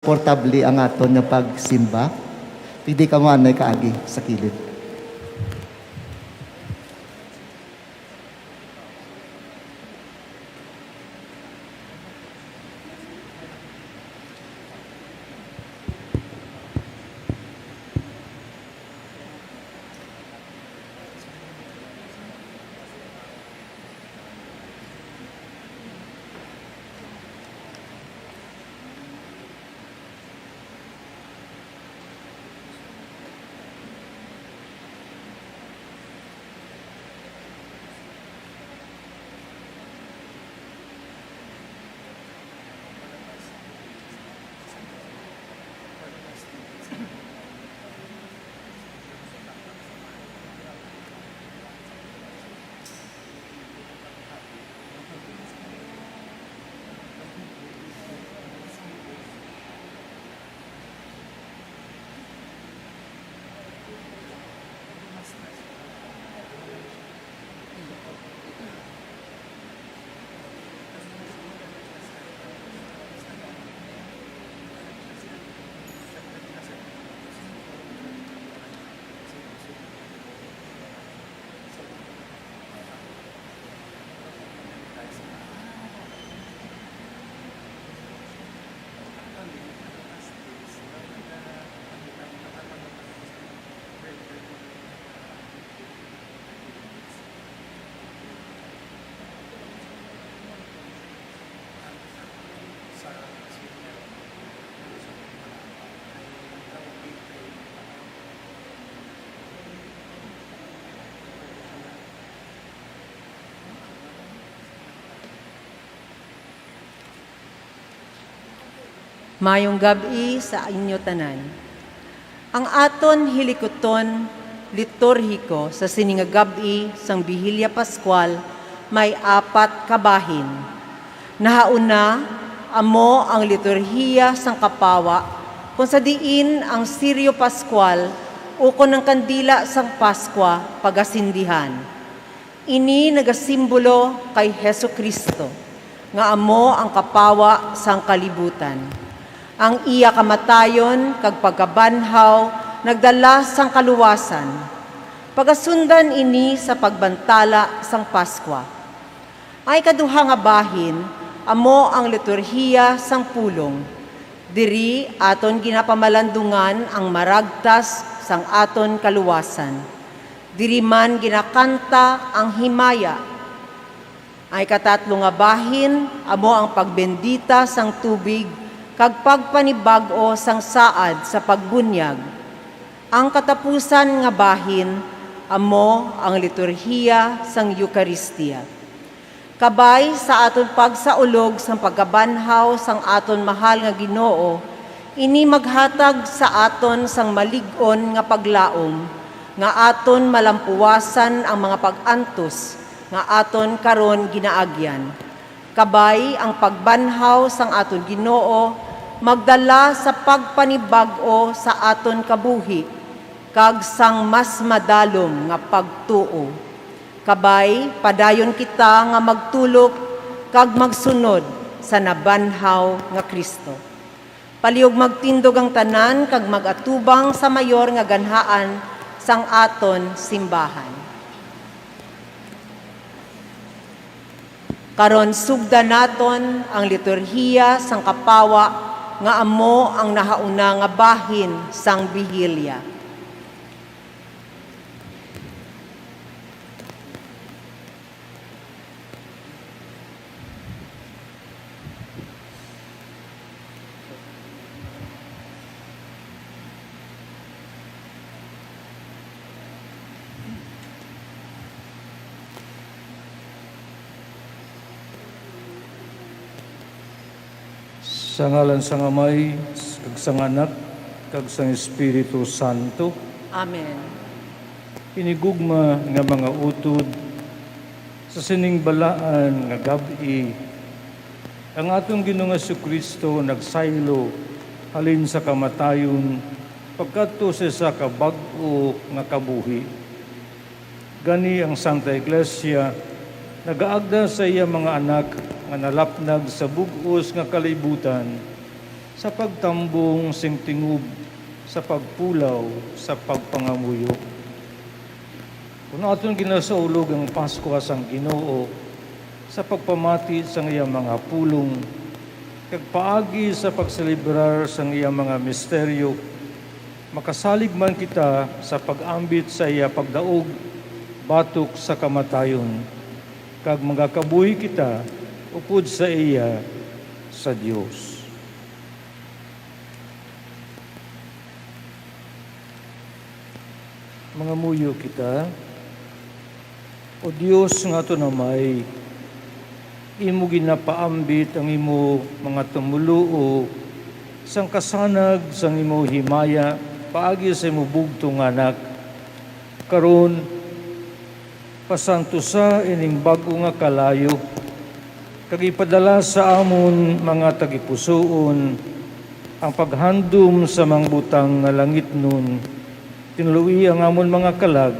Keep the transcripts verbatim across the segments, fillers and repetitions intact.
komportable ang aton nga pagsimba. Pwede ka mo anay kaagi sa kilid. Mayong gab-i sa inyo tanan. Ang aton hilikuton liturhiko sa sini nga gab-i sang Bihilya Pascual may apat ka bahin. Nahauna, amo ang liturhiya sang kapawa, kon sa diin ang siryo pascual ukon ang kandila sang Paskwa pagasindihan. Ini nagasimbolo kay Jesu-Cristo, nga amo ang kapawa sang kalibutan. Ang iya kamatayon kag pagkabanhaw nagdala sang kaluwasan. Pagasundan ini sa pagbantala sang Paskwa. Ang ikaduha nga bahin amo ang liturhiya sang pulong. Diri aton ginapamalandungan ang maragtas sang aton kaluwasan. Diri man ginakanta ang himaya. Ang ikatatlo nga bahin amo ang pagbendita sang tubig kag pagpanibag-o sang saad sa pagbunyag. Ang katapusan nga bahin amo ang liturhiya sang Eukaristia. Kabay sa aton pagsaulog sang pagkabanhaw sang aton mahal nga Ginoo, ini maghatag sa aton sang malig-on nga paglaom nga aton malampuwasan ang mga pag-antos nga aton karon ginaagyan. Kabay ang pagbanhaw sang aton Ginoo magdala sa pagpanibag-o sa aton kabuhi kag sang mas madalom nga pagtuo. Kabay, padayon kita nga magtulok kag magsunod sa nabanhaw nga Cristo. Palihog magtindog ang tanan kag mag-atubang sa mayor nga ganhaan sang aton simbahan. Karon, sugdan naton ang liturhiya sang kapawa nga amo ang nahauna nga bahin sang Bihilya. Sa ngalan sang Amay, kag sang Anak, kag sang Espiritu Santo. Amen. Hinigugma nga mga utod, sa sining balaan nga gab-i, ang aton Ginoong Jesu-Cristo nagsaylo halin sa kamatayon pagkadto sa isa ka bag-o nga kabuhi. Gani ang Santa Iglesia nagaagda sa iya mga anak nga nalapnag sa bug-os nga kalibutan, sa pagtambong sing tingob sa pagpulaw sa pagpangamuyo. Kon aton ginasaulog ang Paskwa sang Ginoo sa pagpamati sang iya mga pulong, kag paagi sa pagselebrar sang iya mga misteryo, makasalig man kita sa pag-ambit sa iya pagdaog batok sa kamatayon, kag magakabuhi kita upod sa iya sa Dios. Mangamuyo kita. O Dios nga aton Amay, imo ginapaambit ang imo mga tumoluo sang kasanag sang imo himaya paagi sa imo bugtong nga Anak. Karon, pasantusa ining bag-o nga kalayo, kag ipadala sa amon mga tagipusoon ang paghandom sa mga butang nga langitnon. Tinloi ang amon mga kalag,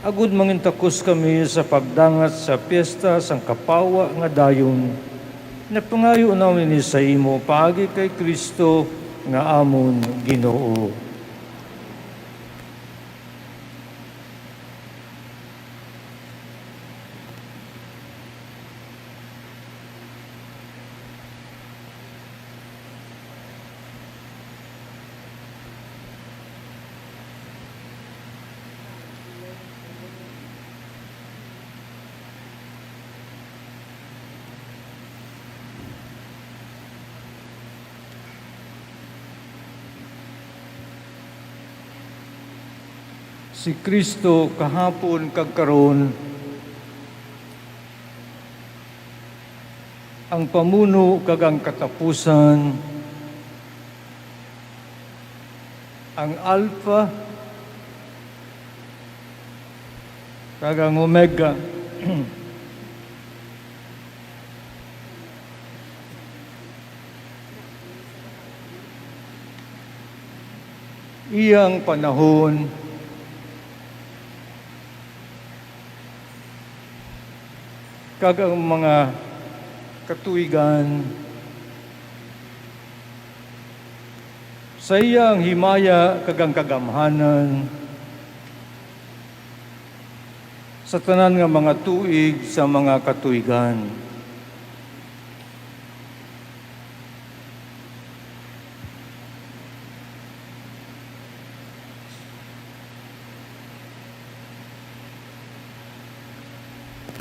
agod mangintakos kami sa pagdangat sa piyesta sang kapawa nga dayon. Napangayo namon ini sa imo paagi kay Cristo nga amon Ginoo. Si Cristo kahapon kag karon, ang pamuno kag ang katapusan, ang Alpha kag ang Omega. Iya ang panahon kag ang mga katuigan. Sa iya ang himaya kag ang kagamhanan sa tanan nga mga tuig sa mga katuigan.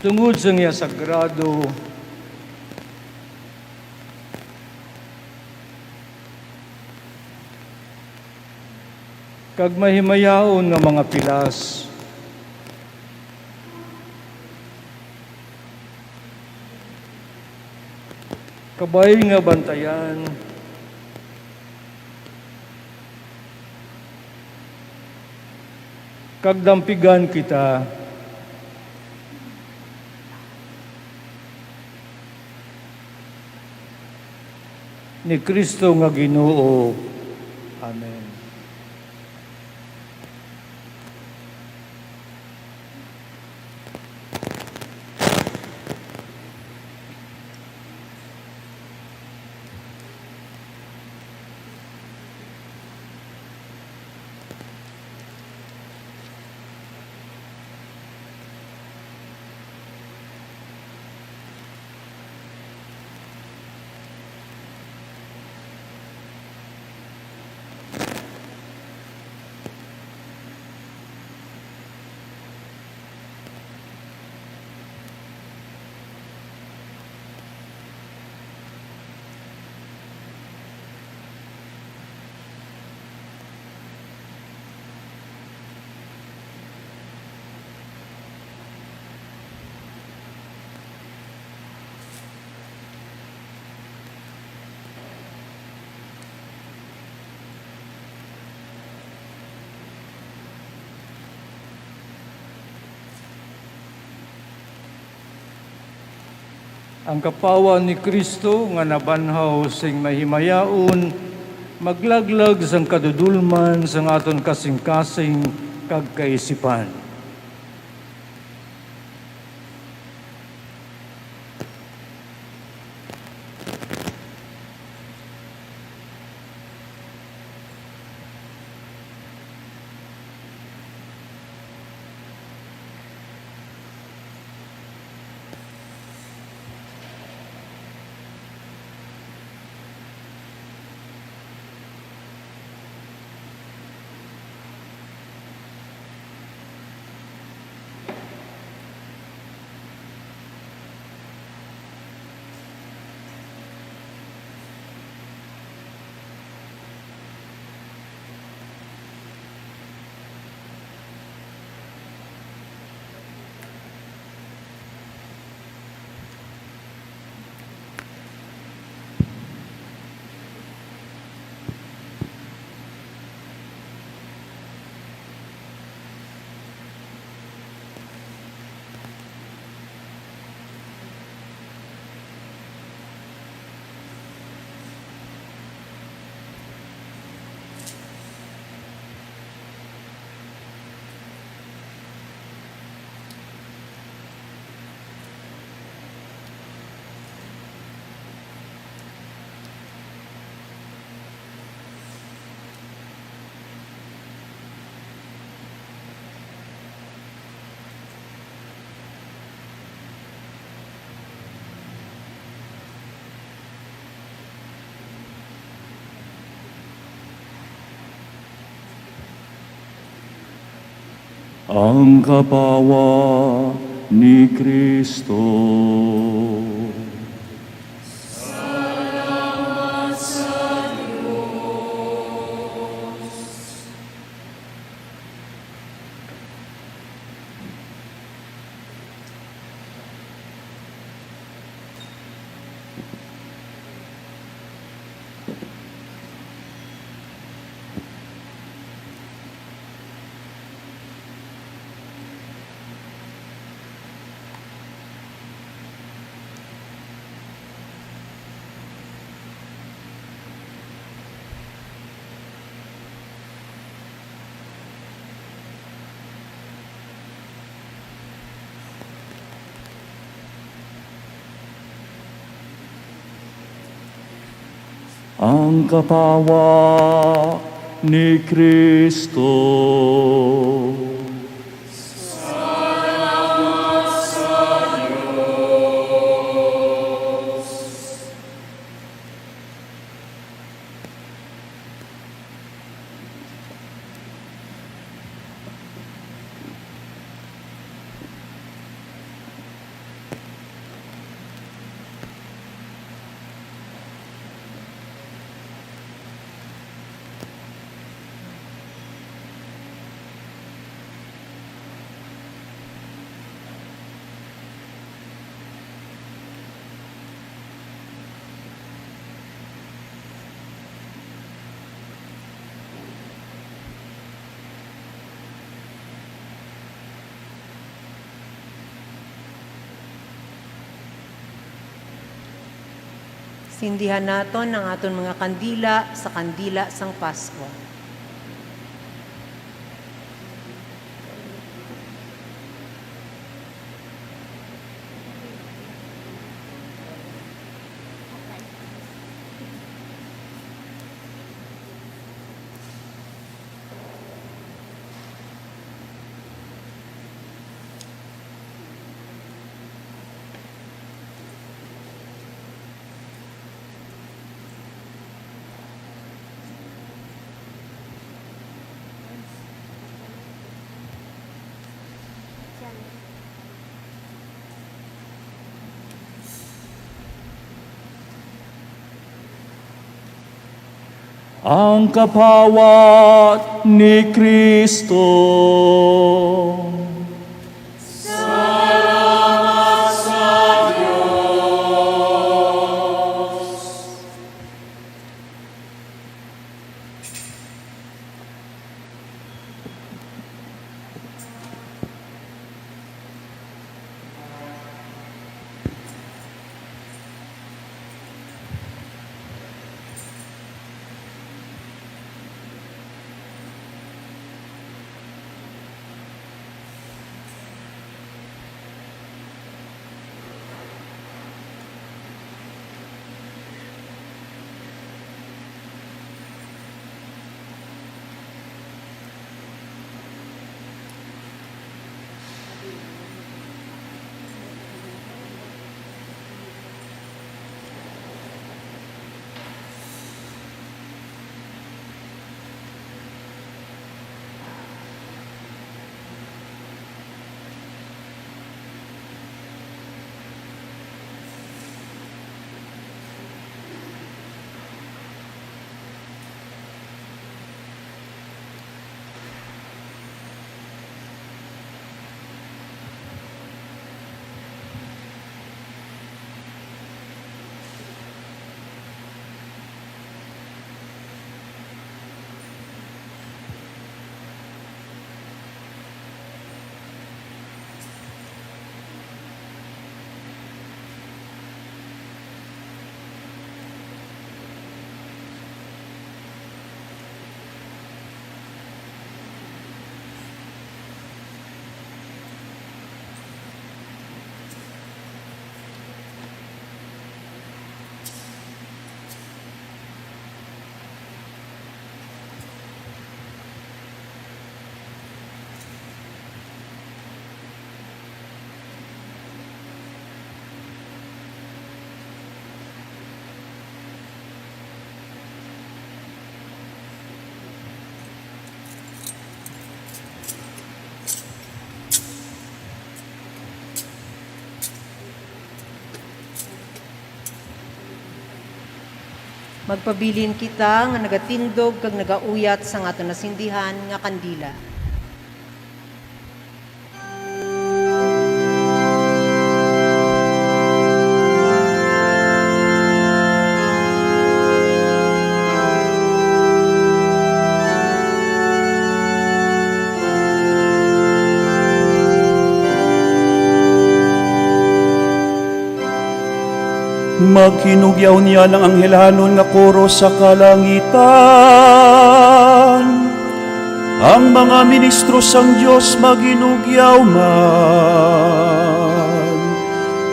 Tungod sa iya sagrado kag mahimayaon nga mga pilas, kabay nga bantayan, kag dampigan kita ni Cristo nga Ginoo. Amen. Ang kapawa ni Cristo nga nabanhaw sing mahimayaon, maglaglag sang kadudolman sang aton kasing-kasing kag kaisipan. Ang kapawa ni Cristo. Ang kapawa ni Cristo. Sindihan naton ang aton mga kandila sa kandila sang Paskwa. Ang kapawa ni Cristo. Salamat sa Dios. Magpabilin kita nga nagatindog kag nagauyat sang aton nasindihan nga kandila. Maghinugyaw niya ang anghelanon nga koro sa kalangitan. Ang mga ministro sang Dios maghinugyaw man,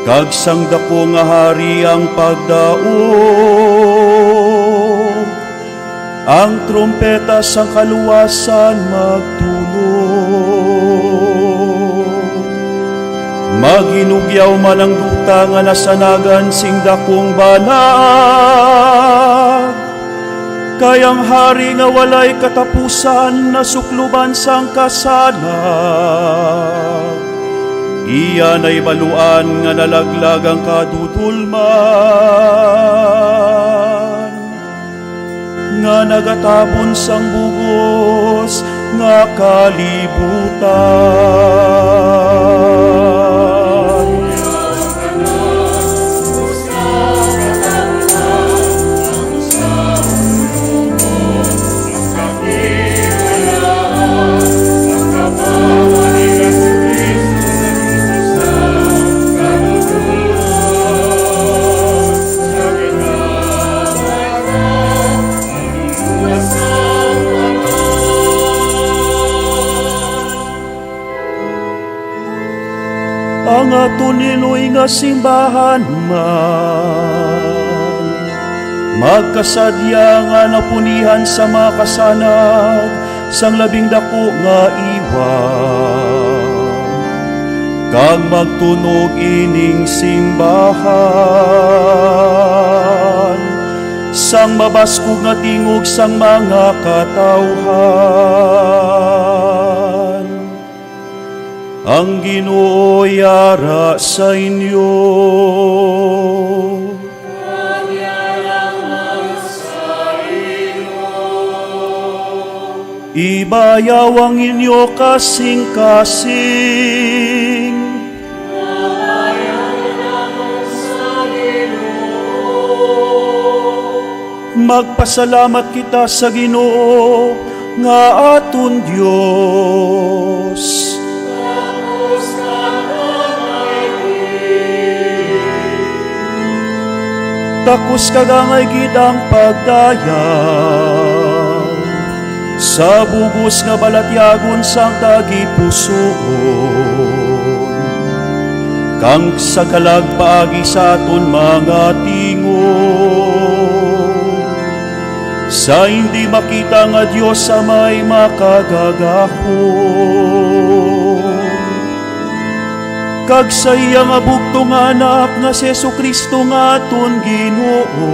kag sang daku nga hari ang pagdaog. Ang trumpeta sang kaluwasan magtunog. Maghinugyaw man ang duta nga nasanagan sing dakong banag, kay ang hari nga walay katapusan nasukloban sang kasanag. Iya nahibaluan nga nalaglag ang kadudolman nga nagatabon sang bug-os nga kalibutan. Ang aton liloy nga simbahan man magkasadya nga napunihan sa mga kasanag sang labing daku nga iwang, kag magtunog ining simbahan sang mabaskog nga tingog sang mga katawhan. Ang Ginoo yara sa inyo. Ibayaw ang inyo kasingkasing. Magpasalamat kita sa Ginoo nga aton Dios. Takos kag angay gid ang pagdayag sa bug-os nga balatyagon sang tagipusoon, kang sa kalag paagi sa aton mga tingog, sa hindi makita nga Dios sa may makagagahom, kag sa iya nga bugtong nga Anak nga si Jesu-Cristo nga aton Ginoo,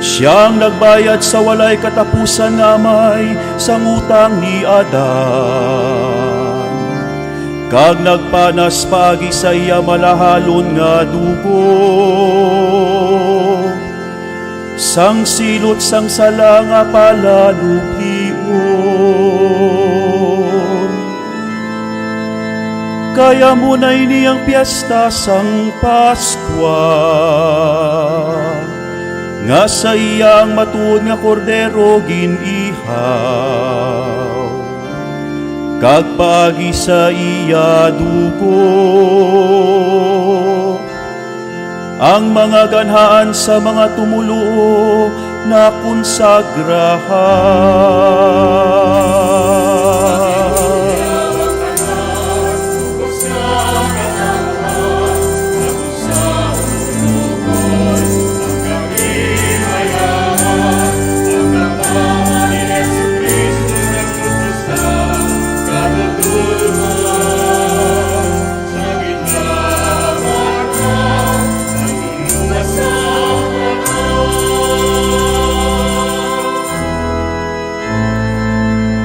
sia ang nagbayad sa walay katapusan nga amay sang utang ni Adan, kag nagpanas paagi sa iya malahalon nga dugo sang silot sang sala nga palanublion. Kay amo na ini ang piyesta sang Paskwa, nga sa iya ang matuod nga Kordero gin-ihaw, kag paagi sa iya dugo ang mga ganhaan sa mga tumoluo nakonsagrahan.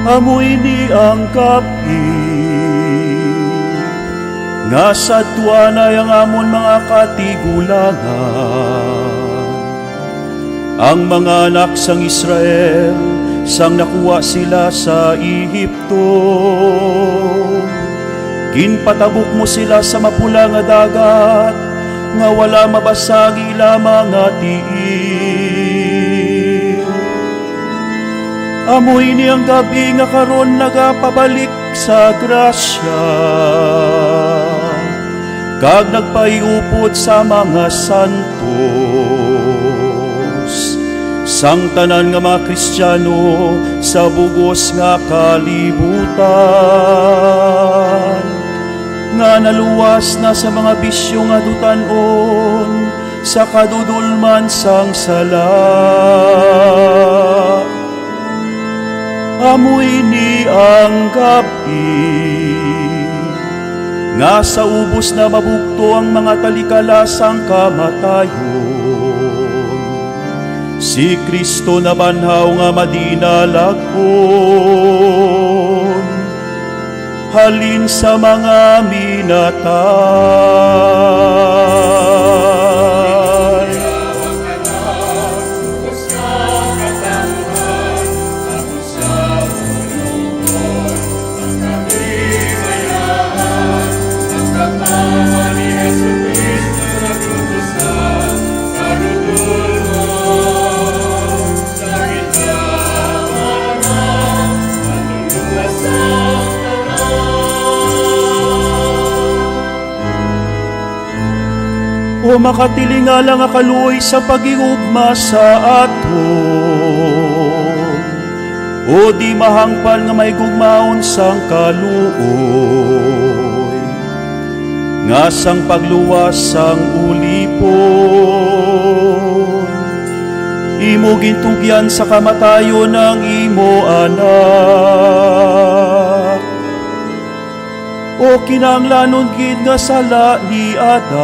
Amo ini ang kapi nga sadto anay ang amon mga katigulangan. Ang mga anak sang Israel, sang nakuha sila sa Egipto, ginpatabok mo sila sa mapula nga dagat, nga wala mabasa ang ila mga tiil. Amo ini ang gab-i nga karon nagapabalik sa grasya, kag nagpaiupod sa mga santos, sang tanan nga mga Kristiano sa bug-os nga kalibutan, nga naluwas na sa mga bisyo nga dutan-on, sa kadudolman sang sala. Amo ini ang gab-i nga sa ubos na mabugto ang mga talikala sang kamatayon, si Cristo nabanhaw nga madinalag-on halin sa mga minatay. O makatilingala nga kaluoy sa paghigugma sa aton, o di mahangpan nga mahigugmaon sang kaluoy, nga sang pagluwas sang ulipon, imo gintugyan sa kamatayon ang imo anak. O kinahanglanon gid nga sala ni Adan,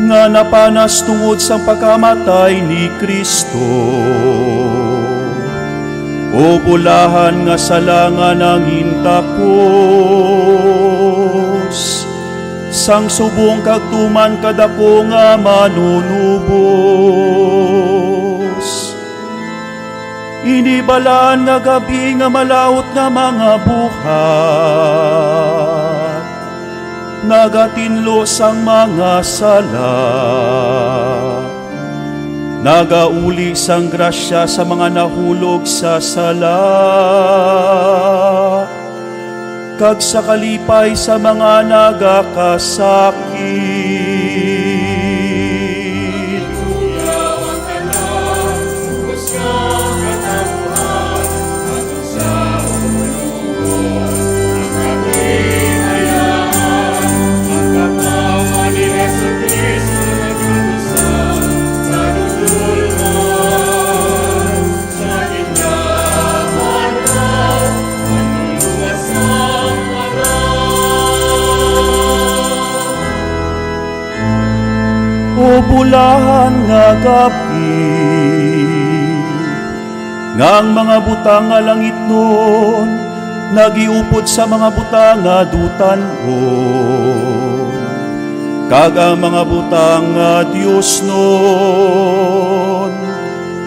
nga napanas tungod sang pagkamatay ni Cristo. O bulahan nga sala nga nangin takos sang subong kag tuman kadako nga manunubos. Ini balaan nga gab-i nga malaut nga mga buhat, nagatinlo sang mga sala, nagauli sang grasya sa mga nahulog sa sala, kag sa kalipay sa mga nagakasakit. O bulahan nga gab-i, nga ang mga butang nga langitnon nagiupod sa mga butang nga dutan-on, kag ang mga butang nga diosnon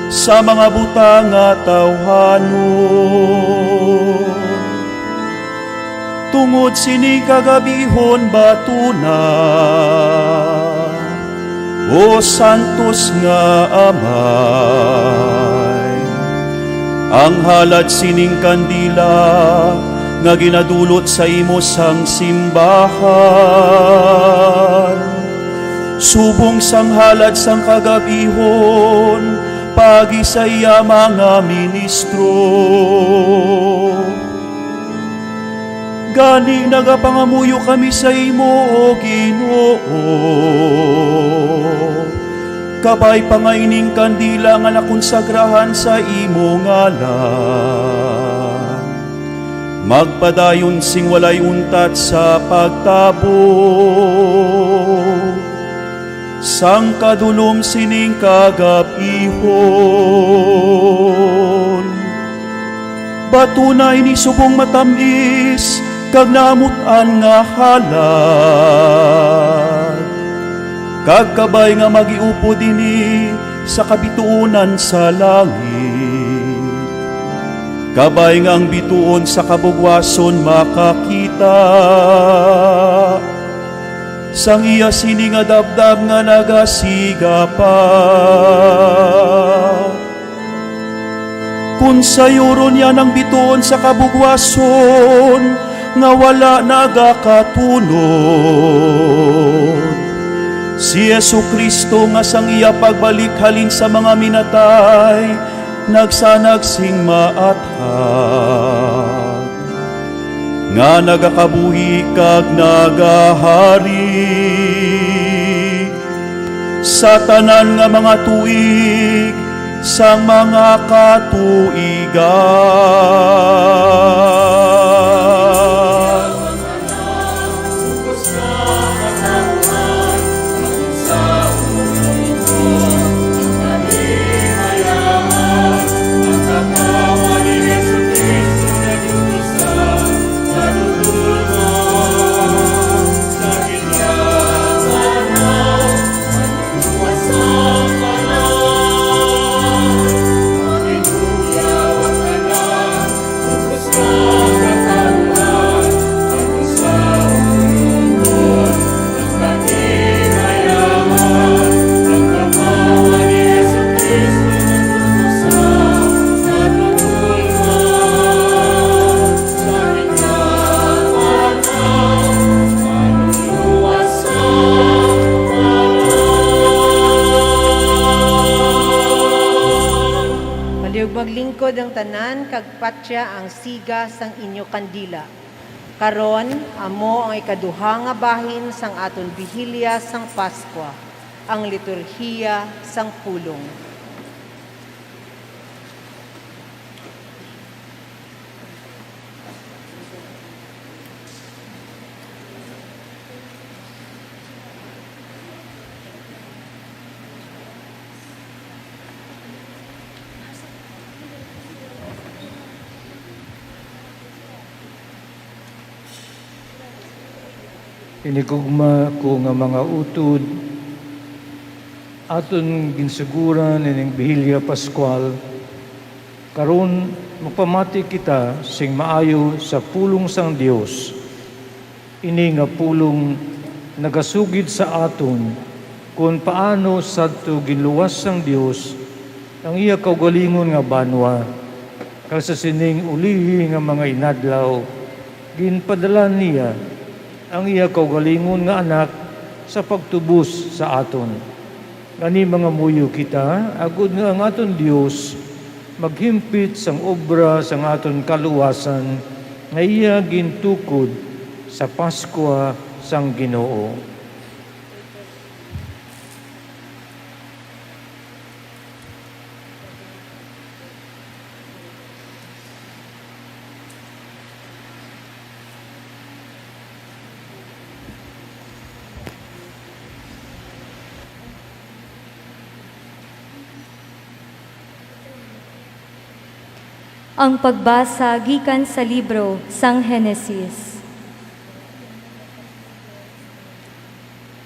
sa mga butang nga tawuhanon. Tungod sini kagab-ihon batuna, O santos nga Amay, ang halad sining kandila nga ginadulot sa imo sang simbahan, subong sang halad sang kagab-ihon paagi sa iya mga ministro. Gani, nagapangamuyo kami sa imo, O Ginoo, kabay pa nga ining kandila nga nakonsagrahan sa imo ngalan magpadayon sing walay untat sa pagtabok sang kadulom sining kagab-ihon. Batuna ini subong matam-is kag naamut-an nga halad, Kag kabay nga magiupod ini sa kabituonan sa langit, kabay nga ang bituon sa kabugwason makakita sang iya sini nga dabdab nga nagasiga pa. Kon sayuron niya ang bituon sa kabugwason nga wala nagakatunod, si Jesu-Cristo nga sang iya pagbalik halin sa mga minatay nagsanag sing maathag, nga nagakabuhi kag nagahari sa tanan nga mga tuig sang mga katuigan. Palihog maglingkod ang tanan, kag patya ang siga sang inyo kandila. Karon, amo ang ikaduha nga bahin sang aton Bihilya sang Paskwa, ang liturhiya sang pulong. Hinigugma ko nga mga utod, aton ginsuguran ining Bihilya Pascual. Karon, magpamati kita sing maayo sa pulong sang Dios. Ini nga pulong nagasugid sa aton kon paano sadto ginluwas sang Dios ang iya kaugalingon nga banwa, kag sa sining ulihi nga mga inadlaw, ginpadala niya ang iya kaugalingon nga Anak sa pagtubos sa aton. Gani, mangamuyo kita, agod nga ang aton Dios maghimpit sang obra sang aton kaluwasan nga iya gintukod sa Paskwa sang Ginoo. Ang pagbasa gikan sa libro sang Henesis.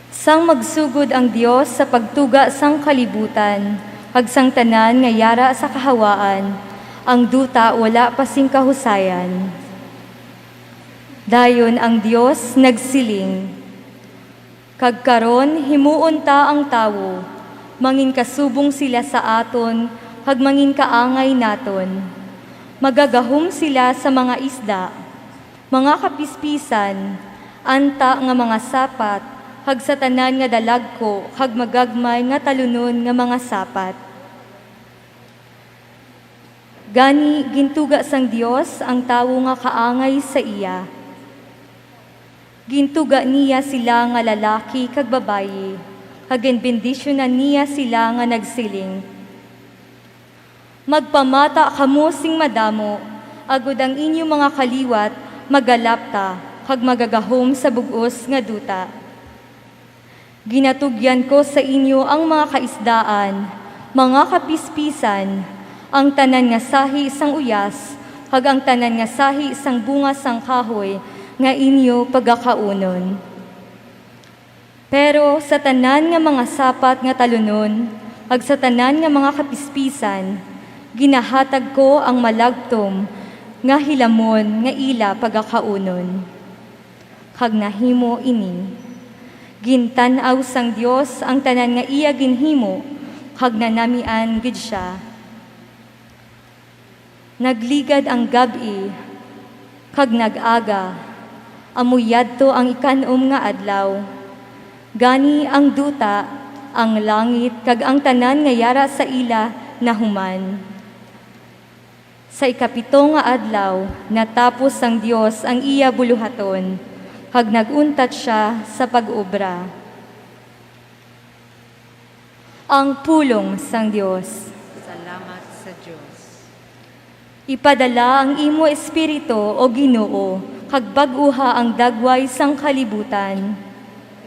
Sang magsugod ang Dios sa pagtuga sang kalibutan, kag sang tanan nga yara sa kahawaan, ang duta wala pa sing kahusayan. Dayon ang Dios nagsiling, "Kag karon himuon ta ang tawo, manginkasubong sila sa aton, kag manginkaangay naton. Magagahom sila sa mga isda, mga kapispisan, anta nga mga sapat, kag sa tanan nga dalagko kag magagmay nga talunon nga mga sapat." Gani, gintuga sang Dios ang tawo nga kaangay sa iya. Gintuga niya sila nga lalaki kag babayi, kag ginbendisyunan niya sila nga nagsiling, "Magpamata kamo sing madamo, agod ang inyo mga kaliwat magalapta kag magagahom sa bug-os nga duta. Ginatugyan ko sa inyo ang mga kaisdaan, mga kapispisan, ang tanan nga sahi sang uyas, kag ang tanan nga sahi sang bunga sang kahoy nga inyo pagakaunon." Pero sa tanan nga mga sapat nga talunon, kag sa tanan nga mga kapispisan, ginahatag ko ang malagtom nga hilamon nga ila pagakaunon. Kag nahimo ini. Gintan-aw sang Dios ang tanan nga iya ginhimo, kag nanamian gid sia. Nagligad ang gab-i, kag nag-aga, amo yadto ang ikan-om nga adlaw. Gani ang duta, ang langit, kag ang tanan nga yara sa ila nahuman. Sa ikapito nga adlaw, natapos sang Dios ang iya buluhaton, kag nag-untat sia sa pag-obra. Ang pulong sang Dios. Salamat sa Dios. Ipadala ang imo Espiritu, O Ginoo, kag bag-uha ang dagway sang kalibutan.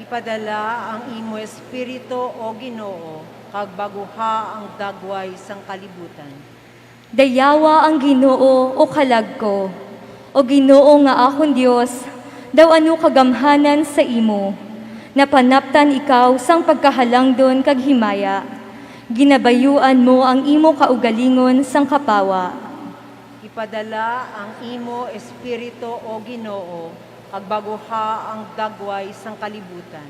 Ipadala ang imo Espiritu, O Ginoo, kag bag-uha ang dagway sang kalibutan. Dayawa ang Ginoo, O kalag ko. O Ginoo nga akon Dios, daw ano kagamhanan sa imo! Napanaptan ikaw sang pagkahalangdon kag himaya. Ginabayuan mo ang imo kaugalingon sang kapawa. Ipadala ang imo Espiritu, O Ginoo, kag bag-uha ang dagway sang kalibutan.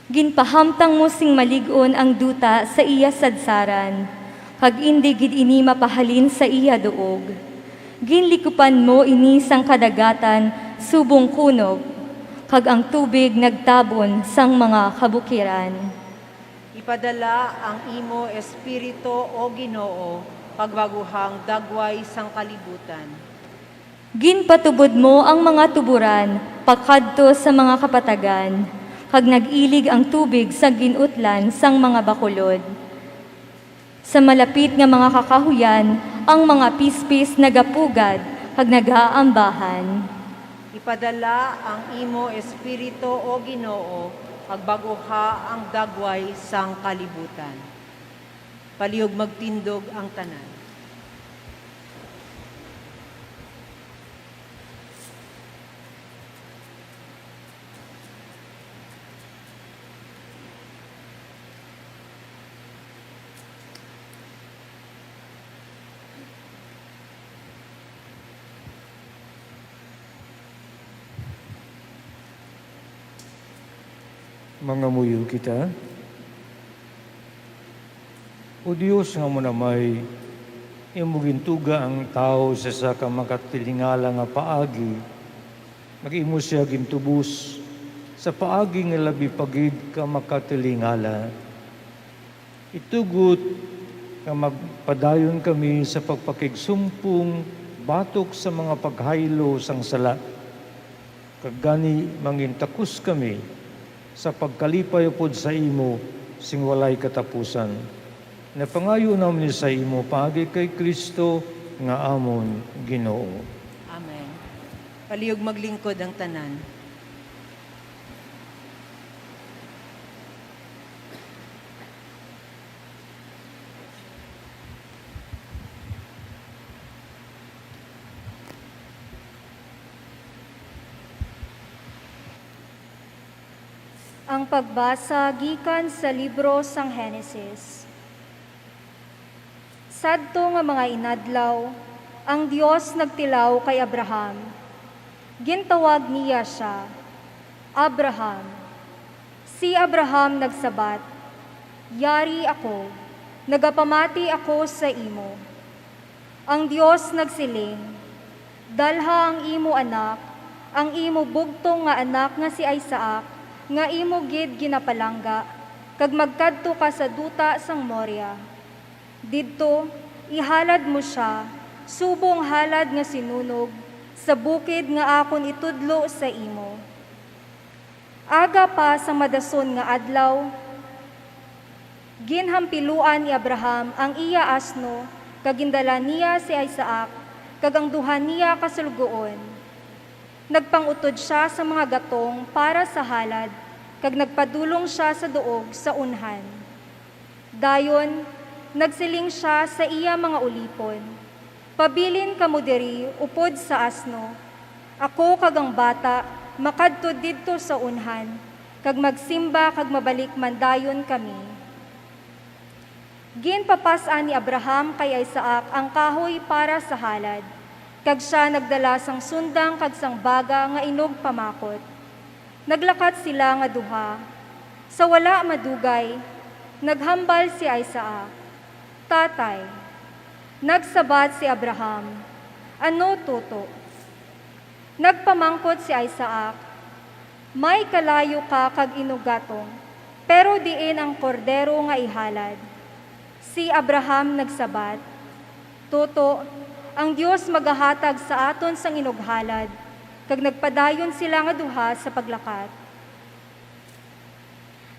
Ginpahamtang mo sing malig-on ang duta sa iya sadsaran, kag indi gid ini mapahalin sa iya duog. Ginlikupan mo ini sang kadagatan subong kunog, kag ang tubig nagtabon sang mga kabukiran. Ipadala ang imo Espiritu, O Ginoo, kag bag-uha ang dagway sang kalibutan. Ginpatubod mo ang mga tuboran pakadto sa mga kapatagan, kag nag-ilig ang tubig sa gin-utlan sang mga bakulod. Sa malapit nga mga kakahuyan, ang mga pispis nagapugad kag nagaambahan. Ipadala ang imo Espiritu, O Ginoo, kag bag-uha ang dagway sang kalibutan. Palihog magtindog ang tanan. Mangamuyo kita. O Dios nga manamay, imo gintuga ang tawo sa isa ka makatilingala nga paagi, kag imo sia gintubos sa paagi nga labi pa gid ka makatilingala. Itugot nga magpadayon kami sa pagpakigsumpong batok sa mga paghaylo sang sala, kag gani mangintakos kami sa pagkalipay upod sa imo sing walay katapusan. Napangayo namon ini sa imo paagi kay Cristo nga amon Ginoo. Amen. Palihog maglingkod ang tanan. Ang pagbasa gikan sa libro sang Henesis. Sadto nga mga inadlaw, ang Dios nagtilaw kay Abraham. Gintawag niya sia, "Abraham." Si Abraham nagsabat, "Yari ako, nagapamati ako sa imo." Ang Dios nagsiling, "Dalha ang imo anak, ang imo bugtong nga anak nga si Isaac, nga imo gid ginapalangga, kag magkadto ka sa duta sang Moria. Didto, ihalad mo sia, subong halad nga sinunog, sa bukid nga akon itudlo sa imo." Aga pa sang madason nga adlaw, ginhampiluan ni Abraham ang iya asno, kag gindala niya si Isaac kag ang duha niya ka suloguon. Nagpang-utod sia sa mga gatong para sa halad, kag nagpadulong sia sa duog sa unhan. Dayon, nagsiling sia sa iya mga ulipon, "Pabilin kamo diri upod sa asno. Ako kag ang bata makadto didto sa unhan, kag magsimba kag mabalik man dayon kami. Ginpapas-an ni Abraham kay Isaac ang kahoy para sa halad, kag sia nagdala sang sundang kag sang baga nga inugpamakot. Naglakat sila nga duha. Sa wala madugay, naghambal si Isaac, "Tatay." Nagsabat si Abraham, "Ano, toto?" Nagpamangkot si Isaac, "May kalayo ka kag inugatong, pero diin ang kordero nga ihalad?" Si Abraham nagsabat, "Toto, ang Dios magahatag sa aton sang inughalad." Kag nagpadayon sila nga duha sa paglakat.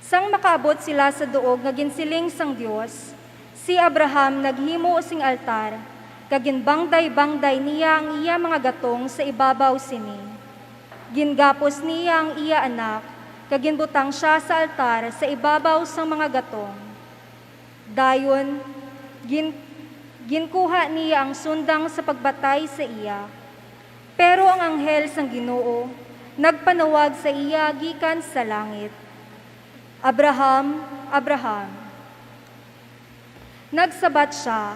Sang makaabot sila sa duog nga ginsiling sang Dios, si Abraham naghimo sing altar, kag ginbangday-bangday niya ang iya mga gatong sa ibabaw sini. Gingapos niya ang iya anak, kag ginbutang sia sa altar sa ibabaw sang mga gatong. Dayon, gin-, ginkuha niya ang sundang sa pagbatay sa iya. Pero ang anghel sang Ginoo nagpanawag sa iya gikan sa langit, "Abraham, Abraham." Nagsabat sia,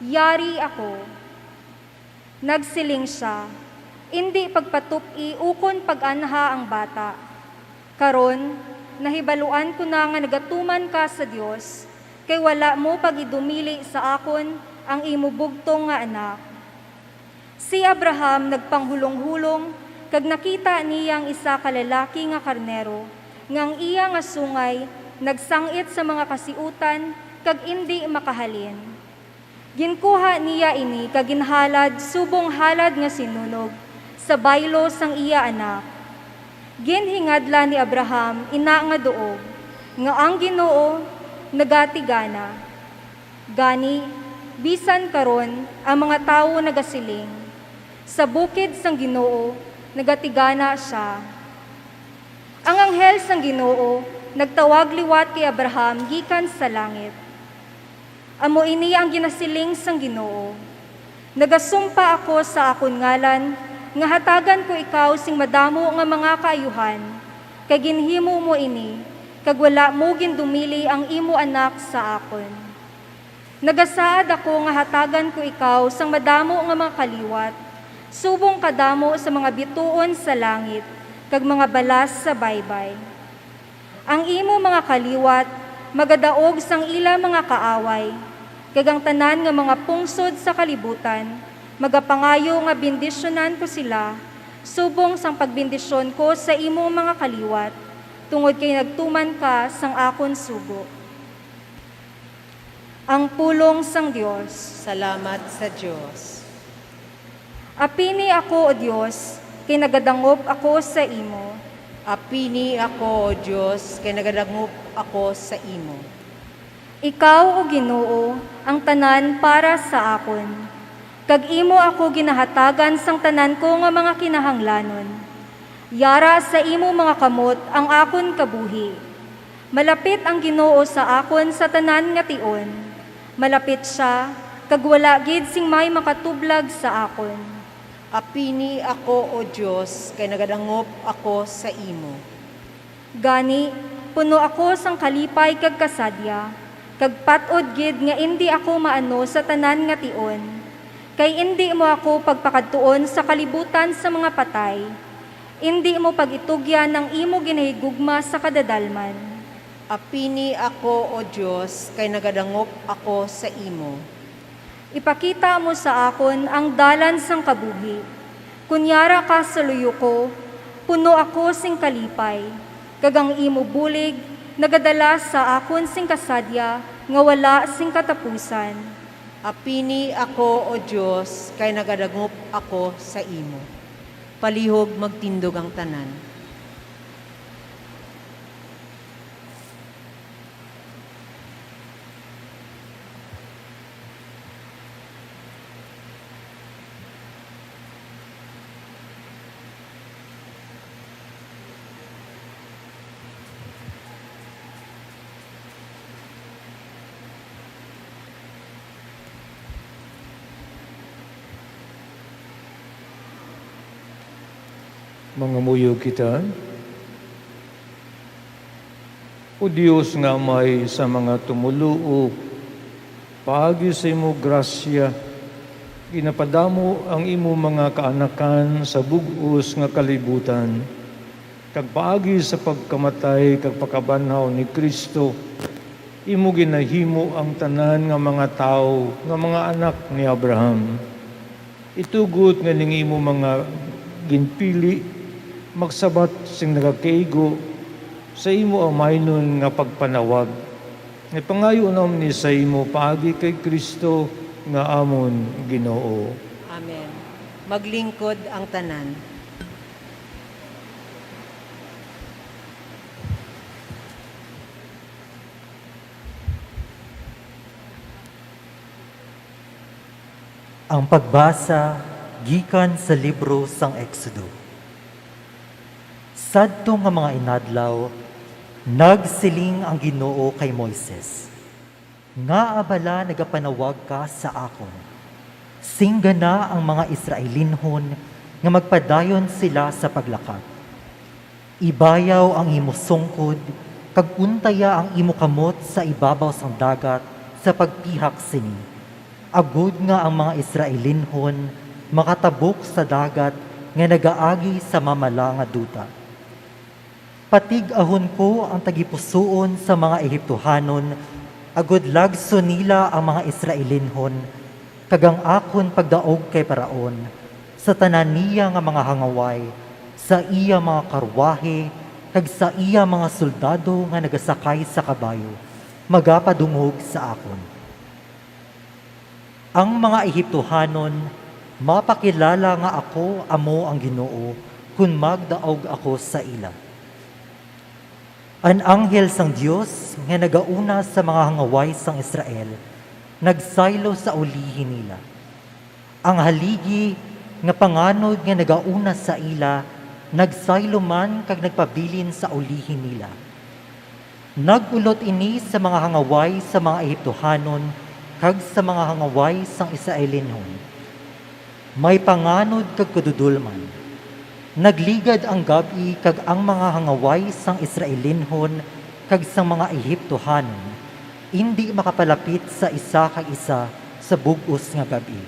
"Yari ako." Nagsiling sia, "Indi pagpatup-i ukon pag-anha ang bata. Karon, nahibaluan ko na nga nagatuman ka sa Dios, kay wala mo pag-idumili sa akon ang imo bugtong nga anak." Si Abraham nagpanghulonghulong, kag nakita niya ang isa ka lalaki nga karnero, nga ang iya nga sungay nagsang-it sa mga kasiutan kag indi makahalin. Ginkuha niya ini kag ginhalad subong halad nga sinunog sa baylo sang iya anak. Ginhingadlan ni Abraham ina nga duog nga ang Ginoo nagatigana. Gani, bisan karon ang mga tawo nagasiling, "Sa bukid sang Ginoo nagatigana sia." Ang anghel sang Ginoo nagtawag liwat kay Abraham gikan sa langit. Amo ini ang ginasiling sang Ginoo, "Nagasumpa ako sa akon ngalan nga hatagan ko ikaw sing madamo nga mga kaayuhan, kay ginhimo mo ini, kag wala mo gindumili ang imo anak sa akon. Nagasaad ako nga hatagan ko ikaw sang madamo nga mga kaliwat, subong kadamo sa mga bituon sa langit kag mga balas sa baybay. Ang imo mga kaliwat magadaog sang ila mga kaaway, kag ang tanan nga mga pungsod sa kalibutan magapangayo nga bendisyonan ko sila, subong sang pagbendisyon ko sa imo mga kaliwat, tungod kay nagtuman ka sang akon sugo." Ang pulong sang Dios. Salamat sa Dios. Apini ako, O Dios, kay nagadangop ako sa imo. Apini ako, O Dios, kay nagadangop ako sa imo. Ikaw, O Ginoo, ang tanan para sa akon, kag imo ako ginahatagan sang tanan ko nga mga kinahanglanon. Yara sa imo mga kamot ang akon kabuhi. Malapit ang Ginoo sa akon sa tanan nga tion. Malapit sia, kag wala gid sing may makatublag sa akon. Apini ako, O Dios, kay nagadangop ako sa imo. Gani, puno ako sang kalipay kag kasadya, kag pat-od gid nga indi ako maano sa tanan nga tion. Kay indi mo ako pagpakadtuon sa kalibutan sa mga patay, indi mo pag-itugyan ang imo ginahigugma sa kadadalman. Apini ako, O Dios, kay nagadangop ako sa imo. Ipakita mo sa akon ang dalan sang kabuhi. Kon yara ka sa luyo ko, puno ako sing kalipay, kag ang imo bulig nagadala sa akon sing kasadya nga wala sing katapusan. Apini ako, O Dios, kay nagadangop ako sa imo. Palihog magtindog ang tanan. Mangamuyog kita. O Dios nga Amay sa mga tumoluo, paagi sa imo grasya, ginapadamo ang imo mga kaanakan sa bug-os nga kalibutan, kag paagi sa pagkamatay kag pagkabanhaw ni Cristo, imo ginahimo ang tanan nga mga tawo nga mga anak ni Abraham. Itugot nga ning imo mga ginpili magsabat sing nagakaigo sa imo amaynon nga pagpanawag. Ipangayo namon ni sa imo paagi kay Cristo nga amon Ginoo. Amen. Maglingkod ang tanan. Ang pagbasa gikan sa libro sang Exodo. Sadto nga mga inadlaw, nagsiling ang Ginoo kay Moises, "Ngaa bala nagapanawag ka sa akon? Singgana ang mga Israelinhon nga magpadayon sila sa paglakat. Ibayaw ang imo sungkod, kag untaya ang imo kamot sa ibabaw sang dagat sa pagpihak sini, agod nga ang mga Israelinhon makatabok sa dagat nga nagaagi sa mamala nga duta. Patig-ahon ko ang tagipusoon sa mga Egiptohanon, agod lagson nila ang mga Israelinhon, kag ang akon pagdaog kay Faraon, sa tanan niya nga mga hangaway, sa iya mga karwahe, kag sa iya mga soldado nga nagasakay sa kabayo, magapadungog sa akon. Ang mga Egiptohanon mapakilala nga ako amo ang Ginoo kon magdaog ako sa ila." An anghel sang Dios nga nagauna sa mga hangaway sang Israel nagsaylo sa ulihi nila. Ang haligi nga panganod nga nagauna sa ila nagsaylo man kag nagpabilin sa ulihi nila. Nag-ulot ini sa mga hangaway sa mga Egiptohanon kag sa mga hangaway sang Israelinhon. May panganod kag kadudolman. Nagligad ang gab-i, kag ang mga hangaway sang Israelinhon kag sang mga Egiptohanon indi makapalapit sa isa kag isa sa bug-os nga gab-i.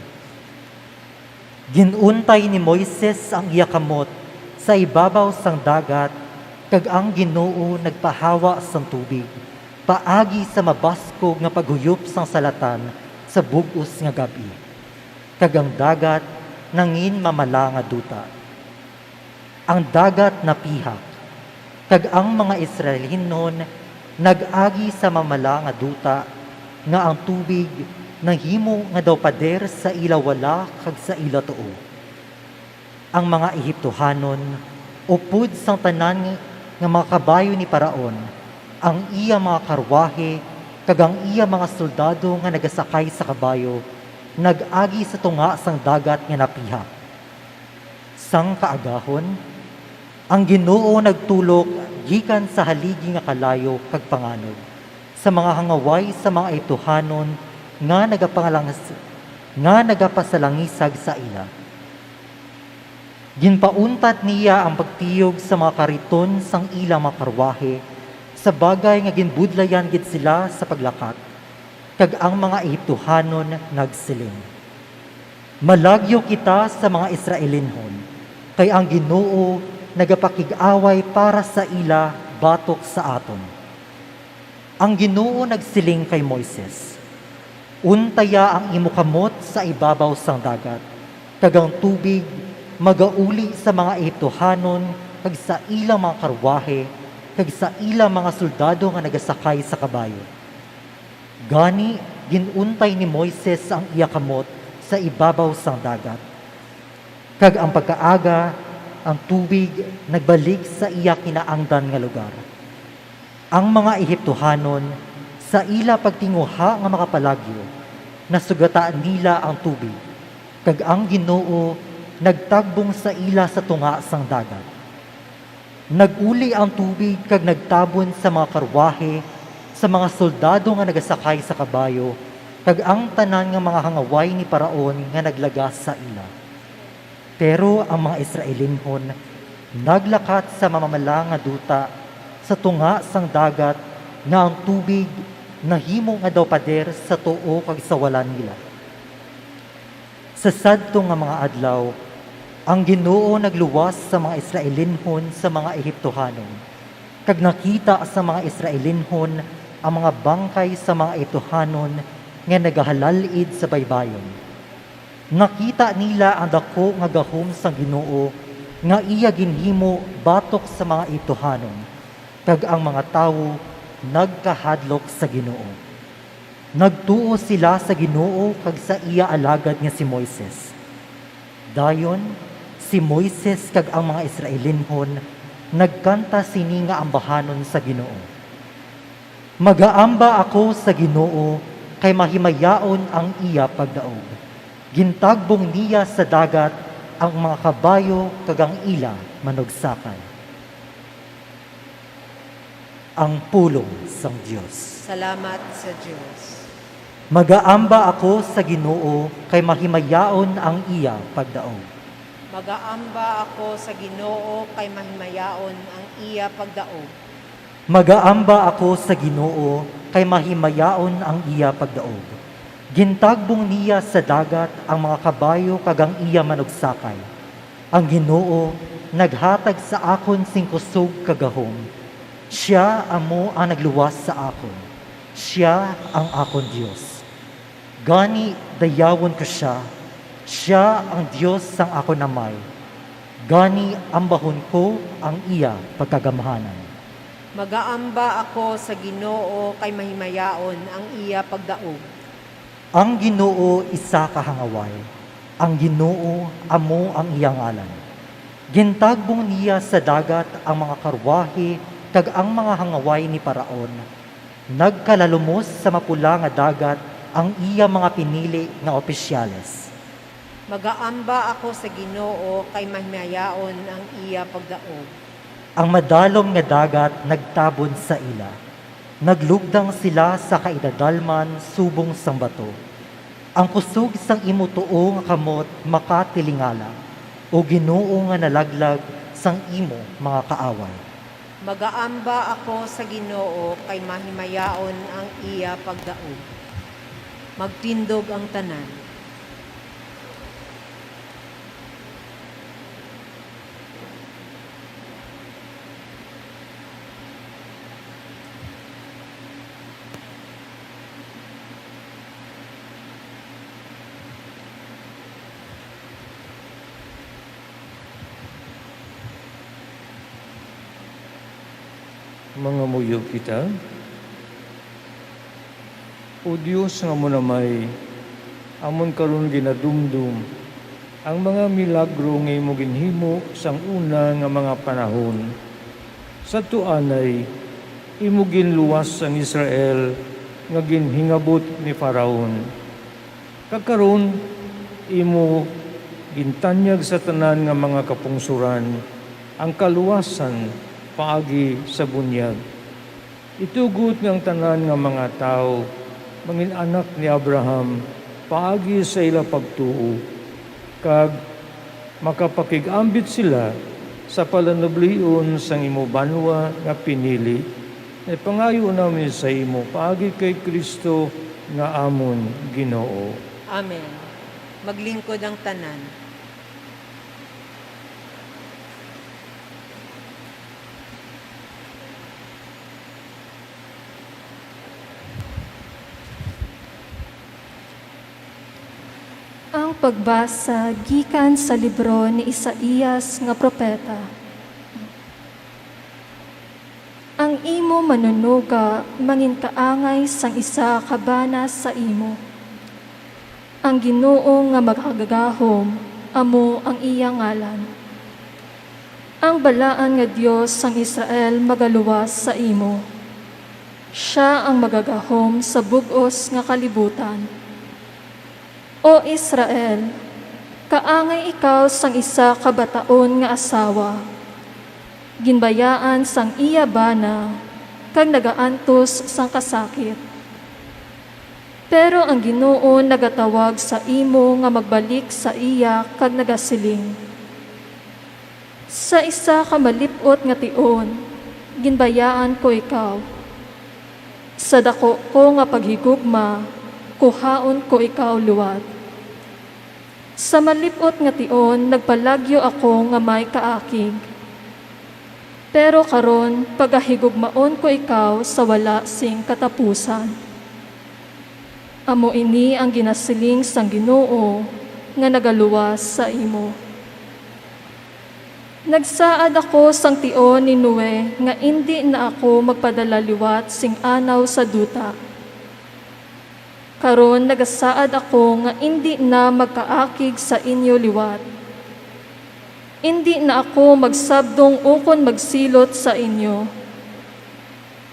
Gin-untay ni Moises ang iya kamot sa ibabaw sang dagat, kag ang Ginoo nagpahawa sang tubig paagi sa mabaskog nga paghuyop sang salatan sa bug-os nga gab-i, kag ang dagat nangin mamala nga duta. Ang dagat napihak, kag ang mga Israelinhon nag-agi sa mamala nga duta, nga ang tubig nahimo nga daw pader sa ila wala kag sa ila tuo. Ang mga Egiptohanon, upod sang tanan nga mga kabayo ni Faraon, ang iya mga karwahe, kag ang iya mga soldado nga nagasakay sa kabayo, nag-agi sa tunga sang dagat nga napihak. Sang kaagahon, ang Ginoo nagtulok gikan sa haligi nga kalayo kag panganod sa mga hangaway sa mga Egiptohanon nga nagapangalangas-, nga nagapasalangisag sa ila. Ginpauntad niya ang pagtiyog sa mga kariton sang ila mga karwahe, sa bagay nga ginbudlayan gid sila sa paglakat, kag ang mga Egiptohanon nagsiling, "Malagyo kita sa mga Israelinhon, kay ang Ginoo nagapakig-away para sa ila batok sa aton." Ang Ginoo nagsiling kay Moises, "Untaya ang imo kamot sa ibabaw sang dagat, kag ang tubig magauli sa mga Egiptohanon kag sa ila mga karwahe kag sa ila mga soldado nga nagasakay sa kabayo." Gani, gin-untay ni Moises ang iya kamot sa ibabaw sang dagat. Kag ang pagkaaga, ang tubig nagbalik sa iya kinaangdan nga lugar. Ang mga Egiptohanon, sa ila pagtinguha nga makapalagyo, nasugata nila ang tubig, kag ang Ginoo nagtagbong sa ila sa tunga sang dagat. Nag-uli ang tubig kag nagtabon sa mga karwahe, sa mga soldado nga nagasakay sa kabayo, kag ang tanan nga mga hangaway ni Faraon nga naglagas sa ila. Pero ang mga Israelinhon naglakat sa mamamala nga duta, sa tunga sang dagat, nga ang tubig nahimo nga daw pader sa tuo kag sa wala nila. Sa sadto nga mga adlaw, ang Ginoo nagluwas sa mga Israelinhon sa mga Egiptohanon, kag nakita sa mga Israelinhon ang mga bangkay sa mga Egiptohanon nga nagahalal-id sa baybayon. Nakita nila ang daku nga gahom sang Ginoo nga iya ginhimo batok sa mga Egiptohanon, kag ang mga tawo nagkahadlok sa Ginoo. Nagtuo sila sa Ginoo kag sa iya alagad nga si Moises. Dayon, si Moises kag ang mga Israelinhon nagkanta sini nga ambahanon sa Ginoo: "Magaamba ako sa Ginoo, kay mahimayaon ang iya pagdaog. Gintagbong niya sa dagat ang mga kabayo kag ang ila manugsakay." Ang pulong sang Dios. Salamat sa Dios. Magaamba ako sa Ginoo, kay mahimayaon ang iya pagdaog. Magaamba ako sa Ginoo, kay mahimayaon ang iya pagdaog. Magaamba ako sa Ginoo, kay mahimayaon ang iya pagdaog. Gintagbong niya sa dagat ang mga kabayo kag ang iya manugsakay. Ang Ginoo naghatag sa akon sing kusog kag gahom. Sia amo ang nagluwas sa akon. Sia ang akon Dios. Gani, dayawon ko sia. Sia ang Dios sang akon amay. Gani, ambahon ko ang iya pagkagamhanan. Magaamba ako sa Ginoo, kay mahimayaon ang iya pagdaog. Ang Ginoo isa ka hangaway. Ang Ginoo amo ang iya ngalan. Gintagbong niya sa dagat ang mga karwahe kag ang mga hangaway ni Faraon. Nagkalalumos sa mapula nga dagat ang iya mga pinili nga opisyales. Magaamba ako sa Ginoo, kay mahimayaon ang iya pagdaog. Ang madalom nga dagat nagtabon sa ila. Naglugdang sila sa kaidadalman subong sang bato. Ang kusog sang imo tuo nga kamot makatilingala, O Ginoo nga nalaglag sang imo mga kaaway. Magaamba ako sa Ginoo, kay mahimayaon ang iya pagdaog. Magtindog ang tanan. Mangamuyo kita. O Dios nga amo namay, amon karon ginadumdom ang mga milagro nga imo ginhimo sang una nga mga panahon. Sadto anay, imo ginluwas ang Israel nga ginhingabot ni Faraon. Kag karon, imo gintanyag sa tanan nga mga kapungsoran ang kaluwasan paagi sa bunyag. Itugot nga ang tanan nga mga tawo mangin-anak ni Abraham paagi sa ila pagtuo, kag makapakig-ambit sila sa palanublion sang imo banwa nga pinili. Nagpangayo namin sa imo paagi kay Cristo nga amon Ginoo. Amen. Maglingkod ang tanan. Ang pagbasa gikan sa libro ni Isaias nga propeta. Ang imo manunuga manginkaangay sang isa ka bana sa imo. Ang Ginoo nga magagagahom amo ang iya ngalan. Ang Balaan nga Dios sang Israel magaluwas sa imo. Sia ang magagahom sa bug-os nga kalibutan. O Israel, kaangay ikaw sang isa ka bataon nga asawa. Ginbayaan sang iya bana kag nagaantos sang kasakit. Pero ang Ginoo nagatawag sa imo nga magbalik sa iya kag nagasiling: "Sa isa ka malip-ot nga tion, ginbayaan ko ikaw. Sa daku ko nga paghigugma, kuhaon ko ikaw liwat. Sa malip-ot nga tion, nagpalagyo ako nga may kaakig. Pero karon, pagahigugmaon ko ikaw sa wala sing katapusan. Amo ini ang ginasiling sang Ginoo nga nagaluwas sa imo. Nagsaad ako sang tion ni Noe nga indi na ako magpadala liwat sing anaw sa duta. Karon nagasaad ako nga indi na magkaakig sa inyo liwat. Indi na ako magsabdong ukon magsilot sa inyo.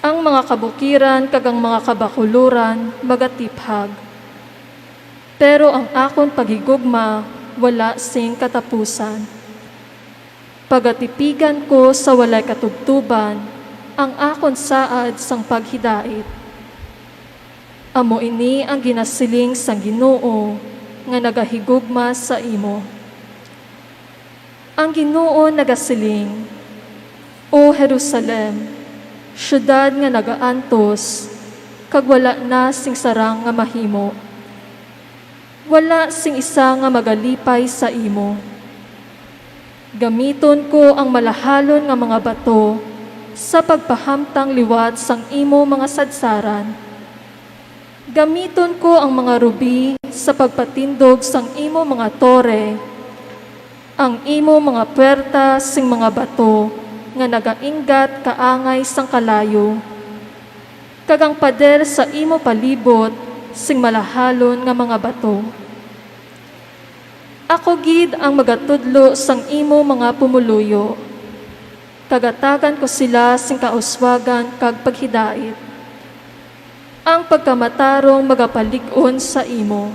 Ang mga kabukiran kag ang mga kabakuloran magatiphag, pero ang akon paghigugma wala sing katapusan. Pagatipigan ko sa walay katubtoban ang akon saad sang paghidait. Amo ini ang ginasiling sang Ginoo nga nagahigugma sa imo. Ang Ginoo nagasiling, O Jerusalem, siyudad nga nagaantos, kag wala na sing sarang nga mahimo, wala sing isa nga magalipay sa imo. Gamiton ko ang malahalon nga mga bato sa pagpahamtang liwat sang imo mga sadsaran. Gamiton ko ang mga rubi sa pagpatindog sang imo mga tore, ang imo mga puwerta sing mga bato nga nagainggat kaangay sang kalayo, kag ang pader sa imo palibot sing malahalon nga mga bato. Ako gid ang magatudlo sang imo mga pumoluyo, kag atagan ko sila sing kauswagan kag paghidait. Ang pagkamatarong magapalig-on sa imo.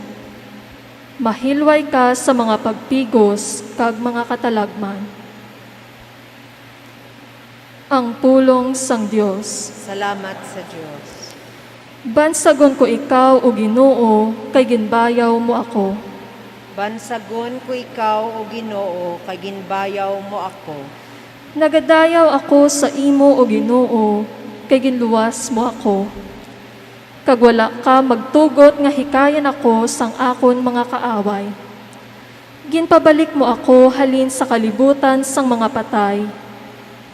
Mahilway ka sa mga pagpigos kag mga katalagman. Ang pulong sang Dios. Salamat sa Dios. Bansagon ko ikaw, O Ginoo, kay ginbayaw mo ako. Bansagon ko ikaw, O Ginoo, kay ginbayaw mo ako. Nagadayaw ako sa imo, O Ginoo, kay ginluwas mo ako. Kag wala ka magtugot nga hikayan ako sang akon mga kaaway. Ginpabalik mo ako halin sa kalibutan sang mga patay.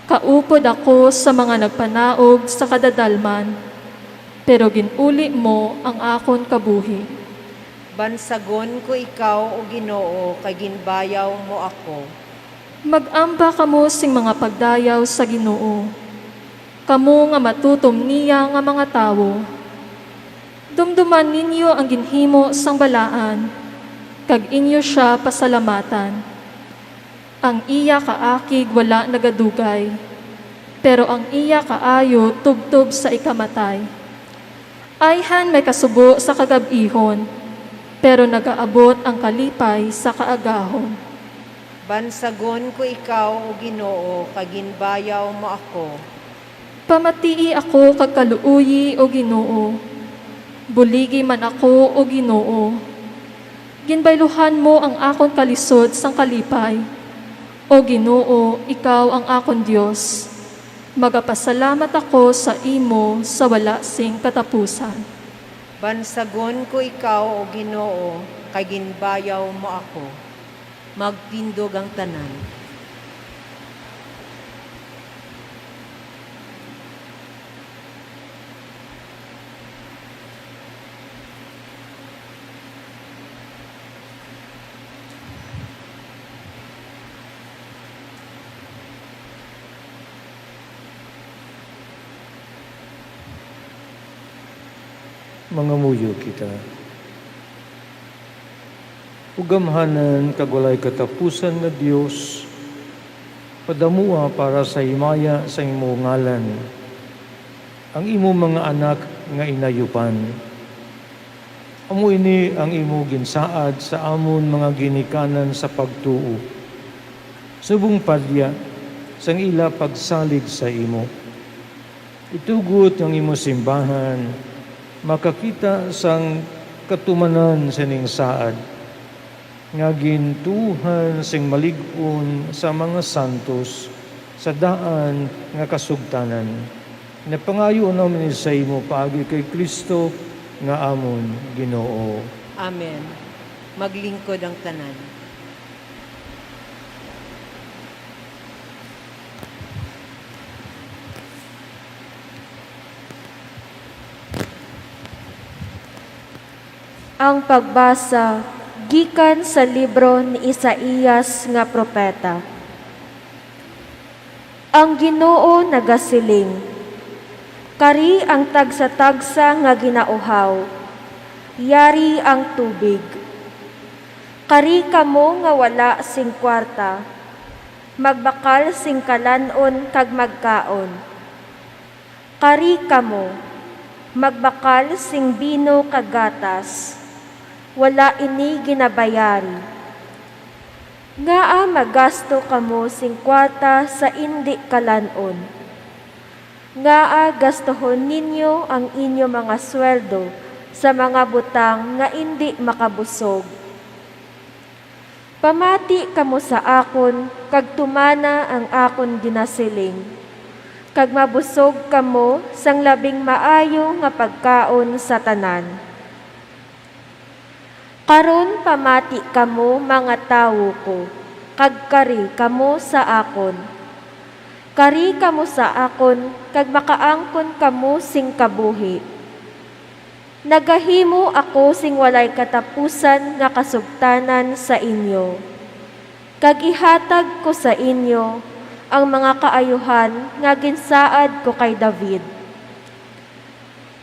Kaupod ako sa mga nagpanaog sa kadadalman, pero gin-uli mo ang akon kabuhi. Bansagon ko ikaw, O Ginoo, kay ginbayaw mo ako. Mag-amba kamo sing mga pagdayaw sa Ginoo, kamo nga matutom niya nga mga tawo. Dumduman ninyo ang ginhimo sang balaan, kag inyo sia pasalamatan. Ang iya kaakig wala nagadugay, pero ang iya kaayo tubtob sa ikamatay. Ayhan may kasubo sa kagab-ihon, pero nagaabot ang kalipay sa kaagahon. Bansagon ko ikaw, O Ginoo, kag ginbayaw mo ako. Pamatii ako kag kaluoyi, O Ginoo. Buligi man ako, O Ginoo. Ginbayluhan mo ang akon kalisod sang kalipay. O Ginoo, ikaw ang akon Dios. Magapasalamat ako sa imo sa wala sing katapusan. Bansagon ko ikaw, O Ginoo, kay ginbayaw mo ako. Magtindog ang tanan. Mangamuyo kita. O gamhanan kag walay katapusan nga Dios, padamoa para sa himaya sang imo ngalan ang imo mga anak nga inayupan. Amo ini ang imo ginsaad sa amon mga ginikanan sa pagtuo, subong padya sang ila pagsalig sa imo. Itugot nga ang imo simbahan makakita sang katumanan sining saad, nga gintuohan sing malig-on sa mga santos sa daan nga kasugtanan. Napangayo namin sa imo paagi kay Kristo nga amon Ginoo. Amen. Maglingkod ang tanan. Ang pagbasa gikan sa libro ni Isaias nga propeta. Ang Ginoo nagasiling, "Kari ang tagsa-tagsa nga ginauhaw, yari ang tubig. Kari kamo nga wala sing kuwarta, magbakal sing kalan-on kag magkaon. Kari kamo, magbakal sing bino kag gatas, wala ini ginabayari. Ngaa magasto kamo sing kuwarta sa indi kalan-on? Ngaa gastuhon ninyo ang inyo mga sweldo sa mga butang nga indi makabusog? Pamati kamo sa akon kag tumana ang akon ginasiling, kag mabusog kamo sang labing maayo nga pagkaon sa tanan. Karon pamati kamo, mga tawo ko, kag kari kamo sa akon. Kari kamo sa akon, kag makaangkon kamo sing kabuhi. Nagahimo ako sing walay katapusan nga kasugtanan sa inyo, kag ihatag ko sa inyo ang mga kaayuhan nga ginsaad ko kay David.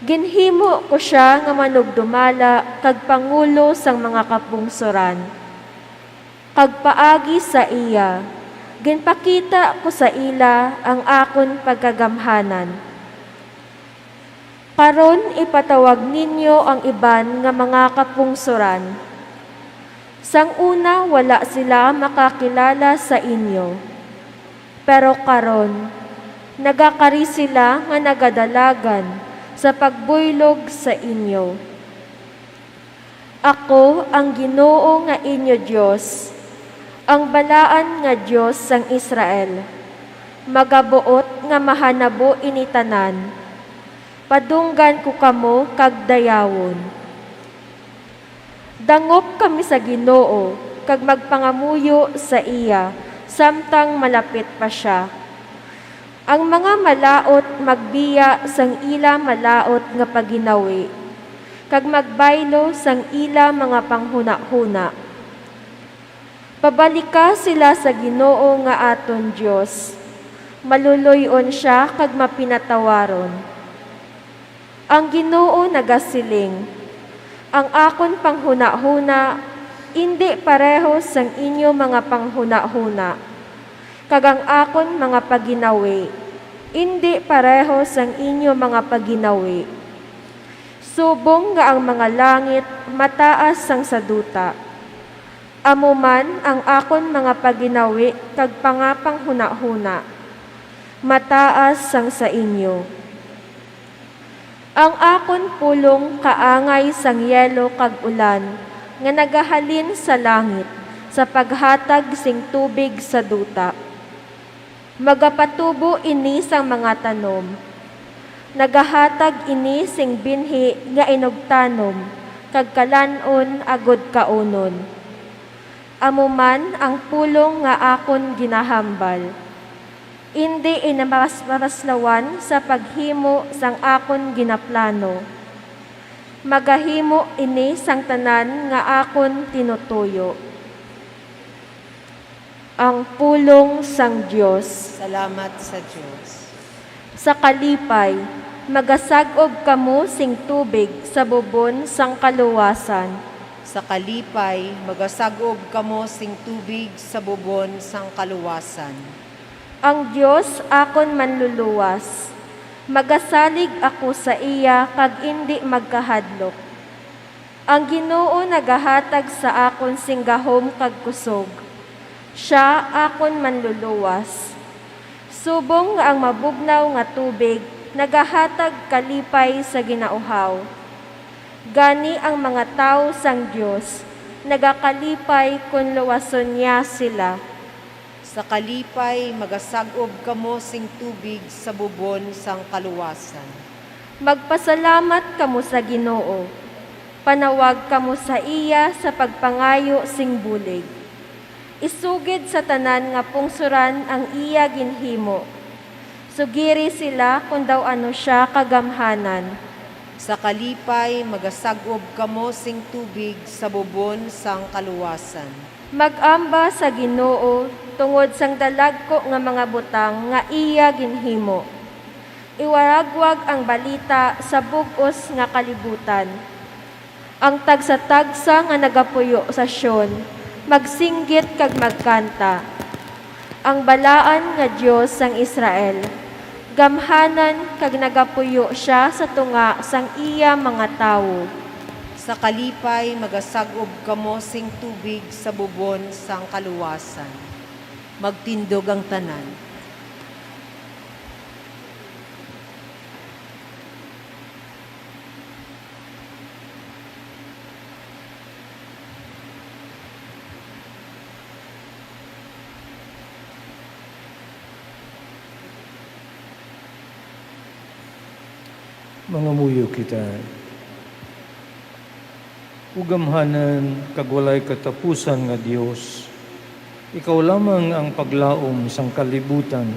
Ginhimo ko sia nga manugdumala kag pangulo sang mga kapungsoran, kag paagi sa iya ginpakita ko sa ila ang akon pagkagamhanan. Karon ipatawag ninyo ang iban nga mga kapungsoran. Sang una wala sila makakilala sa inyo, pero karon nagakari sila nga nagadalagan sa pagbuylog sa inyo. Ako ang Ginoo nga inyo Dios, ang Balaan nga Dios sang Israel. Magabuot nga mahanabo ini tanan. Padunggan ko kamo kag dayawon. Dangop kami sa Ginoo kag magpangamuyo sa iya samtang malapit pa sia. Ang mga malaut magbiya sang ila malaut nga pagginawi, kag magbaylo sang ila mga panghunahuna. Pabalika sila sa Ginoo nga aton Dios. Maluloy-on sia kag mapinatawaron. Ang Ginoo nagasiling, "Ang akon panghunahuna indi pareho sang inyo mga panghunahuna, kag ang akon mga pagginawi indi pareho sang inyo mga pagginawi. Subong nga ang mga langit mataas sang sa duta, amo man ang akon mga pagginawi kag pangapanghunahuna mataas sang sa inyo." Ang akon pulong kaangay sang yelo kag ulan nga nagahalin sa langit sa paghatag sing tubig sa duta. Magapatubo ini sang mga tanom. Nagahatag ini sing binhi nga inugtanom kag kalan-on agud kaunon. Amo man ang pulong nga akon ginahambal. Indi ini mas-, maraslawan sa paghimo sang akon ginaplano. Magahimo ini sang tanan nga akon tinutuyo. Ang pulong sang Dios. Salamat sa Dios. Sa kalipay, magasag-ob kamo sing tubig sa bubon sang kaluwasan. Sa kalipay, magasag-ob kamo sing tubig sa bubon sang kaluwasan. Ang Dios akon manluluwas, magasalig ako sa iya kag indi magkahadlok. Ang Ginoo nagahatag sa akon sing gahom kag kusog. Sia akon manluluwas. Subong nga ang mabugnaw nga tubig nagahatag kalipay sa ginauhaw, gani ang mga tawo sang Dios nagakalipay kon luwason niya sila. Sa kalipay, magasag-ob kamo sing tubig sa bubon sang kaluwasan. Magpasalamat kamo sa Ginoo, panawag kamo sa iya sa pagpangayo sing bulig. Isugid sa tanan nga pungsoran ang iya ginhimo. Sugiri sila kon daw ano sia kagamhanan. Sa kalipay, magasag-ob kamo sing tubig sa bubon sang kaluwasan. Mag-amba sa Ginoo tungod sang dalagko nga mga butang nga iya ginhimo. Iwaragwag ang balita sa bug-os nga kalibutan. Ang tagsa-tagsa nga nagapuyo sa Sion magsinggit kag magkanta. Ang balaan nga Dios sang Israel gamhanan kag nagapuyo sia sa tunga sang iya mga tawo. Sa kalipay, magasag-ob kamo sing tubig sa bubon sang kaluwasan. Magtindog ang tanan. Mangamuyo kita. O gamhanan kag walay katapusan nga Dios, ikaw lamang ang paglaom sang kalibutan.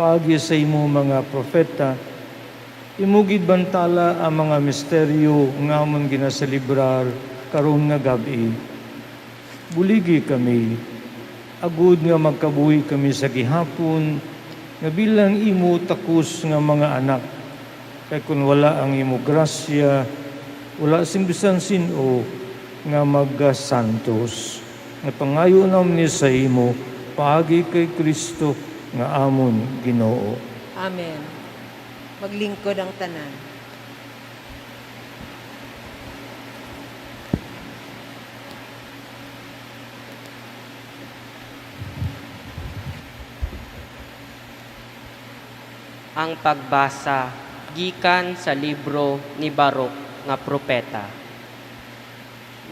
Paagi sa imo mga propeta, imo gid bantala ang mga misteryo nga amon ginaselebrar karon nga gab-i. Buligi kami, agod nga magkabuhi kami sa gihapon nga bilang imo takos nga mga anak. Kay kon wala ang imo grasya, wala sing bisan sin-o nga magasantos. Nga pangayo namon ni sa imo paagi kay Cristo nga amon Ginoo. Amen. Maglingkod ang tanan. Ang pagbasa gikan sa libro ni Baruch nga propeta.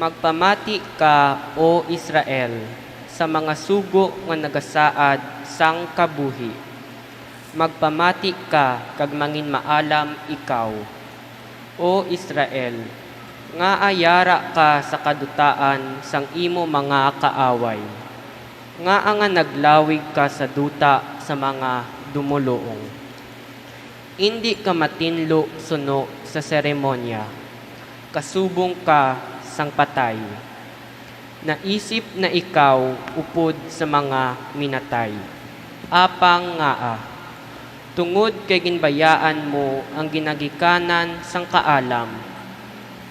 Magpamati ka, O Israel, sa mga sugo nga nagasaad sang kabuhi. Magpamati ka kag manginmaalam ikaw, O Israel, ngaa yara ka sa kadutaan sang imo mga kaaway? Ngaa nga naglawig ka sa duta sa mga dumoluong? Indi ka matinlo suno sa seremonya, kasubong ka sang patay. Naisip na ikaw upod sa mga minatay. Apang ngaa? Tungod kay ginbayaan mo ang ginagikanan sang kaalam.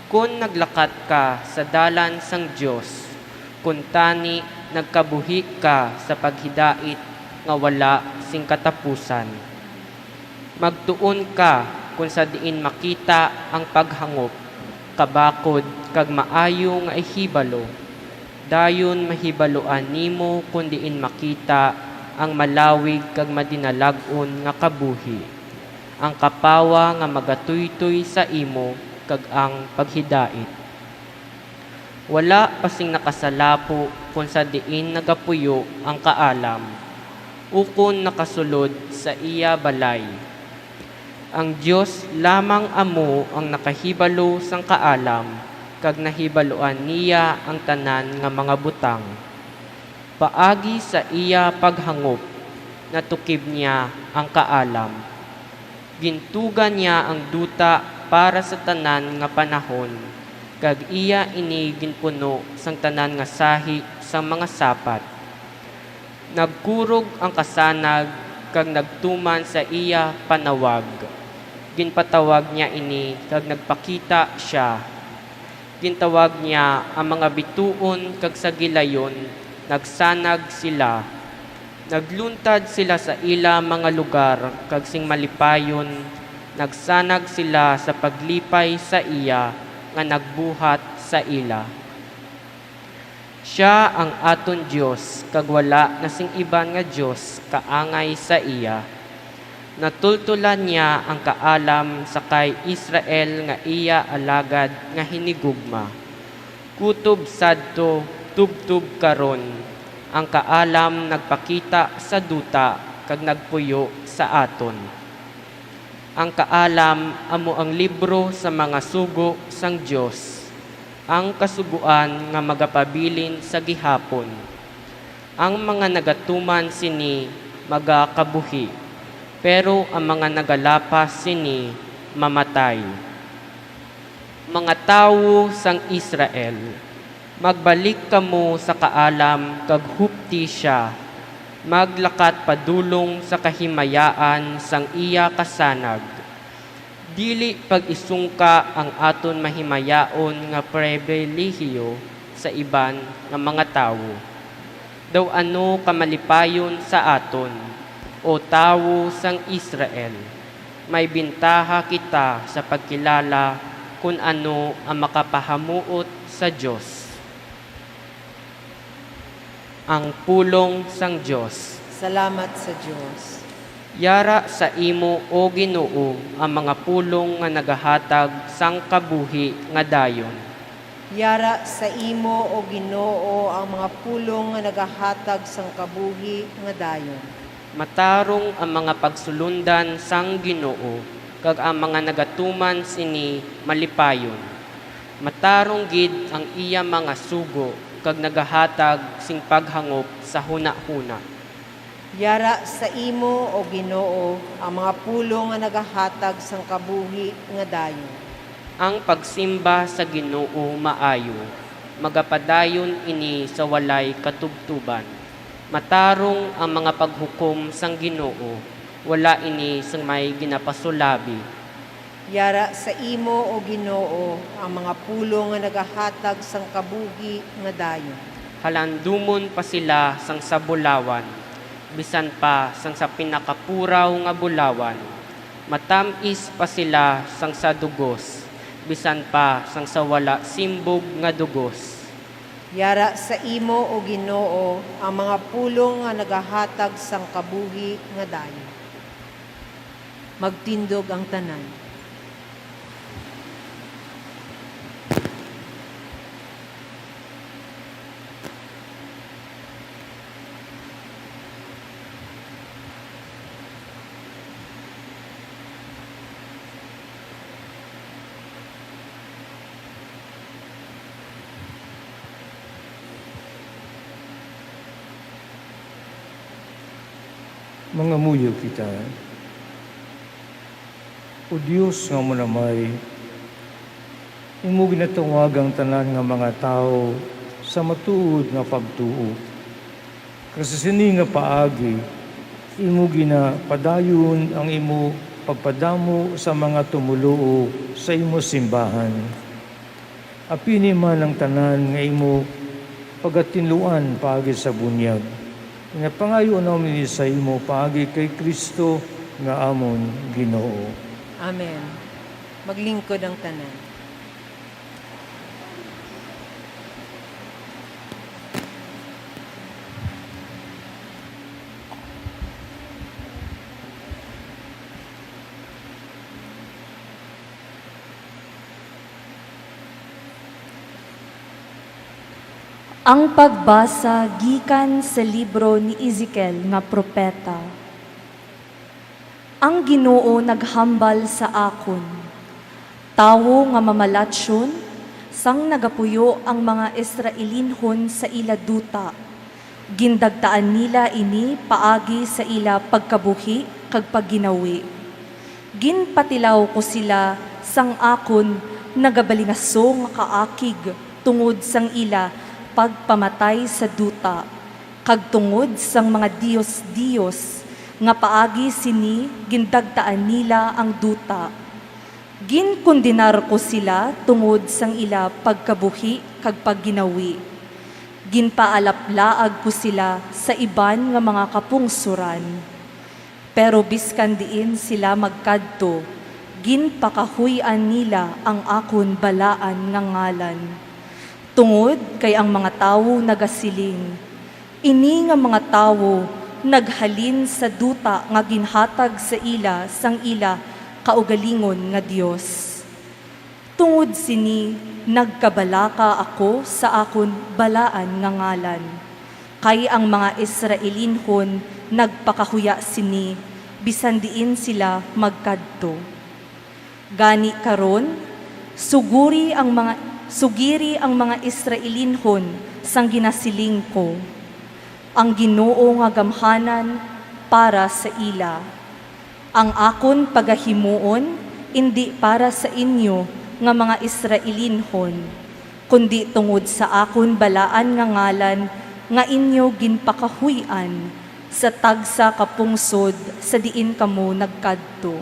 Kon naglakat ka sa dalan sang Dios, kuntani nagkabuhi ka sa paghidait nga wala sing katapusan. Magtuon ka kon sa diin makita ang paghangop, kabakod, kag maayo nga ihibalo. Dayon mahibaluan nimo kon diin makita ang malawig kag madinalag-on nga kabuhi, ang kapawa nga magatuytoy sa imo, kag ang paghidait. Wala pa sing nakasalapo kon sa diin nagapuyo ang kaalam, ukon nakasulod sa iya balay. Ang Dios lamang amo ang nakahibalo sang kaalam, kag nahibaluan niya ang tanan nga mga butang. Paagi sa iya paghangop, natukib niya ang kaalam. Gintuga niya ang duta para sa tanan nga panahon, kag iya ini ginpuno sang tanan nga sahi sang mga sapat. Nagkurog ang kasanag kag nagtuman sa iya panawag. Ginpatawag niya ini kag nagpakita sia. Gintawag niya ang mga bituon kag sa gilayon nagsanag sila. Nagluntad sila sa ila mga lugar kag sing malipayon nagsanag sila sa paglipay sa iya nga nagbuhat sa ila. Sia ang aton Dios, kag wala na sing iban nga dios kaangay sa iya. Natultolan niya ang kaalam sa kay Israel nga iya alagad nga hinigugma. Kutob sadto, tubtob karon, Ang kaalam nagpakita sa duta kag nagpuyo sa aton. Ang kaalam amo ang libro sa mga sugo sang Dios, ang kasugoan nga magapabilin sa gihapon. Ang mga nagatuman sini magakabuhi, pero ang mga nagalapas sini mamatay. Mga tawo sang Israel, magbalik kamo sa kaalam kag hupti sia, maglakat padulong sa kahimayaan sang iya kasanag. Dili pag-isungka ang aton mahimayaon nga pribilehiyo sa iban nga mga tawo. Daw ano ka malipayon sa aton, O tawo sang Israel, may bintaha kita sa pagkilala kon ano ang makapahamuot sa Dios. Ang pulong sang Dios. Salamat sa Dios. Yara sa imo, O Ginoo, ang mga pulong nga nagahatag sang kabuhi nga dayon. Yara sa imo, O Ginoo, ang mga pulong nga nagahatag sang kabuhi nga dayon. Matarong ang mga pagsulondan sang Ginoo, kag ang mga nagatuman sini malipayon. Matarong gid ang iya mga sugo, kag nagahatag sing paghangop sa hunahuna. Yara sa imo, O Ginoo, ang mga pulong nga nagahatag sang kabuhi nga dayon. Ang pagsimba sa Ginoo maayo, magapadayon ini sa walay katubtoban. Matarong ang mga paghukom sang Ginoo, wala ini sing may ginapasulabi. Yara sa imo, O Ginoo, ang mga pulong nga nagahatag sang kabuhi nga dayon. Halandumon pa sila sang sa bulawan, bisan pa sang sa pinakapuraw nga bulawan. Matam-is pa sila sang sa dugos, bisan pa sang sa wala simbog nga dugos. Yara sa imo, O Ginoo, ang mga pulong nga nagahatag sang kabuhi nga dayon. Magtindog ang tanan. Mangamuyo kita. O Dios nga manamay, imo ginatawag ang tanan nga mga tawo sa matuod nga pagtuo. Kag sa sini nga paagi, imo ginapadayon ang imo pagpadamo sa mga tumoluo sa imo simbahan. Apini man ang tanan nga imo pagatinluan paagi sa bunyag. Nga pangayo namin ini sa imo paagi kay Cristo nga amon Ginoo. Amen. Maglingkod ang tanan. Ang pagbasa gikan sa libro ni Ezekiel nga propeta. Ang Ginoo naghambal sa akon, "Tawo nga mamalatyon, sang nagapuyo ang mga Israelinhon sa ila duta, gindagtaan nila ini paagi sa ila pagkabuhi kag pagginawi. Ginpatilaw ko sila sang akon nagabalingaso nga kaakig tungod sang ila pagpamatay sa duta, kag tungod sang mga dios-dios nga paagi sini gindagtaan nila ang duta. Ginkondenar ko sila tungod sang ila pagkabuhi kag pagginawi. Ginpaalaplaag ko sila sa iban nga mga kapungsoran. Pero biskan diin sila magkadto, ginpakahuy-an nila ang akon balaan nga ngalan. Tungod kay ang mga tawo nagasiling, 'Ini nga mga tawo naghalin sa duta nga ginhatag sa ila sang ila kaugalingon nga dios.' Tungod sini, nagkabalaka ako sa akon balaan nga ngalan. Kay ang mga Israelinhon nagpakahuya sini bisan diin sila magkadto. Gani karon, suguri ang mga, sugiri ang mga Israelinhon sang ginasiling ko, ang Ginoo nga gamhanan para sa ila. Ang akon pagahimuon indi para sa inyo nga mga Israelinhon, kundi tungod sa akon balaan nga ngalan nga inyo ginpakahuy-an sa tagsa ka pungsod sa diin kamo nagkadto.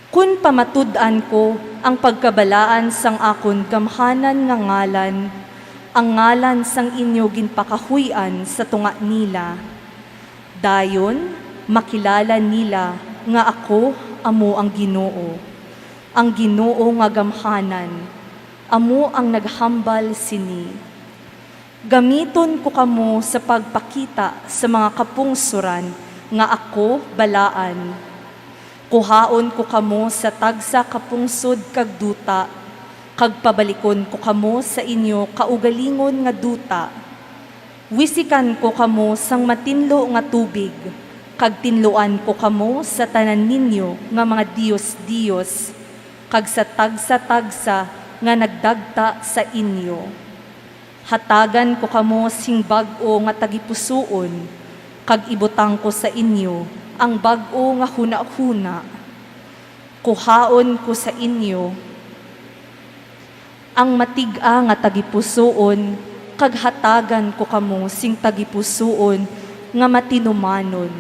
Kon pamatud-an ko ang pagkabalaan sang akon gamhanan nga ngalan, ang ngalan sang inyo ginpakahuy-an sa tunga nila, dayon makilala nila nga ako amo ang Ginoo, ang Ginoo nga gamhanan, amo ang naghambal sini. Gamiton ko kamo sa pagpakita sa mga kapungsoran nga ako balaan. Kuhaon ko kamo sa tagsa ka pungsod kag duta, kag pabalikon ko kamo sa inyo kaugalingon nga duta. Wisikan ko kamo sang matinlo nga tubig, kag tinluan ko kamo sa tanan ninyo nga mga dios-dios, kag sa tagsa-tagsa nga nagdagta sa inyo. Hatagan ko kamo sing bag-o nga tagipusoon, kag ibutang ko sa inyo ang bag-o nga hunahuna. Kuhaon ko sa inyo ang matig-a nga tagipusoon, kag hatagan ko kamo sing tagipusoon nga matinumanon.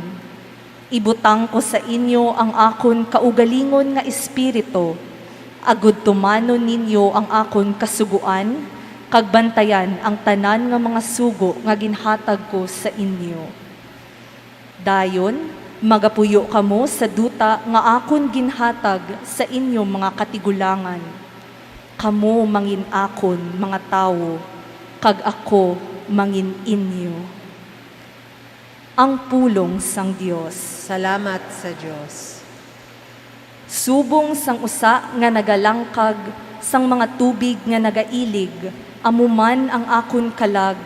Ibutang ko sa inyo ang akon kaugalingon nga espiritu, agud tumanon ninyo ang akon kasugoan, kag bantayan ang tanan nga mga sugo nga ginhatag ko sa inyo. Dayon, magapuyo kamo sa duta nga akon ginhatag sa inyo mga katigulangan. Kamo mangin akon mga tawo, kag ako mangin inyo. Ang pulong sang Dios. Salamat sa Dios. Subong sang usa nga nagalangkag sang mga tubig nga nagailig, amo man ang akon kalag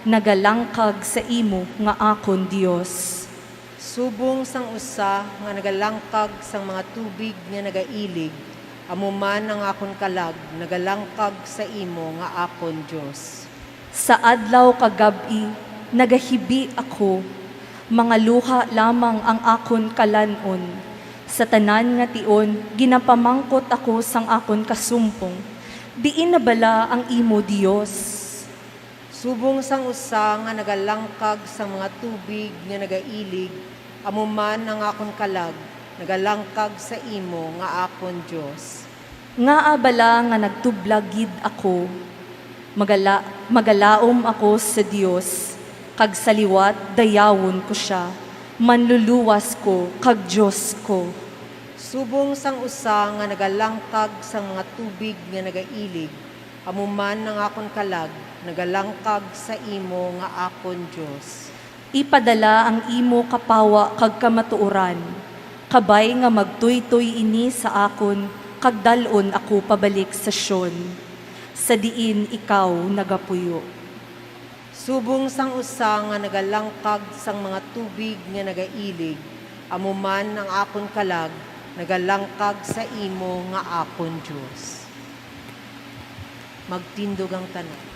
nagalangkag sa imo nga akon Dios. Subong sang usa nga nagalangkag sang mga tubig nga nagailig, amo man ang akon kalag nagalangkag sa imo nga akon Dios. Sa adlaw kag gab-i nagahibi ako, mga luha lamang ang akon kalan-on. Sa tanan nga tion ginapamangkot ako sang akon kasumpong, "Diin na bala ang imo Dios?" Subong sang usa nga nagalangkag sang mga tubig nga nagailig, amo man ang akon kalag nagalangkag sa imo nga akon Dios. Ngaa bala nga nagtublag gid ako? Magala-, magalaom ako sa Dios, kag sa liwat dayawon ko sia, Manluluwas ko kag Dios ko. Subong sang usa nga nagalangkag sang mga tubig nga nagailig, amo man ang akon kalag nagalangkag sa imo nga akon Dios. Ipadala ang imo kapawa kag kamatuoran, kabay nga magtuytoy ini sa akon kag dal-on ako pabalik sa Sion, sa diin ikaw nagapuyo. Subong sang usa nga nagalangkag sang mga tubig nga nagailig, amo man ang akon kalag nagalangkag sa imo nga akon Dios. Magtindog ang tanan.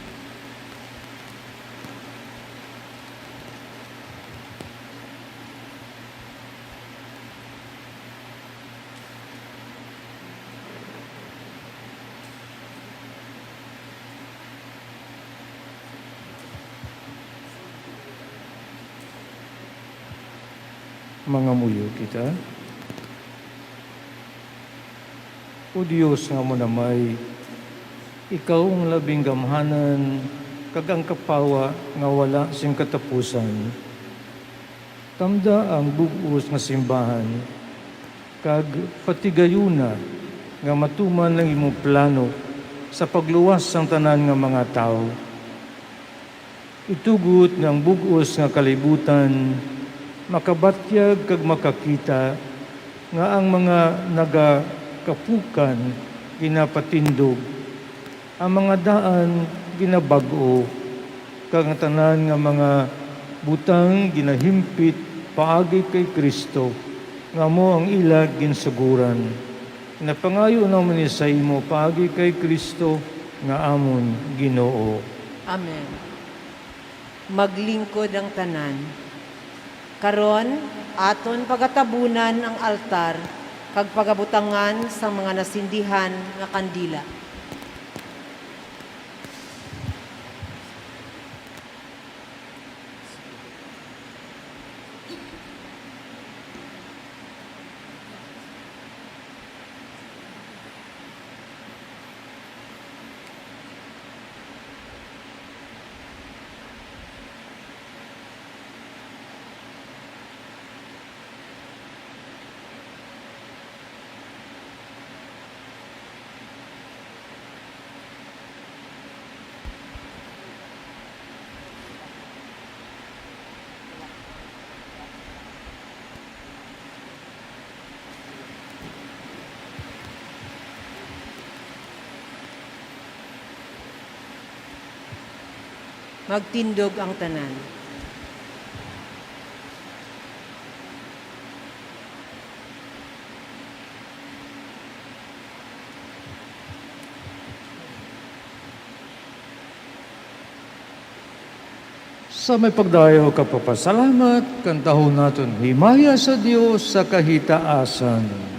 Mangamuyo kita. O Dios nga manamay, ikaw ang labing gamhanan kag ang kapawa nga wala sing katapusan. Tamda ang bug-os nga simbahan, kag patigayuna nga matuman ang imong plano sa pagluwas sang tanan nga mga tawo. Itugot nga ang bug-os nga kalibutan makabatyag kag makakita nga ang mga nagakapukan ginapatindog, ang mga daan ginabag-o, kag ang tanan nga mga butang ginahimpit paagi kay Cristo, nga amo ang ila ginsugoran. Napangayo namon ini sa imo paagi kay Cristo nga amon Ginoo. Amen. Maglingkod ang tanan. Karon, aton pagatabunan ang altar kag pagabutangan sang mga nasindihan nga kandila. Magtindog ang tanan. Sa may pagdayog kag pagpasalamat, kantahon naton himaya sa Dios sa kahitaasan.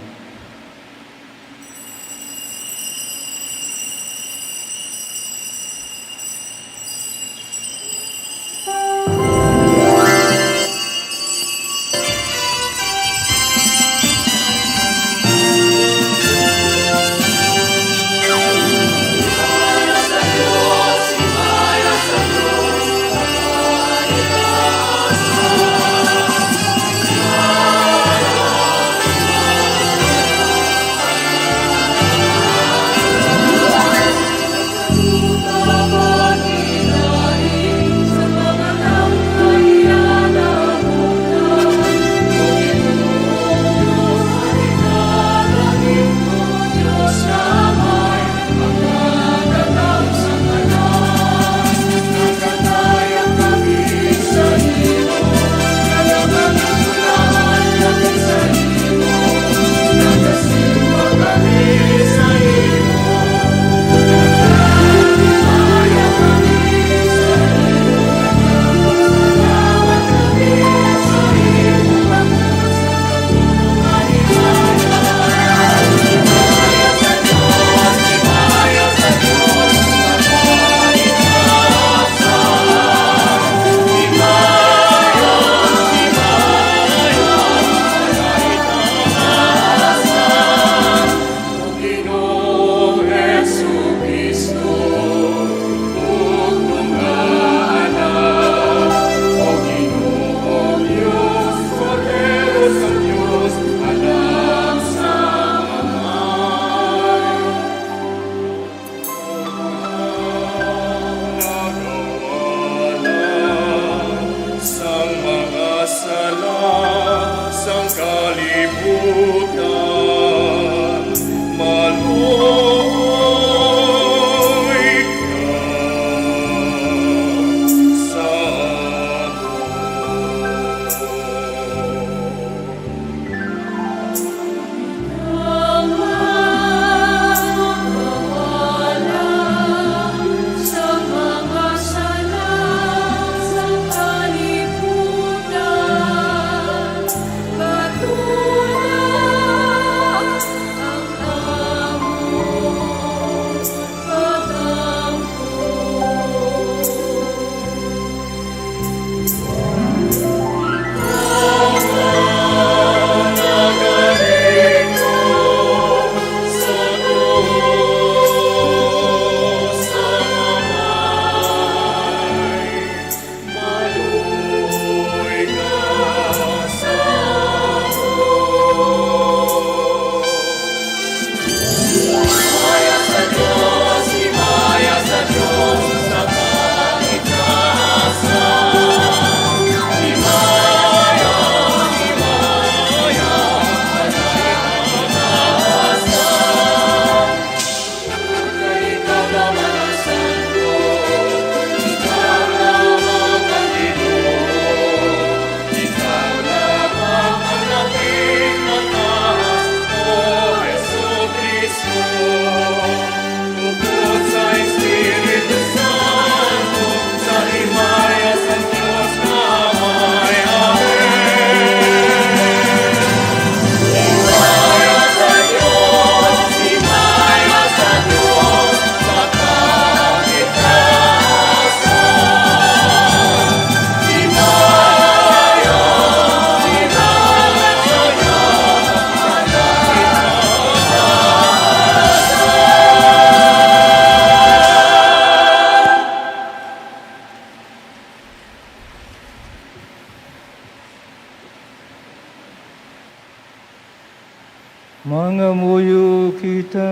Mangamuyo kita.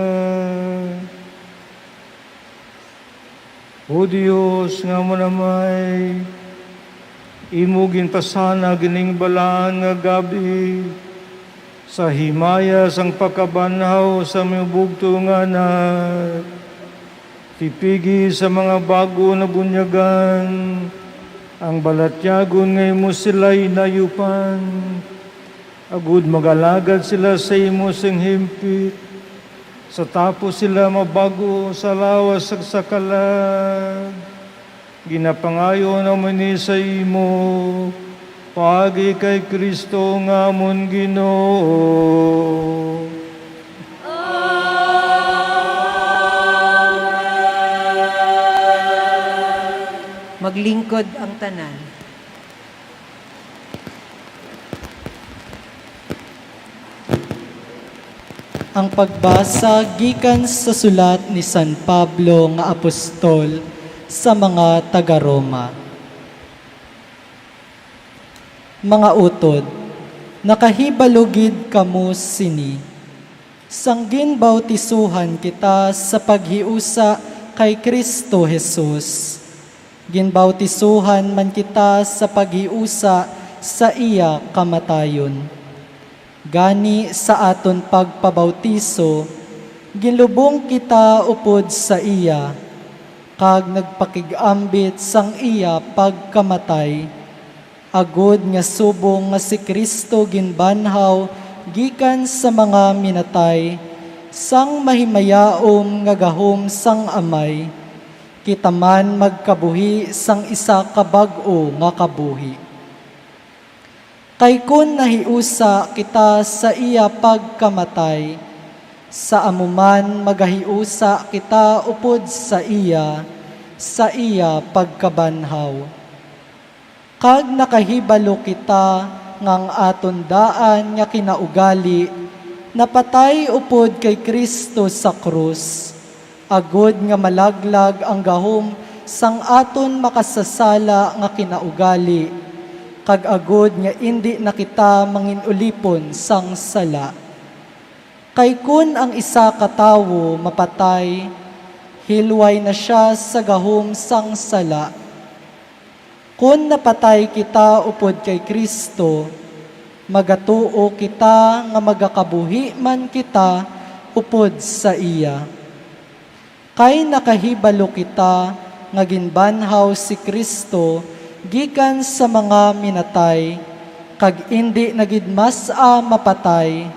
O Dios nga manamay, imo ginpasanag ining balaan nga gabi sa himaya sang pagkabanhaw sa imong bugtong nga Anak. Tipigi sa mga bag-o nga bunyagan ang balatyagon nga imo sila'y nayupan, agud mag-alagad sila sa imo sing himpit, sa tapos sila mabag-o sa lawas kag sa kalag. Ginapangayo namon ini sa imo, paagi kay Cristo nga amon Ginoo. Maglingkod ang tanan. Ang pagbasa gikan sa sulat ni San Pablo nga apostol sa mga taga-Roma. Mga utod, nakahibalo gid kamo sini. Sang ginbautisuhan kita sa paghiusa kay Cristo Jesus, ginbautisuhan man kita sa paghiusa sa iya kamatayon. Gani, sa aton pagpabautiso, ginlubong kita upod sa iya, kag nagpakig-ambit sang iya pagkamatay, agod nga subong nga si Cristo ginbanhaw gikan sa mga minatay, sang mahimayaom nga gahom sang Amay, kita man magkabuhi sang isa ka bag-o nga kabuhi. Kay kon nahiusa kita sa iya pagkamatay, sa amo man magahiusa kita upod sa iya sa iya pagkabanhaw. Kag nakahibalo kita nga ang aton daan nga kinaugali napatay upod kay Cristo sa krus, agod nga malaglag ang gahom sang aton makasasala nga kinaugali, kag agod nga indi na kita mangin-ulipon sang sala. Kay kon ang isa ka tawo mapatay, hilway na sia sa gahom sang sala. Kon napatay kita upod kay Cristo, magatuo kita nga magakabuhi man kita upod sa iya. Kay nakahibalo kita nga ginbanhaw si Cristo gikan sa mga minatay, kag indi na gid mas-a mapatay.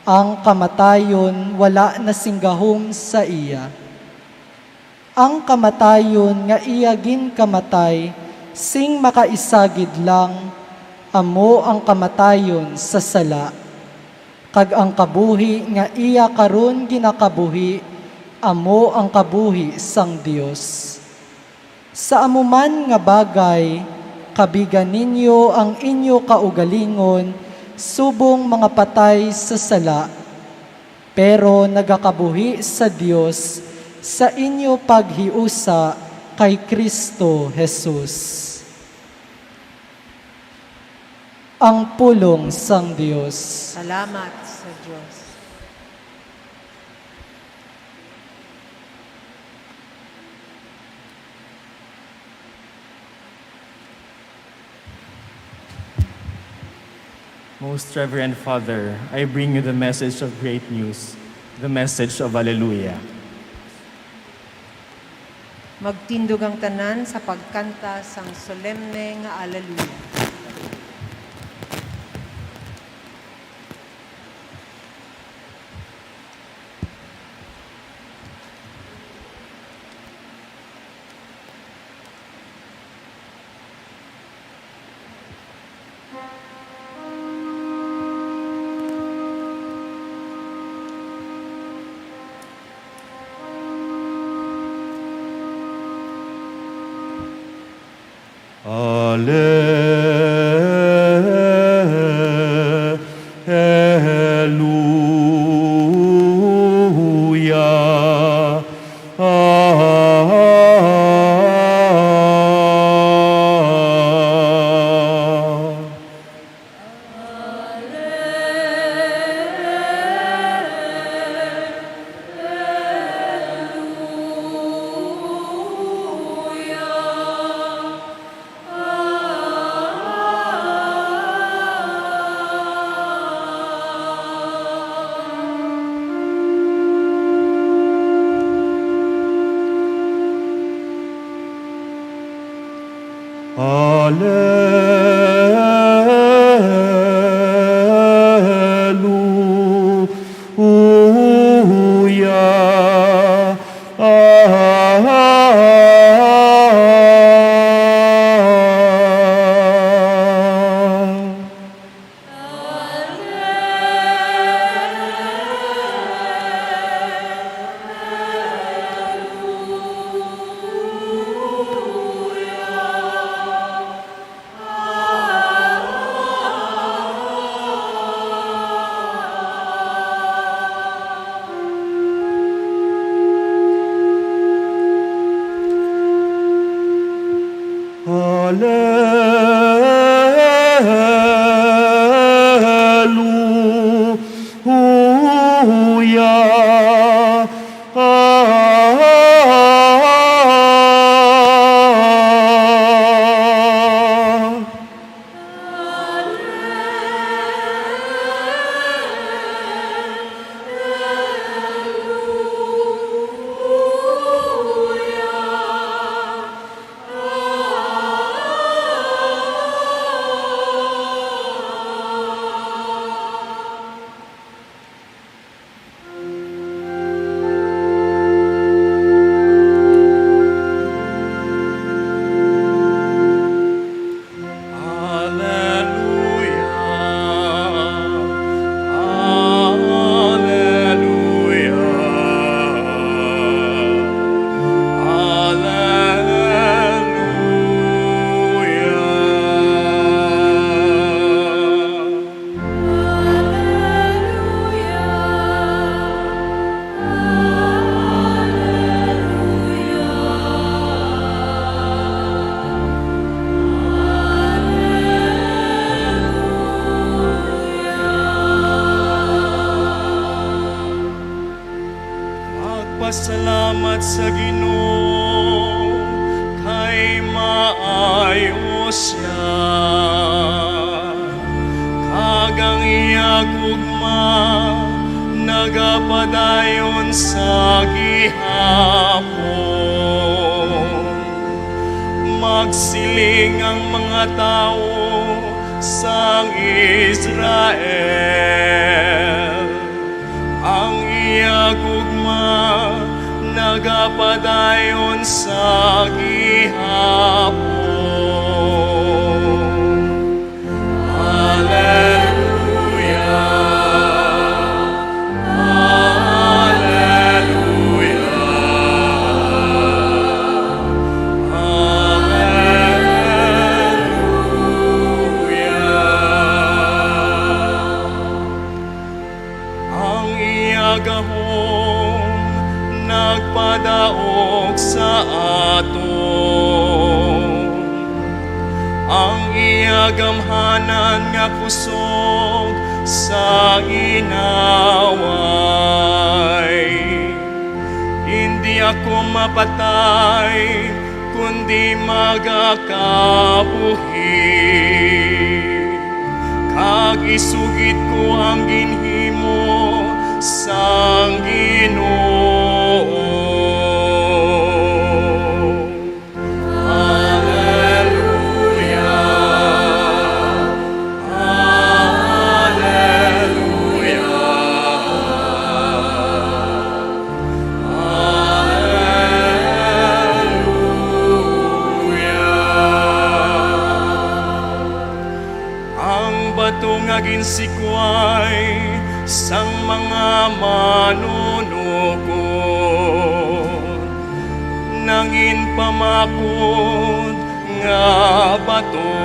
Ang kamatayon wala na sing gahom sa iya. Ang kamatayon nga iya ginkamatay sing makaisa gid lang, amo ang kamatayon sa sala, kag ang kabuhi nga iya karon ginakabuhi amo ang kabuhi sang Dios. Sa amo man nga bagay, kabiga ninyo ang inyo kaugalingon subong mga patay sa sala, pero nagakabuhi sa Dios sa inyo paghiusa kay Cristo Jesus. Ang pulong sang Dios. Salamat sa Dios. Most Reverend Father, I bring you the message of great news, the message of Alleluia. Magtindog ang tanan sa pagkanta sang solemne nga Alleluia. Alleluia. Hallelujah. Hallelujah. Hallelujah. Hallelujah. Hallelujah. Magpasalamat sa Ginoo, kay maayo sia, kag ang iya gugma nagapadayon sa gihapon. Magsiling ang mga tawo sang Israel, ang iya gugma nagapadayon sa gihapon. Hallelujah. Hallelujah. Hallelujah. Ang iya gahom nagpadaog sa aton, ang iya gamhanan nga kusog sa inaway. Indi ako mapatay, kundi magakabuhi, kag isugid ko ang ginhimo sang Ginoo. Hallelujah. Hallelujah. Hallelujah. Ang bato nga ginsikway sang mga manunokon nangin pamakod nga bato.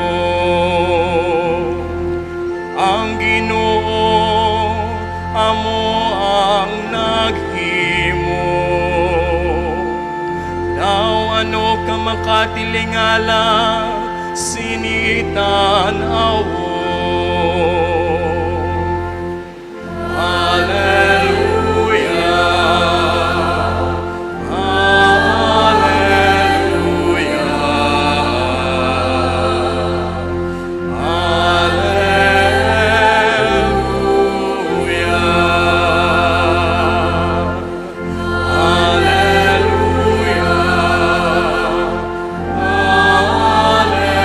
Ang Ginoo amo ang naghimo. Daw ano ka makatilingala sini tan-awon? Hallelujah. Hallelujah. Hallelujah. Hallelujah.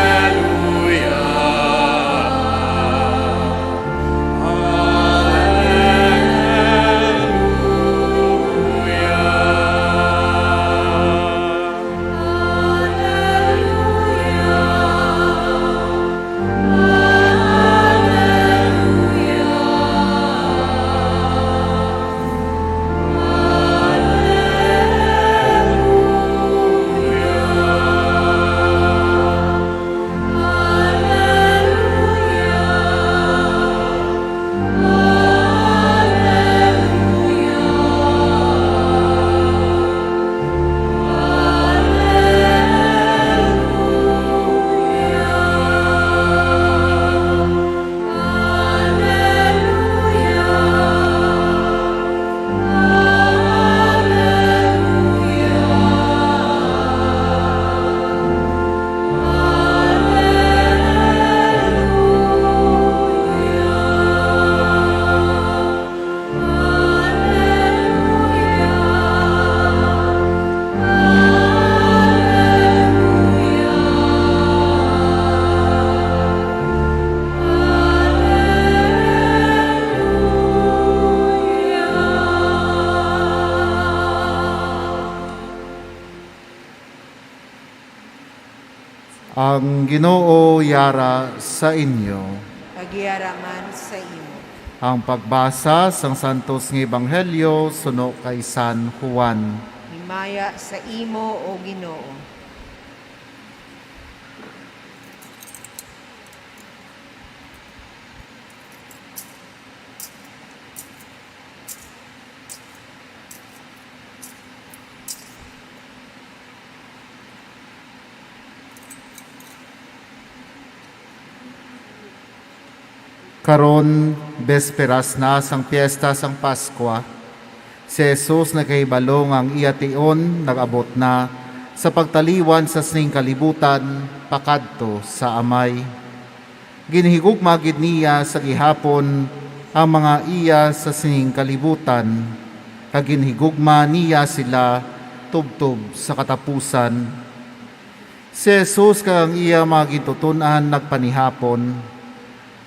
Ang Ginoo yara sa inyo. Agyara man sa imo. Ang pagbasa sang Santos nga Ebanghelyo suno kay San Juan. Himaya sa imo, O Ginoo. Karon, besperas na sang Piesta sang Paskwa. Si Jesus nakahibalo nga ang iya tion nag-abot na sa pagtaliwan sa sining kalibutan pakadto sa Amay. Ginhigugma gid niya sa gihapon ang mga iya sa sining kalibutan, kag ginhigugma niya sila tubtob sa katapusan. Si Jesus kag ang iya mga gintuton-an nagpanihapon.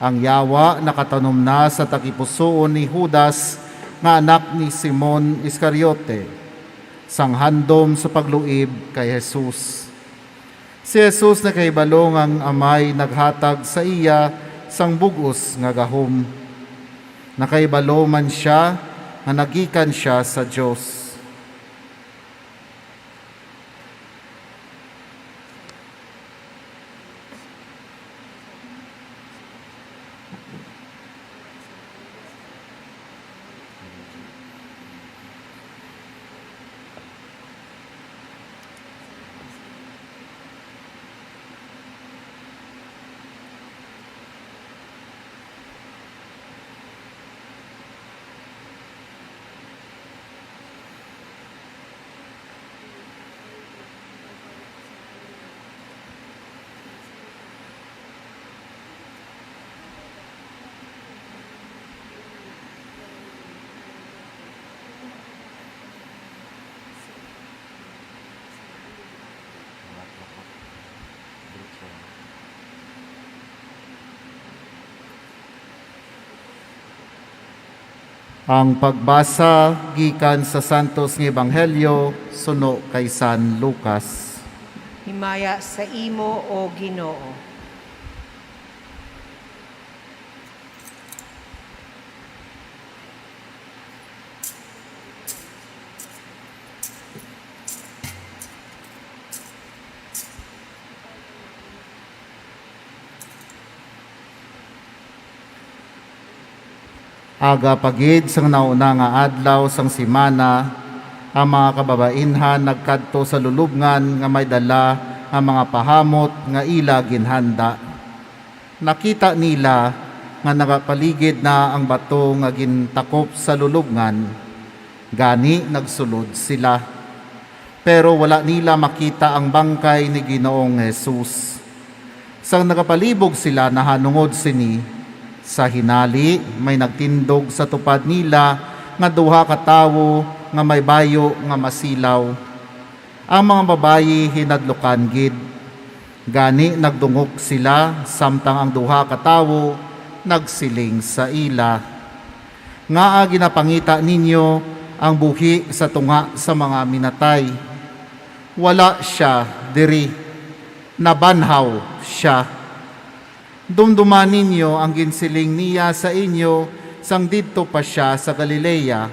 Ang yawa nakatanom na sa tagipusoon ni Judas nga anak ni Simon Iscariote, sang handom sa pagluib kay Jesus. Si Jesus nakahibalo nga ang Amay naghatag sa iya sang bug-os nga gahom. Nakahibalo man sia nga nagikan sia sa Dios. Ang pagbasa gikan sa Santos nga Ebanghelyo suno kay San Lucas. Himaya sa imo, O Ginoo. Aga pa gid sang nauna nga adlaw sang semana, ang mga kababainhan nagkadto sa lulubngan nga may dala nga mga pahamot nga ila ginhanda. Nakita nila nga nagapaligid na ang bato nga gintakop sa lulubngan, gani nagsulod sila. Pero wala nila makita ang bangkay ni Ginoong Jesus. Sang nagapalibog sila nahanungod sini, sa hinali may nagtindog sa tupad nila nga duha ka tawo nga may bayo nga masilaw. Ang mga babayi hinadlukan gid. Gani nagdungok sila, samtang ang duha ka tawo nagsiling sa ila, "Ngaa ginapangita ninyo ang buhi sa tunga sa mga minatay? Wala sia diri, nabanhaw sia. Dumduma ninyo ang ginsiling niya sa inyo sang didto pa sia sa Galilea.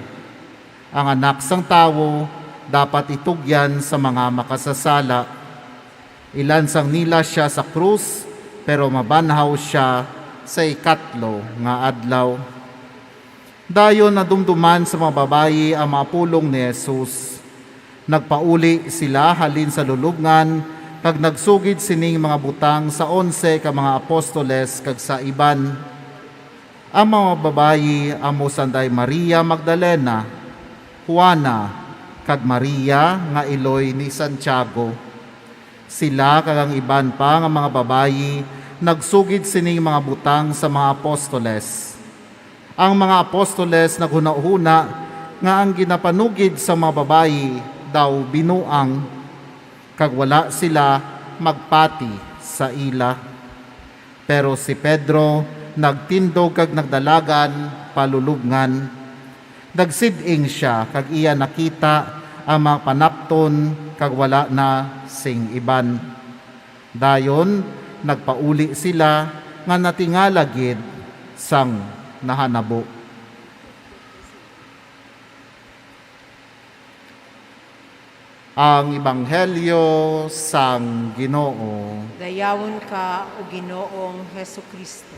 Ang Anak sang Tawo dapat itugyan sa mga makasasala. Ilansang nila sia sa krus, pero mabanhaw sia sa ikatlo nga adlaw." Dayon nadumduman sa mga babayi ang mga pulong ni Jesus. Nagpauli sila halin sa lulubngan kag nagsugid sining mga butang sa onse ka mga apostoles kag sa iban. Ang mga babayi amo sanday Maria Magdalena, Juana, kag Maria nga iloy ni Santiago. Sila kag ang iban pa nga mga babayi nagsugid sining mga butang sa mga apostoles. Ang mga apostoles naghunahuna nga ang ginapanugid sa mga babayi daw binuang, kag wala sila magpati sa ila. Pero si Pedro nagtindog kag nagdalagan pa lulubngan. Nagsid-ing sia kag iya nakita ang mga panapton kag wala na sing iban. Dayon nagpauli sila nga natingala gid sang nahanabo. Ang Ebanghelyo sang Ginoo. Dayawon ka, O Ginoong Jesu-Cristo.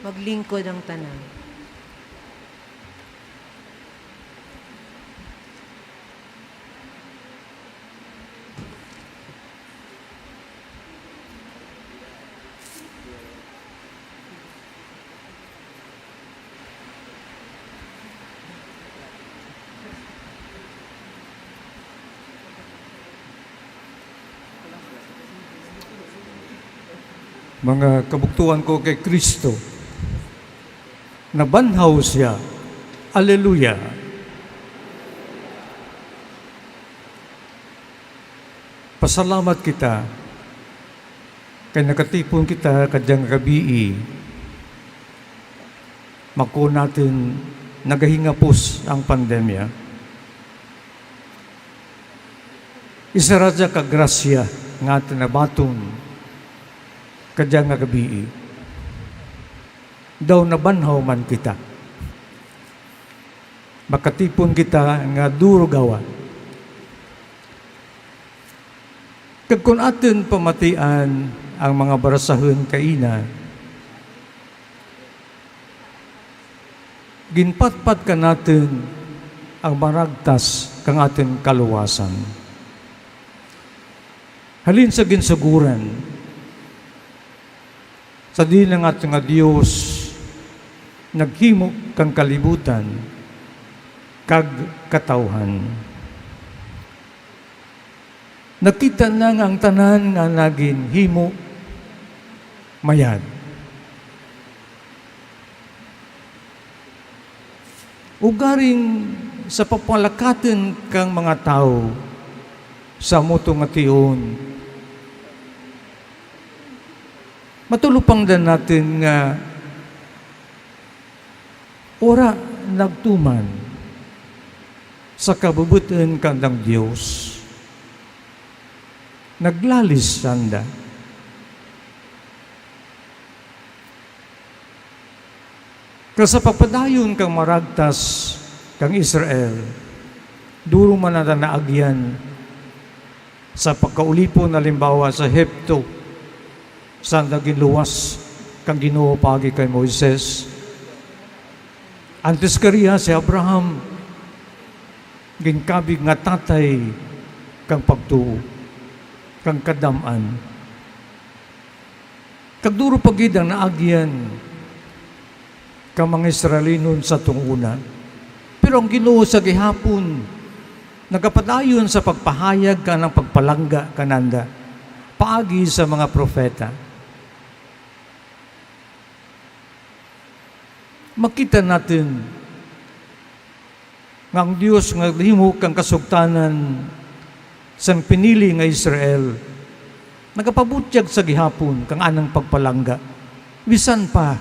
Maglingkod ang tanan. Mga kabugtuan ko kay Kristo, nabanhaw sia. Aleluya! Pasalamat kita kay nakatipon kita kadya nga gabii. Mako natin nagahingapos ang pandemya. Isa ra sia ka grasya nga aton nabaton kadya nga gabii. Daw nabanhaw man kita. Makatipon kita nga duro gawa. Kag kon aton pamatian ang mga barasahon kaina, ginpatpat kanaton ang maragtas kang aton kaluwasan. Halin sa ginsugoran, sa diin ang aton nga Dios naghimo kang kalibutan kag katawhan. Nakita na nga ang tanan nga naginhimo mayad. Ugaring sa papalakaton kang mga tawo sa amo to nga tion, matulupangdan naton nga wala nagtuman sa kabubut-on kang Dios. Naglalis sanda. Kag sa pagpadayon kang maragtas kang Israel, duro man na naagyan sa pagkaulipon, halimbawa, sa Egipto, sa naging luwas kang Ginoo paagi kay Moises. Antes kariya, si Abraham ginkabig nga tatay kang pagtuo, kang kadam-an. Kag duro pa gid ang naagyan ka mga Israelinon sa tung-una. Pero ang Ginoo sa gihapon nagapadayon sa pagpahayag kanang pagpalangga kananda paagi sa mga propeta. Makita natin nga ang Dios nga naghimo kang kasugtanan sang pinili nga Israel, nagapabutyag sa gihapon kang anang pagpalangga. Bisan pa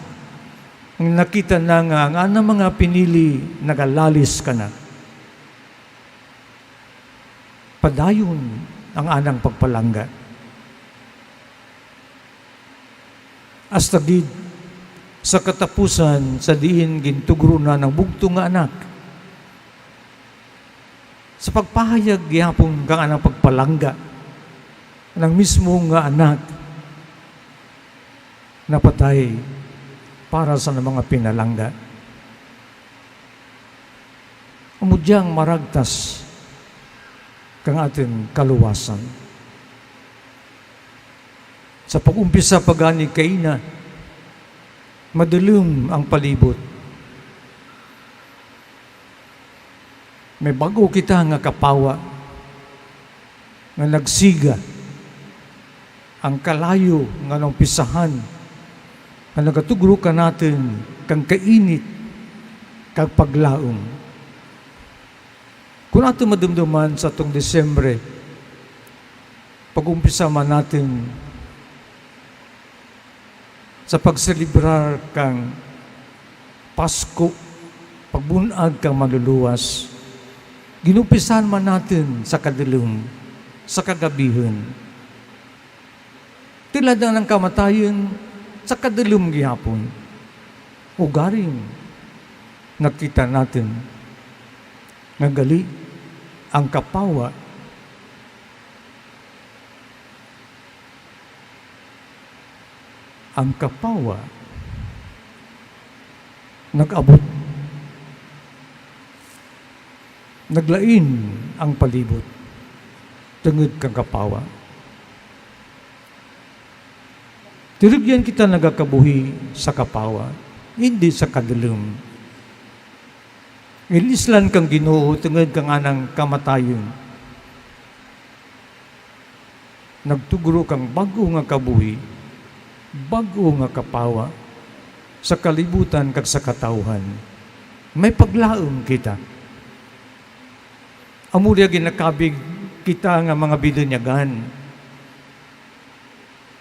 nga nakita na nga ang anang mga pinili nagalalis ka na, padayon ang anang pagpalangga. Hasta gid sa katapusan, sa diin gintugro na ang bugtong nga Anak. Sa pagpahayag gihapon kang anang pagpalangga, ang mismo nga Anak napatay para sa mga pinalangga. Amo dya ang maragtas kang aton kaluwasan. Sa pag-umpisa pa gani kaina, madulom ang palibot. May bag-o kita nga kapawa nga nagsiga, ang kalayo nga naumpisahan, nga nagatugro kanaton kang kainit kag paglaom. Kon aton madumduman sa atong Disyembre, pag-umpisa man naton sa pagselebrar kang Pasko, pagbun-ag kang Manluluwas, Ginumpisan man naton sa kadulom, sa kagabihon. Tila na ang kamatayon sa kadulom gihapon. Ugaring nakita naton nga gali ang kapawa, ang kapawa nag-abot. Naglain ang palibot tungod kang kapawa. Tirugyan kita nagakabuhi sa kapawa, hindi sa kadulom. Inislan kang Ginoo tungod kang anang kamatayon. Nagtugro kang bag-o nga kabuhi, bag-o nga kapawa sa kalibutan kag sa katawhan. May paglaom kita. Amo diya ginakabig kita nga mga binunyagan,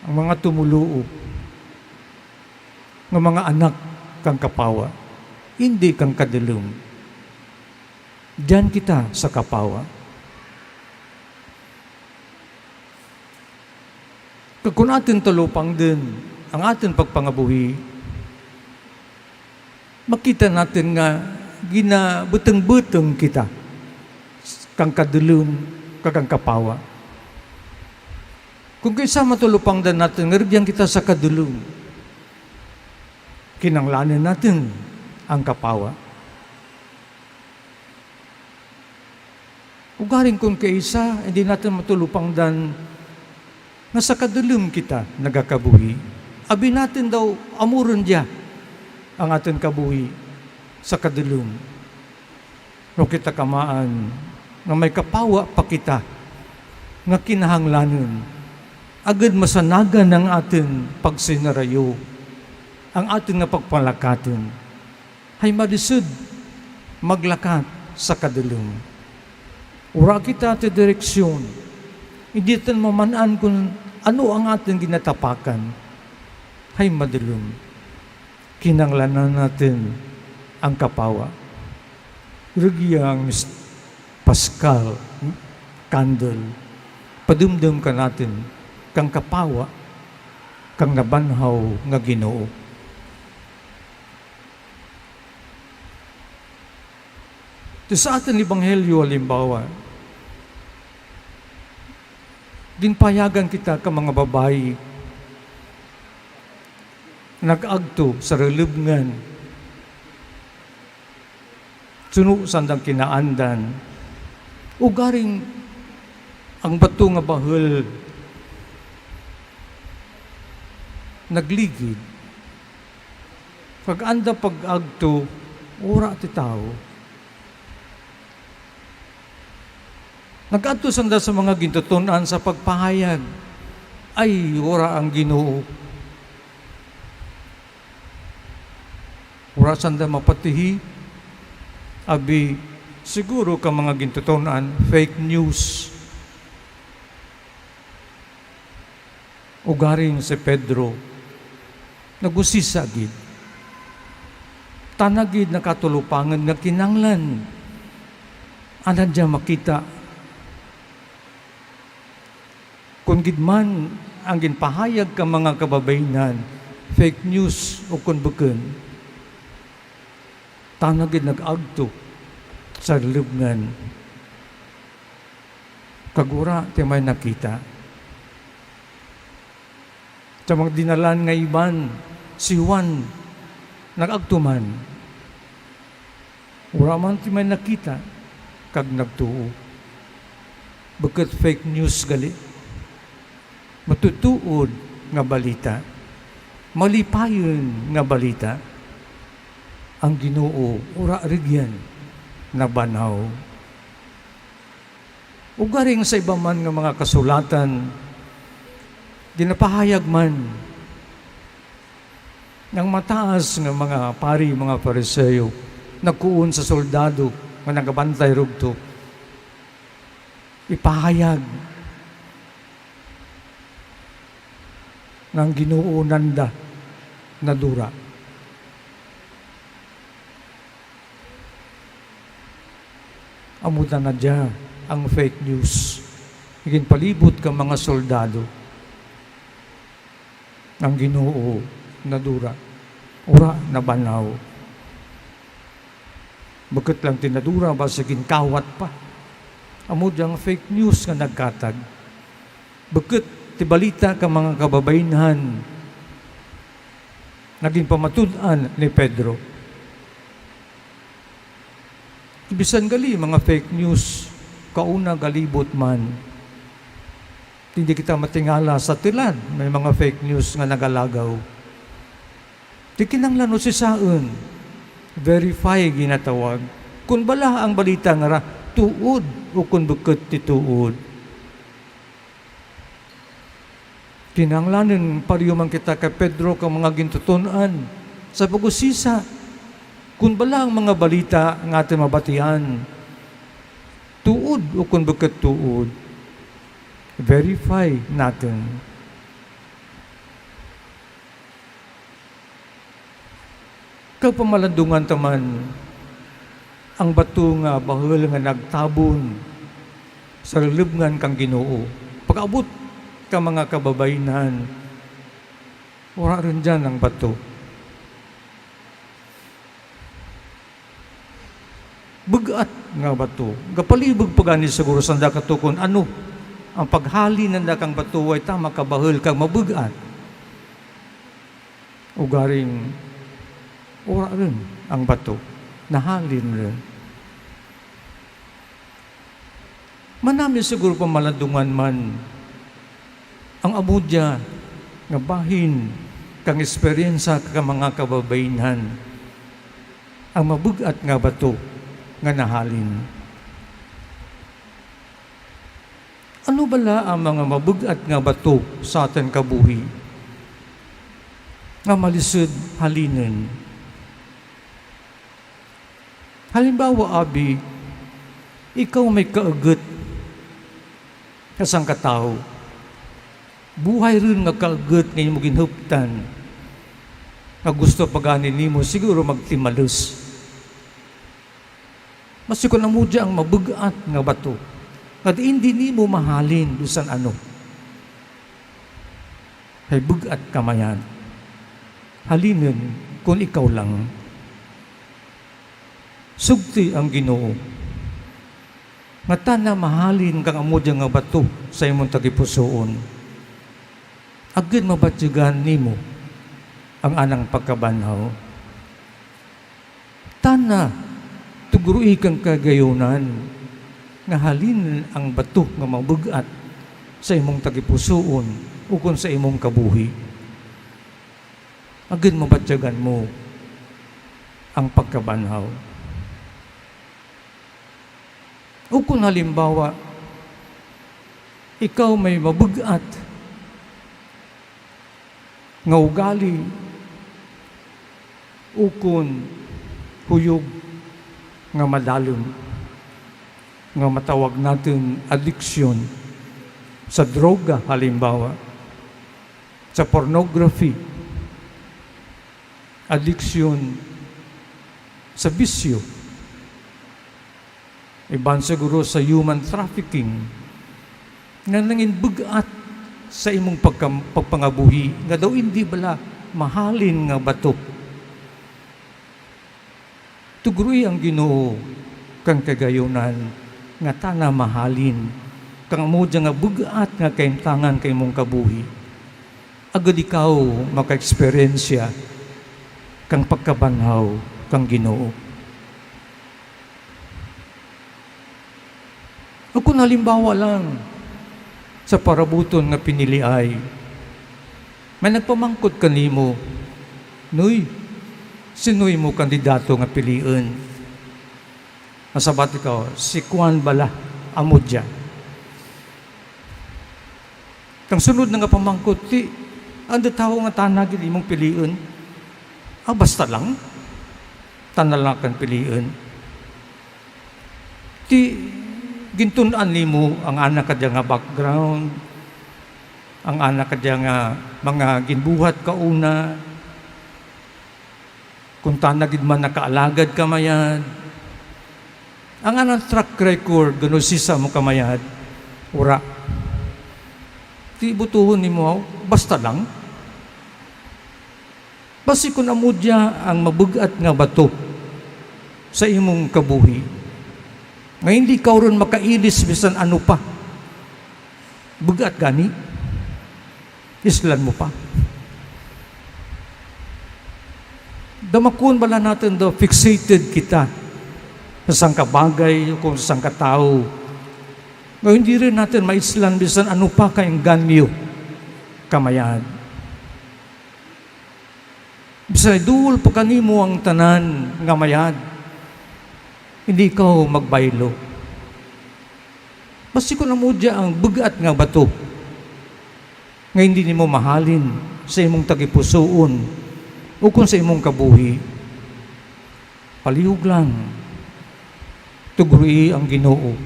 ang mga tumoluo, nga mga anak kang kapawa, hindi kang kadulom. Diyan kita sa kapawa. Kag kung aton talupangdon ang aton pagpangabuhi, makita naton nga ginabutong-butong kita kang kadulom kag ang kapawa. Kung kaysa matalupangdan naton nga rugyan kita sa kadulom, kinahanglanon naton ang kapawa. Ugaring kun kaisa, hindi naton matalupangdan nga sa kadulom kita nagakabuhi. Abi naton daw, amo ron diya ang aton kabuhi sa kadulom. Pero kita kamaan nga may kapawa pa kita nga kinahanglanon, agud masanagan ang aton pagsinarayo, ang aton nga pagpalakaton. Hay malisod maglakat sa kadulom. Wala kita ti direksyon. Hindi naton maman-an kung ano ang aton ginatapakan. Hay madulom. Kinahanglanon naton ang kapawa. Rugya ang mis-, Paskal, hmm? Candle. Padumdom ka naton kang kapawa, kang nabanhaw nga Ginoo. Ito sa aton ebanghelyo, halimbawa, ginpayagan kita ka mga babayi nag-agto sa rulubngan, suno sang kinaandan, ugaring ang bato nga bahul nagligid. Kag anda pag-agto, wala ti tawo. Nag-adto sanda sa mga gintuton-an sa pagpahayag, "Ay, wala ang Ginoo." Wala sanda mapatihi, abi, siguro ka mga gintuton-an, fake news. Ugaring si Pedro, nag-usisa gid. Tana gid nakatulupangan nga kinahanglan ana dia makita. Kon gid man ang ginpahayag ka mga kababayinan, fake news o kon bukon, tana gid nag-agto sa lubngan. Kag wala ti may nakita. Sa mga dinalan nga iban, si Juan nag-agto man. Wala man ti may nakita kag nagtuo. Bukod fake news gali. Matutuod nga balita. Malipayon nga balita. Ang Ginoo wala rugyan nabanhaw. Ugaring sa iba man nga mga kasulatan, ginapahayag man nga ang mataas nga mga pari, mga Fariseo, nagkuon sa soldado nga nagabantay rugto, ipahayag nga ang Ginoo nanda nadura. Amo na nga dya ang fake news. Ginpalibot ka mga soldado. Ang Ginoo nadura, ura nabanhaw. Bukut lang ti nadura, basi ginkawat pa. Amo dya ang fake news nga nagkatag. Bukut ti balita ka mga kababaynhan nga ginpamatud-an ni Pedro. Bisan gali mga fake news, kauna galibot man. Hindi kita matingala sa tulad, may mga fake news nga nagalagaw. Di kinahanglan usisaon, verify ginatawag, kung bala ang balita nga ra tuod o kung bukut ti tuod. Kinahanglanon pareho man kita kay Pedro kang mga gintuton-an sa pag-usisa, kung bala ang mga balita nga aton mabatian tuod o kung bukut tuod, verify naton. Kag pamalandungan ta man ang bato nga bahul nga nagtabon sa lulubngan kang Ginoo. Pag-abot ka mga kababaynhan, wala rin dyan ang bato. Bug-at nga bato. Gapalibog pa gani siguro sa nanda katukon, ano ang paghalin nanda kang bato way tama ka bahul kag mabug-at. Ugaring wala rin ang bato, nahalin rin. Manami siguro pamalandungan man ang amo dya nga bahin kang eksperyensya ka mga kababaynhan, ang mabug-at nga bato nga nahalin. Ano bala ang mga mabug-at nga bato sa aton kabuhi nga malisod halinin? Halimbawa, abi, ikaw may kaugot nga sangkatawo. Buhay rin nga kaugot nga imo ginhuptan nga gusto pa gani nimo siguro magtimalos. Mas ikaw na mo dya ang mabug-at nga bato, nga diin di nimo mahalin bisan ano. Kay bug-at ka man yan. Halinin kun ikaw lang. Sugti ang Ginoo, nga tana mahalin kang amo dya nga bato sa imong tagipusoon. Agud mabatyagan nimo ang anang pagkabanhaw. Tana, tugroi kang kagayunan nga halin ang bato nga mabug-at sa imong tagipusoon ukon sa imong kabuhi. Agud mabatyagan mo ang pagkabanhaw. Ukon halimbawa, ikaw may mabug-at nga ugali ukon huyog nga madalom, nga matawag naton adiksyon sa droga, halimbawa, sa pornography, adiksyon sa bisyo, iban siguro sa human trafficking, nga nangin bug-at sa imong pagkam-, pagpangabuhi, nga daw indi bala mahalin nga bato. Tugroi ang Ginoo kang kagayunan nga tana mahalin, kang amo dya nga bug-at nga kahimtangan kay imong kabuhi, agud ikaw makaeksperyensya kang pagkabanhaw kang Ginoo. Ukon halimbawa lang, sa parabuton nga piniliay, may nagpamangkot kanimo, "Noy, sino imo kandidato nga pilion?" Masabat ikaw, "Si Kuan bala, amo dya." Kang sunod na nga pamangkot, "Ti, anda tawo nga tana gid imong pilion?" "Ah, basta lang. Tana lang kang pilion." Ti, gintun-an nimo ang ana kadya nga background, ang ana kadya nga mga ginbuhat kauna, kung tana gid man nakaalagad ka mayad, Ang anang track record, gano sisa mo kamayad? Wala. Di butuhon nimo, basta lang. Basi kun amo dia ang mabug-at nga bato sa imong kabuhi, nga hindi ka ron makailis bisan ano pa, bug-at gani, islan mo pa. Damakon bala natin daw fixated kita sa sangka bagay o kung sa sangka tawo, nga hindi rin natin maislan bisan ano pa ka engganyo, kamayad. Bisan iduol pa kanimo ang tanan nga mayad, hindi ikaw magbaylo. Basi kun amo dia ang bug-at nga bato nga hindi nimo mahalin sa imong tagipusoon ukon sa imong kabuhi, palihog lang, tugroi ang Ginoo,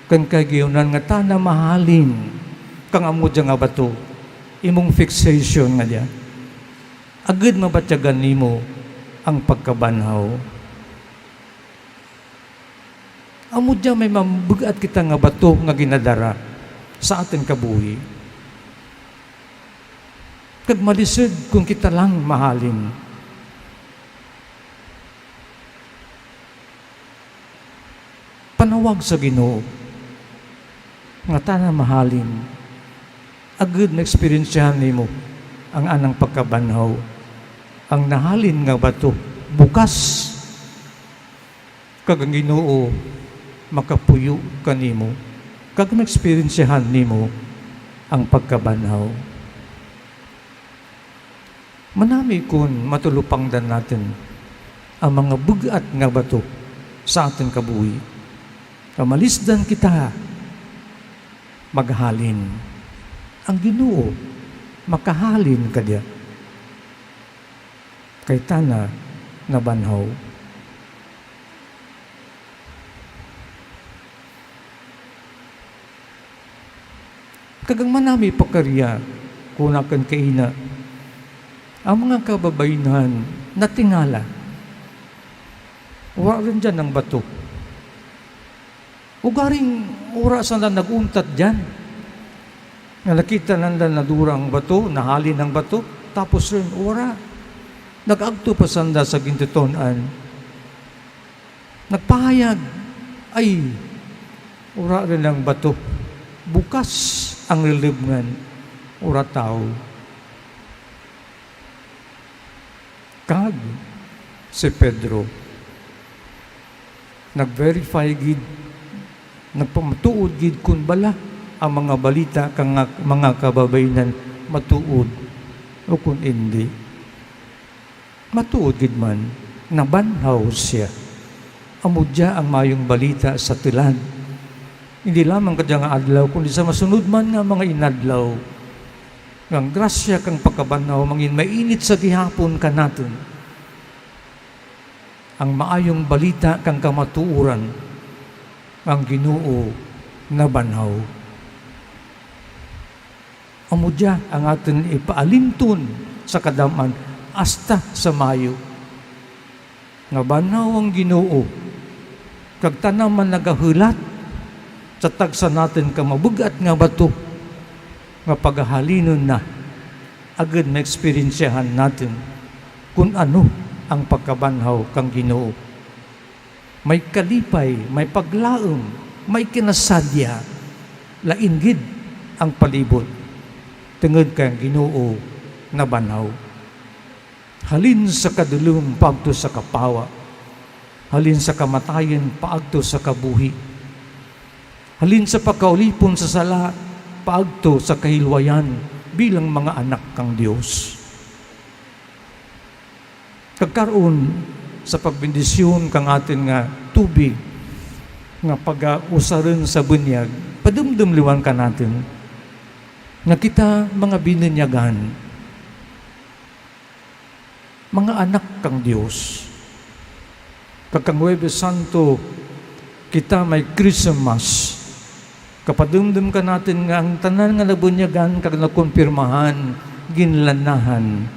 kag kay giunan nga tana mahalin kang amo dia nga bato, imong fixation nga dia. Agud mabatyagan nimo ang pagkabanhaw. Amo dia may mabug-at kita nga bato nga ginadara sa aton kabuhi. Kag malisod kung kita lang mahalin. Panawag sa Ginoo nga tana mahalin, agud na-eksperyensyahan nimo ang anang pagkabanhaw. Ang nahalin nga bato bukas, kag ang Ginoo makapuyo kanimo, kag ma-eksperyensyahan nimo ang pagkabanhaw. Manami kon matulupangdan natin ang mga bug-at nga bato sa aton kabuhi, nga malisdan kita maghalin. Ang Ginoo makahalin ka diya, kay tana nabanhaw. Kag ang manami pa kariya, kunakan kaina, ang mga kababaynhan natingala. Wala rin dyan ang bato. Ugaring wala sanda nag-untat dyan. Nga nakita nanda nadura ang bato, nahalin ang bato, tapos rin wala. Nag-agto pa sanda sa gintuton-an. Nagpahayag, "Ay, wala rin ang bato. Bukas ang lilibngan, wala tao." Kag si Pedro, nag-verify gid, nagpamatuod gid kun bala ang mga balita kang mga kababaynhan matuod o kun indi. Matuod gid man, nabanhaw sia. Amo dia ang maayong balita sa tulad, hindi lamang kadya nga adlaw, kundi sa masunod man nga mga inadlaw, nga ang grasya kang pagkabanhaw mangin mainit sa gihapon kanaton. Ang maayong balita kang kamatuoran, ang Ginoo nabanhaw. Amo dia ang aton ipaalimton sa kadam-an hasta sa maayo, nga banhaw ang Ginoo, kag tana man nagahulat sa tagsa naton ka mabug-at nga bato, nga pagahalinon na, agud maeksperiensyahan naton kun ano ang pagkabanhaw kang Ginoo. May kalipay, may paglaom, may kinasadya. Lain gid ang palibot, tungod kay ang Ginoo nabanhaw. Halin sa kadulom paagto sa kapawa, halin sa kamatayon paagto sa kabuhi, halin sa pagkaulipon sa sala paagto sa kahilwayan bilang mga anak kang Dios. Kag karon, sa pagbendisyon kang aton nga tubig, nga pagausaron sa bunyag, padumdum liwat kanaton nga kita mga binunyagan, mga anak kang Dios. Kag kang Huwebes Santo, kita may Christmas. Kapadumdum kanaton nga ang tanan nga nabunyagan kag nakonpirmahan, ginlanahan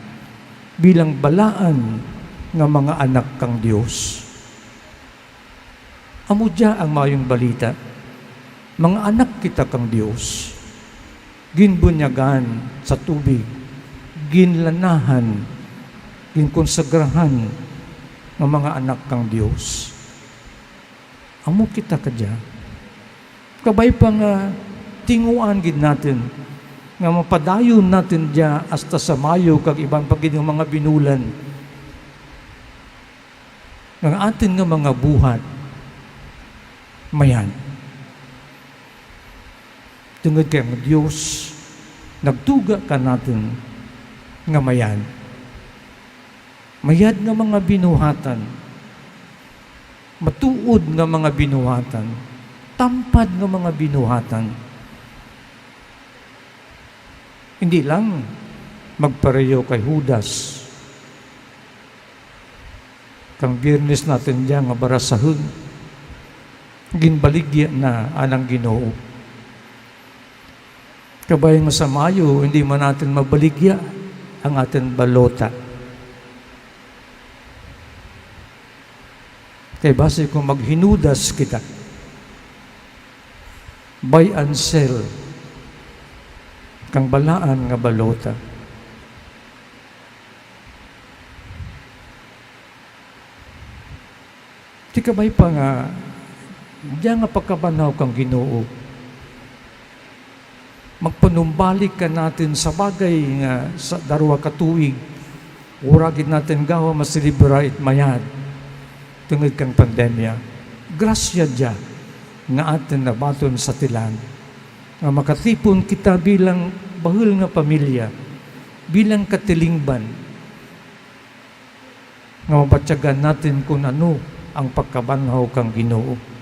bilang balaan nga mga anak kang Dios. Amo dia ang maayong balita. Mga anak kita kang Dios, ginbunyagan sa tubig, ginlanahan, ginkonsagrahan nga mga anak kang Dios. Amo kita ka dia. Kabay pa nga tinguan gid natin nga mapadayon natin dia hasta sa Mayo kag iban pa gid nga mga binulan. Nga ang aton nga mga buhat mayad. Tungod kay ang Dios nagtuga kanaton nga mayad. Mayad nga mga binuhatan, matuod nga mga binuhatan, tampad nga mga binuhatan. Hindi lang magpareho kay Judas. Kang Biyernes naton dia nga barasahon, ginbaligya na anang Ginoo. Kabay nga sa Mayo, hindi man natin mabaligya ang aton balota. Kay basi kung maghinudas kita, buy and sell kang balaan nga balota. Ti kabay pa nga, dia nga pagkabanhaw kang Ginoo, magpanumbalik ka natin sa bagay nga sa darwa ka tuig, wara gid natin gawa maselebra it mayad tungod kang pandemya. Grasya dia nga atin nabaton sa tilan nga makatipon kita bilang bahul nga pamilya, bilang katilingban, nga mabatyagan natin kun ano ang pagkabanhaw kang Ginoo.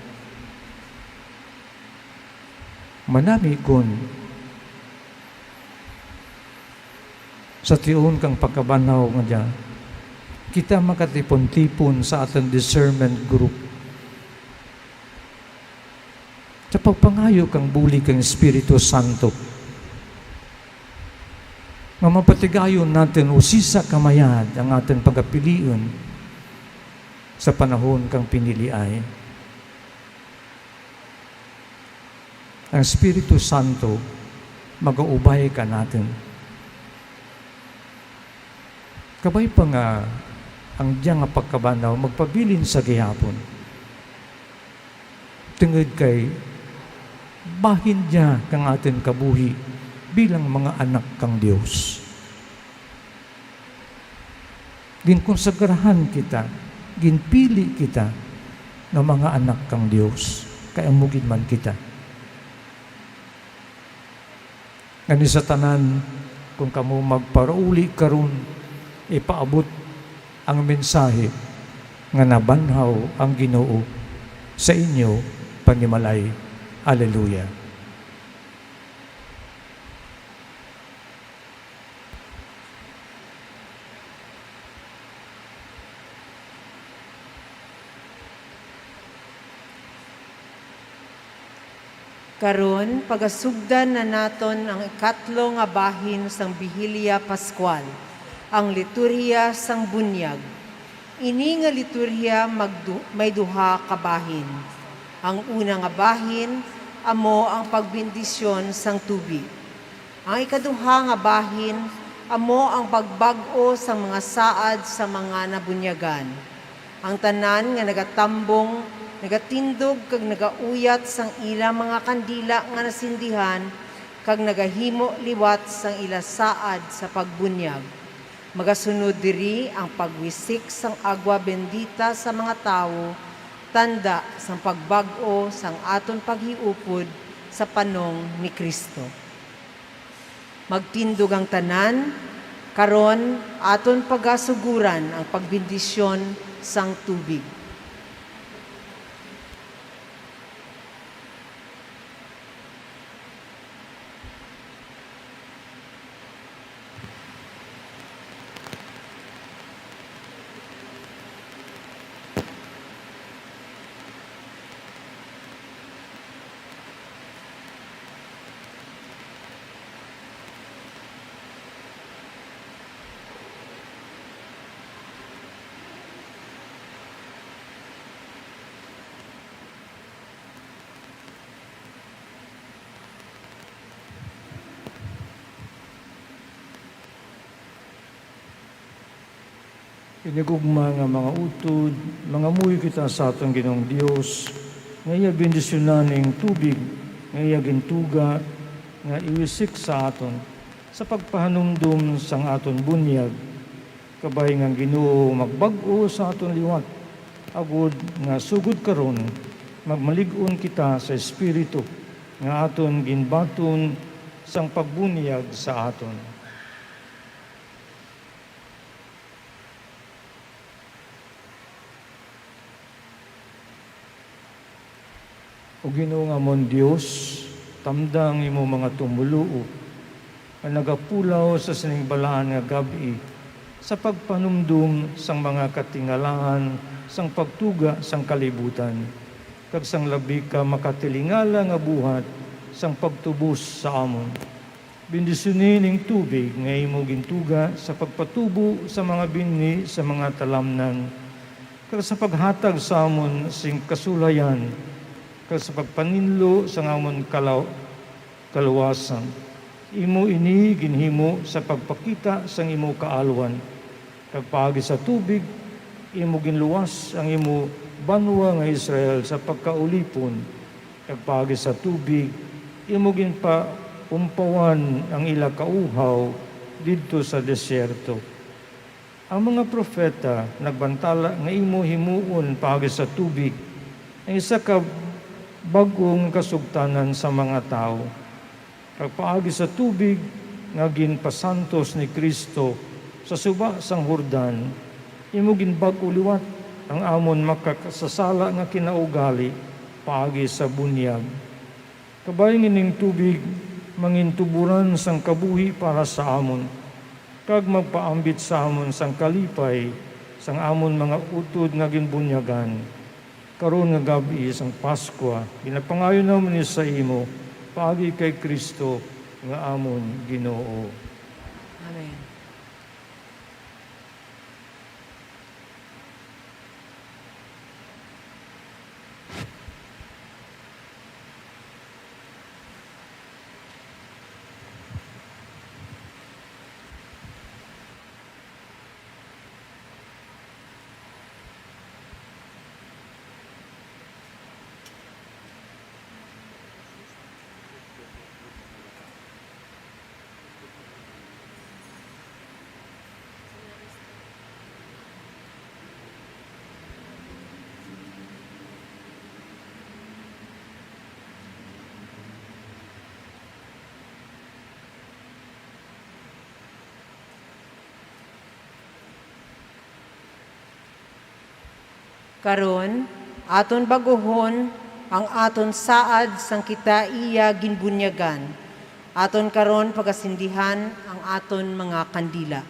Manami kun sa tion kang pagkabanhaw nga dia, kita makatipon-tipon sa aton discernment group. Sa pagpangayo kang bulig kang Espiritu Santo, nga mapatigayon natin usisa ka mayad ang aton pagapilion sa panahon kang piniliay. Ang Espiritu Santo magaubay ka natin. Kabay pa nga ang dia nga pagkabanhaw magpabilin sa gihapon. Tungod kay bahin dia kang aton kabuhi bilang mga anak kang Dios. Ginkonsagrahan kita, ginpili kita nga mga anak kang Dios, kay amo gid man kita. Nga ni sa tanan, kung kamo magparauli karon, ipaabot ang mensahe nga nabanhaw ang Ginoo sa inyo panimalay. Aleluya. Karon, pagasugdan na naton ang ikatlo nga bahin sang Bihilya Pascual, ang liturhiya sang bunyag. Ini nga liturhiya magdu-, may duha ka bahin. Ang una nga bahin amo ang pagbendisyon sang tubig. Ang ikaduha nga bahin amo ang pagbag-o sang mga saad sa mga nabunyagan. Ang tanan nga nagatambong, nagatindog kag nagauyat sang ila mga kandila nga nasindihan, kag nagahimo liwat sang ila saad sa pagbunyag. Magasunod diri ang pagwisik sang agwa bendita sa mga tawo, tanda sang pagbag-o sang aton paghiupod sa panong ni Cristo. Magtindog ang tanan, karon aton pagasuguran ang pagbendisyon sang tubig. Hinigugma nga mga utod, mangamuyo kita sa aton Ginoong Dios, nga iya bendisyunan ning tubig nga iya gintuga, nga iwisik sa aton, sa pagpahanumdom sang aton bunyag. Kabay nga ang Ginoo magbag-o sa aton liwat, agod nga sugod karon magmalig-on kita sa Espiritu nga aton ginbaton sang pagbunyag sa aton. O Ginoo nga amon Dios, tamda ang imo mga tumoluo nga nagapulaw sa sining balaan nga gab-i sa pagpanumdom sang mga katingalahan sang pagtuga sang kalibutan, kag sang labi ka makatilingala nga buhat sang pagtubos sa amon. Bendisyoni ning tubig nga imo gintuga sa pagpatubo sa mga binhi sa mga talamnan, kag sa paghatag sa amon sing kasulayan, kag sa pagpaninlo sang amon kalaw-, kaluwasan. Imo ini ginhimo sa pagpakita sang imo kaalwan, kag paagi sa tubig imo ginluwas ang imo banwa nga Israel sa pagkaulipon, kag paagi sa tubig imo ginpaumpawan ang ila kauhaw didto sa desierto. Ang mga propeta nagbantala nga imo himuon paagi sa tubig ang isa ka bag-ong kasugtanan sa mga tawo, kag paagi sa tubig nga ginpasantos ni Cristo sa suba sang Jordan, imo ginbag-o liwat ang amon makasasala nga kinaugali paagi sa bunyag. Kabay nga ning tubig mangintuboran sang kabuhi para sa amon, kag magpaambit sa amon sang kalipay sang amon mga utod nga ginbunyagan. Karon nga gab-i sang Pascua, ginapangayo namon ini sa imo, paagi kay Cristo nga amon Ginoo. Amen. Karon, aton bag-ohon ang aton saad sang kita iya ginbunyagan. Aton karon pagasindihan ang aton mga kandila.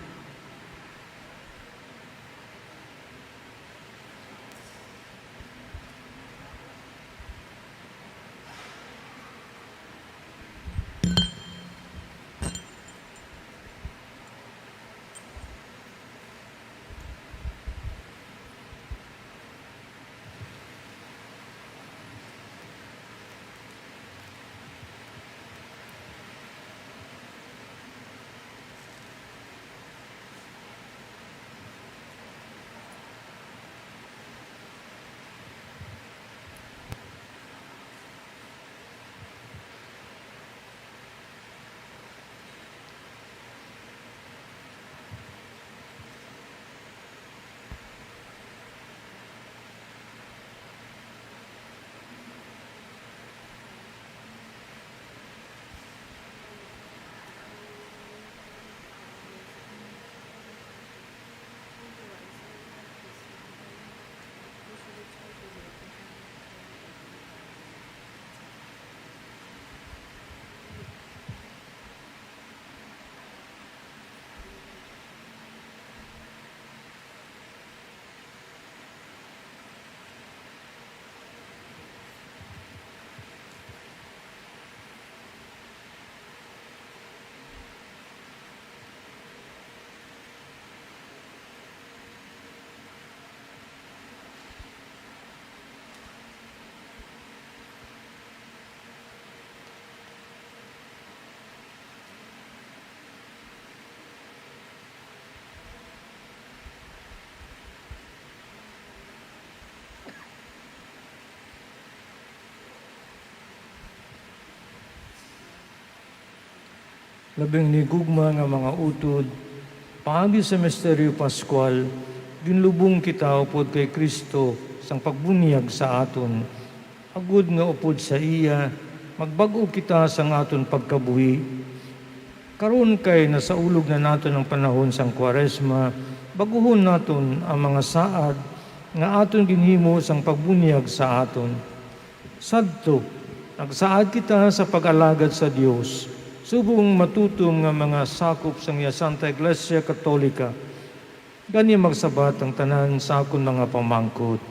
Labing hinigugma nga mga utod, paagi sa misteryo pascual, ginlubong kita upod kay Cristo sang pagbunyag sa aton, agod nga upod sa iya magbag-o kita sang aton pagkabuhi. Karon kay nasaulog na naton ang panahon sang Kwaresma, bag-uhon naton ang mga saad nga aton ginhimo sang pagbunyag sa aton. Sadto, nagsaad kita sa pag-alagad sa Dios, subong matutom nga mga sakop sang iya Santa Iglesia Katolika. Gani magsabat ang tanan sa akon mga pamangkot.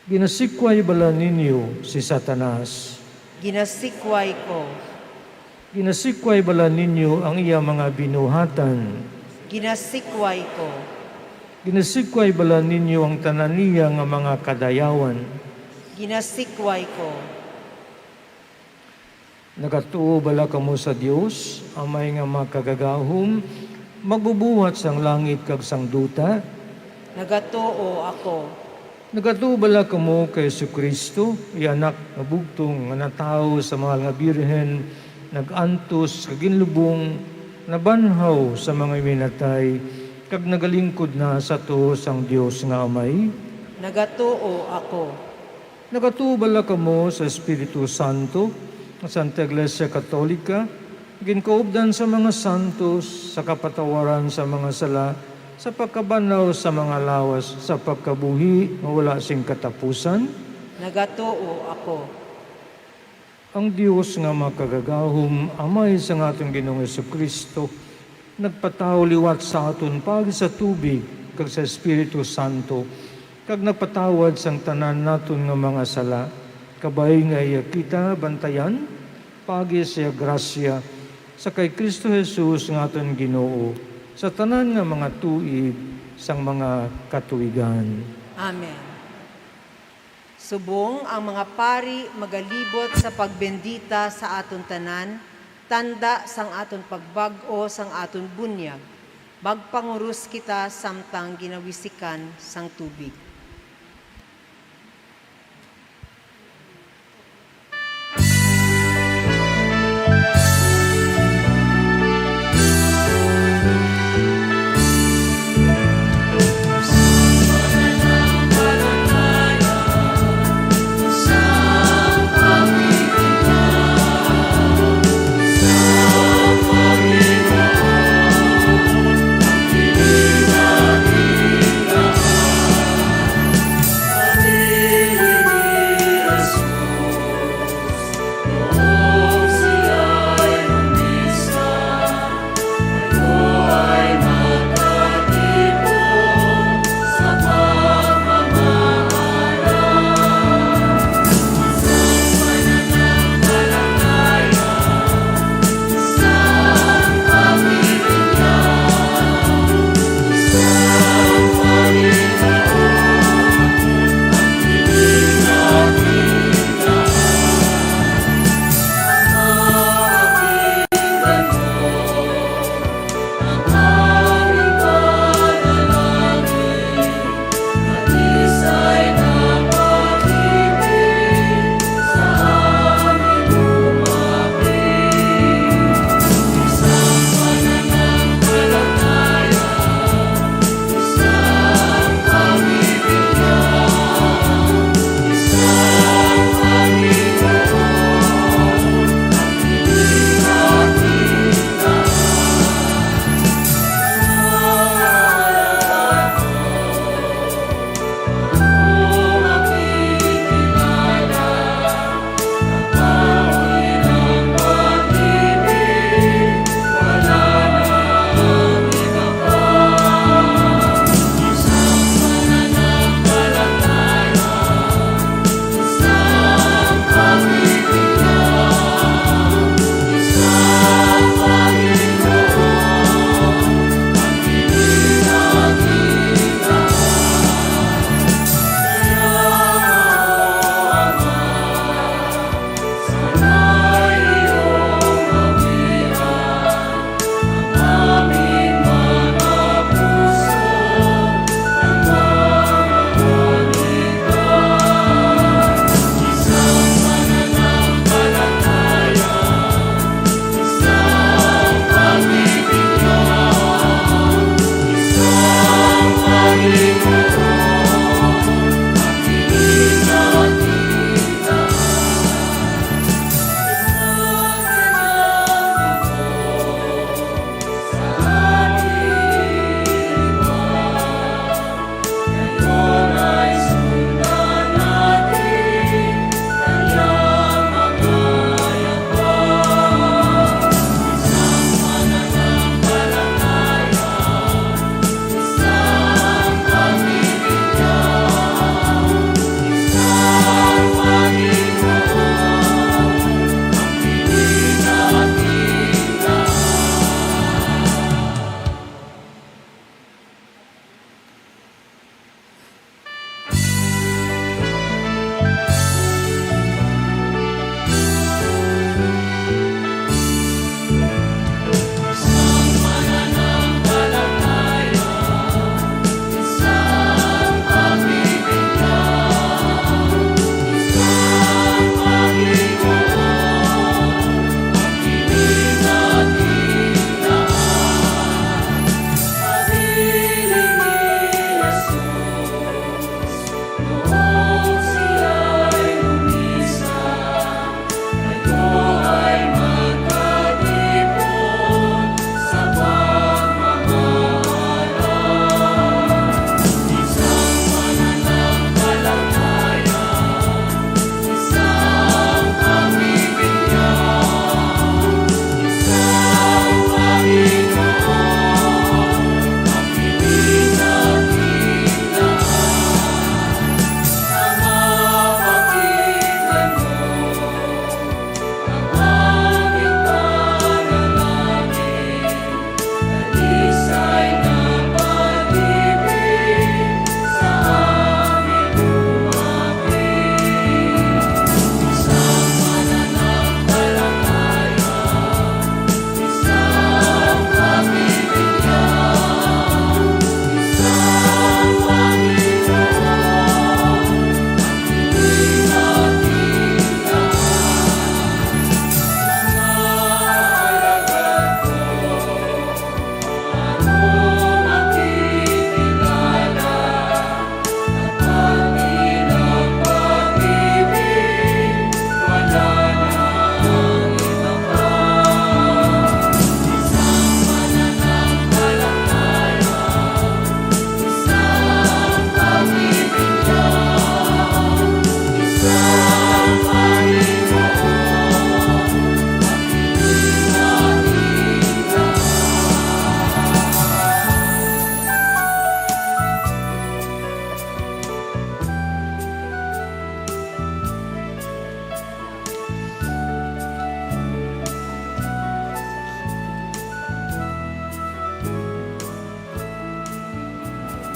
Ginasikway bala ninyo si Satanas? Ginasikway ko. Ginasikway bala ninyo ang iya mga binuhatan? Ginasikway ko. Ginasikway bala ninyo ang tanan niya nga mga kadayawan? Ginasikway ko. Nagatuo bala kamo sa Dios, Amay nga Makagagahom, magbubuhat sang langit kag sang duta? Nagatuo ako. Nagatuo bala kamo kay Jesu-Cristo, iya Anak nga bugtong, nga natawo sa Mahal nga Birhen, nag-antos kag ginlubong, nabanhaw sa mga minatay, kag nagalingkod na sa tuo sang Dios nga Amay? Nagatuo ako. Nagatuo bala kamo sa Espiritu Santo, sa Santa Iglesia Katolika, ginkaupdan sa mga santos, sa kapatawaran sa mga sala, sa pagkabanhaw sa mga lawas, sa pagkabuhi nga wala sing katapusan? Nagatuo ako. Ang Dios nga Makagagahom, Amay sang aton Ginoong Jesu-Cristo, nagpatawo liwat sa aton paagi sa tubig kag sa Espiritu Santo, kag nagpatawad sang tanan naton nga mga sala. Kabay nga iya kita bantayan paagi sa iya grasya, sa kay Cristo Jesus nga aton Ginoo, sa tanan nga mga tuig sang mga katuigan. Amen. Subong ang mga pari magalibot sa pagbendita sa aton tanan, tanda sang aton pagbag-o sang aton bunyag, magpanguros kita samtang ginawisikan sang tubig.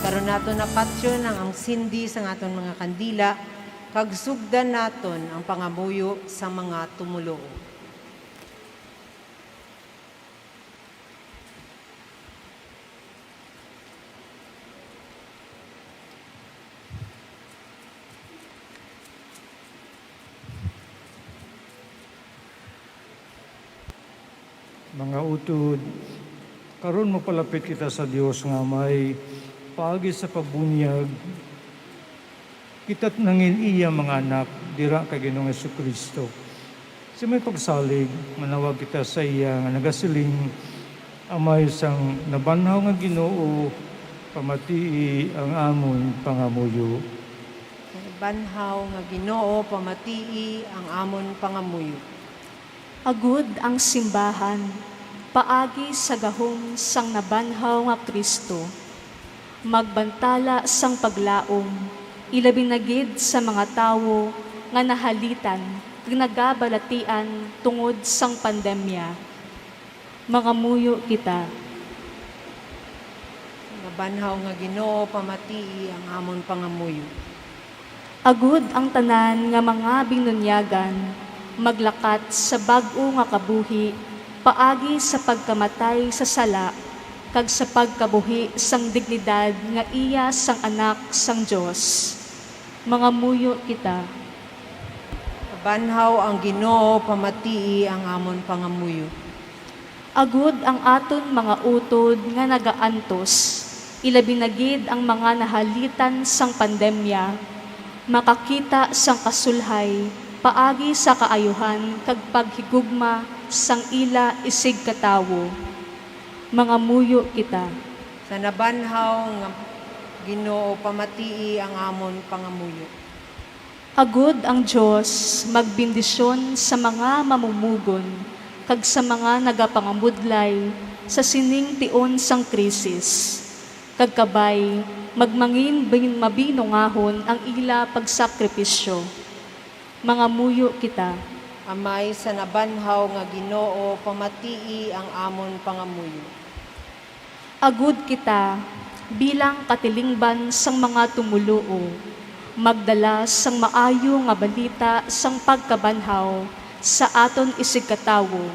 Karon naton napatyon ang, ang sindi sang aton mga kandila, kag sugdan naton ang pangamuyo sa mga tumuluo. Mga utod, karon magpalapit kita sa Dios nga Amay paagi sa pagbunyag. Kita nangin iya mga anak dira kay Ginoong Jesu-Cristo. Sa may pagsalig, manawag kita sa iya nga nagasiling, "Amay sang nabanhaw nga Ginoo, pamatii ang amon pangamuyo." Banhaw nga Ginoo, pamatii ang amon pangamuyo. Agud ang simbahan, paagi sa gahom sang nabanhaw nga Cristo, magbantala sang paglaom, ilabi na gid sa mga tawo nga nahalitan kag nagabalatian tungod sang pandemya. Mangamuyo kita. Nabanhaw nga Ginoo, pamatii ang amon pangamuyo. Agud ang tanan nga mga binunyagan maglakat sa bag-o nga kabuhi paagi sa pagkamatay sa sala kag sa pagkabuhi sang dignidad nga iya sang Anak sang Dios. Mangamuyo kita. Banhaw ang Ginoo, pamatii ang amon pangamuyo. Agud ang aton mga utod nga nagaantos, ilabi na gid ang mga nahalitan sang pandemya, makakita sang kasulhay paagi sa kaayuhan kag paghigugma sang ila isigkatawo. Mangamuyo kita. Sa nabanhaw nga Ginoo, pamatii ang amon pangamuyo. Agud ang Dios magbendisyon sa mga mamumugon kag sa mga nagapangabudlay sa sining tion sang krisis, kag kabay magmangin bin-, mabinungahon ang ila pagsakripisyo. Mangamuyo kita. Amay sa nabanhaw nga Ginoo, pamatii ang amon pangamuyo. Agud kita, bilang katilingban sang mga tumoluo, magdala sang maayo nga balita sang pagkabanhaw sa aton isigkatawo,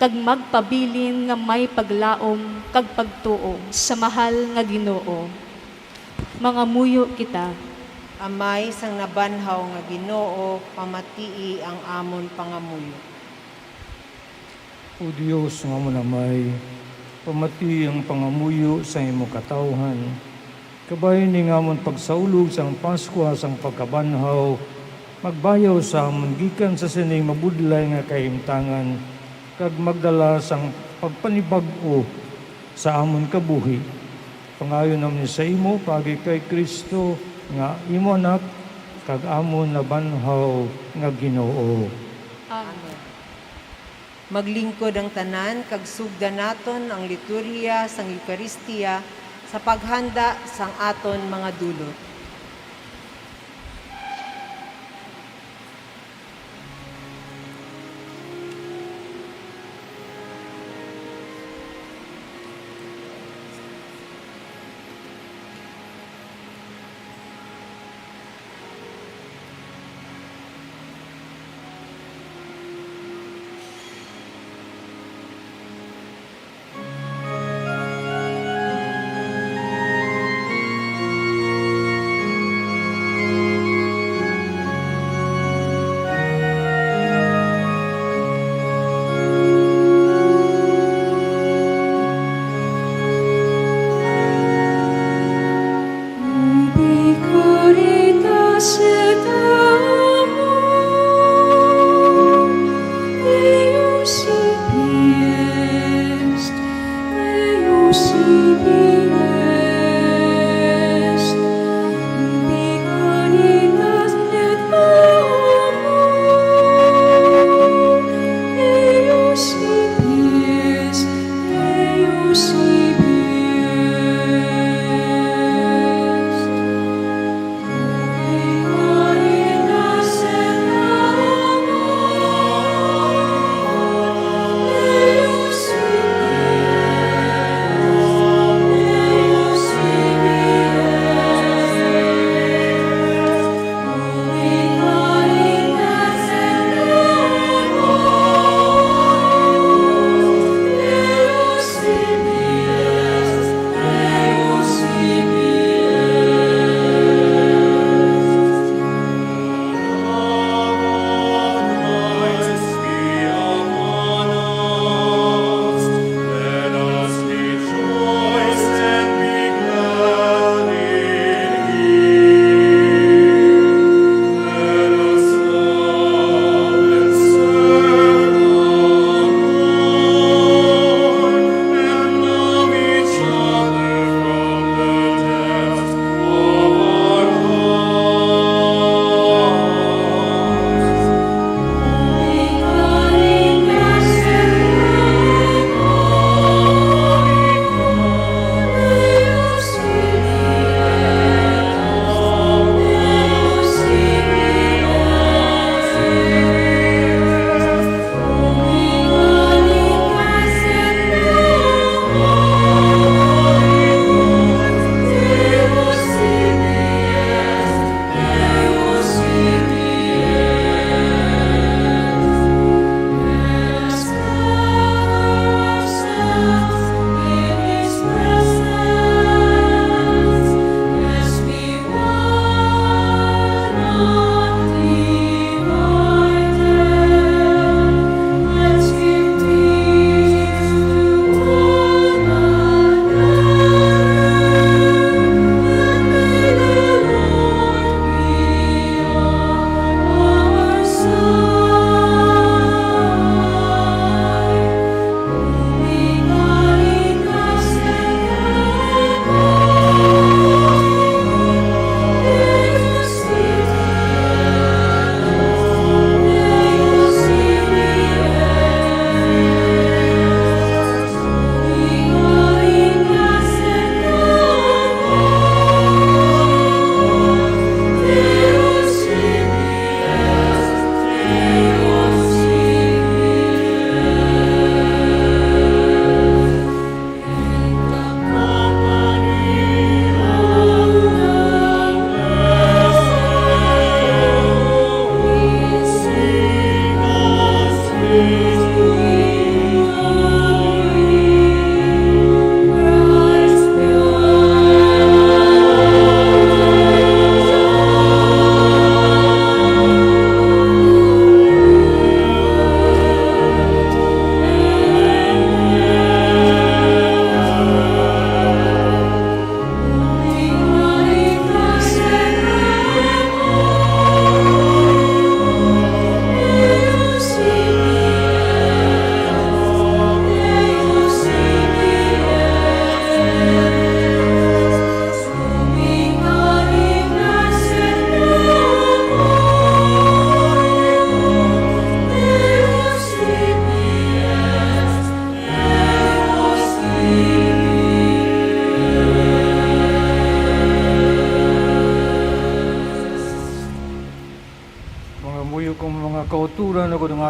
kag magpabilin nga may paglaom kag pagtuo sa mahal nga Ginoo. Mangamuyo kita. Amay sang nabanhaw nga Ginoo, pamatii ang amon pangamuyo. O Dios nga amon Amay, pamatii ang pangamuyo sa imo katawhan. Kabay ning amon pagsaulog sang Paskwa sang pagkabanhaw, magbayaw sa amon gikan sa sining mabudlay nga kahimtangan, kag magdala sang pagpanibag-o sa amon kabuhi. Pangayo namon sa imo paagi kay Cristo nga imo Anak, kag amon nabanhaw nga Ginoo. Amen. Maglingkod ang tanan kag sugdan naton ang liturhiya sang Eukaristia sa paghanda sang aton mga dulot.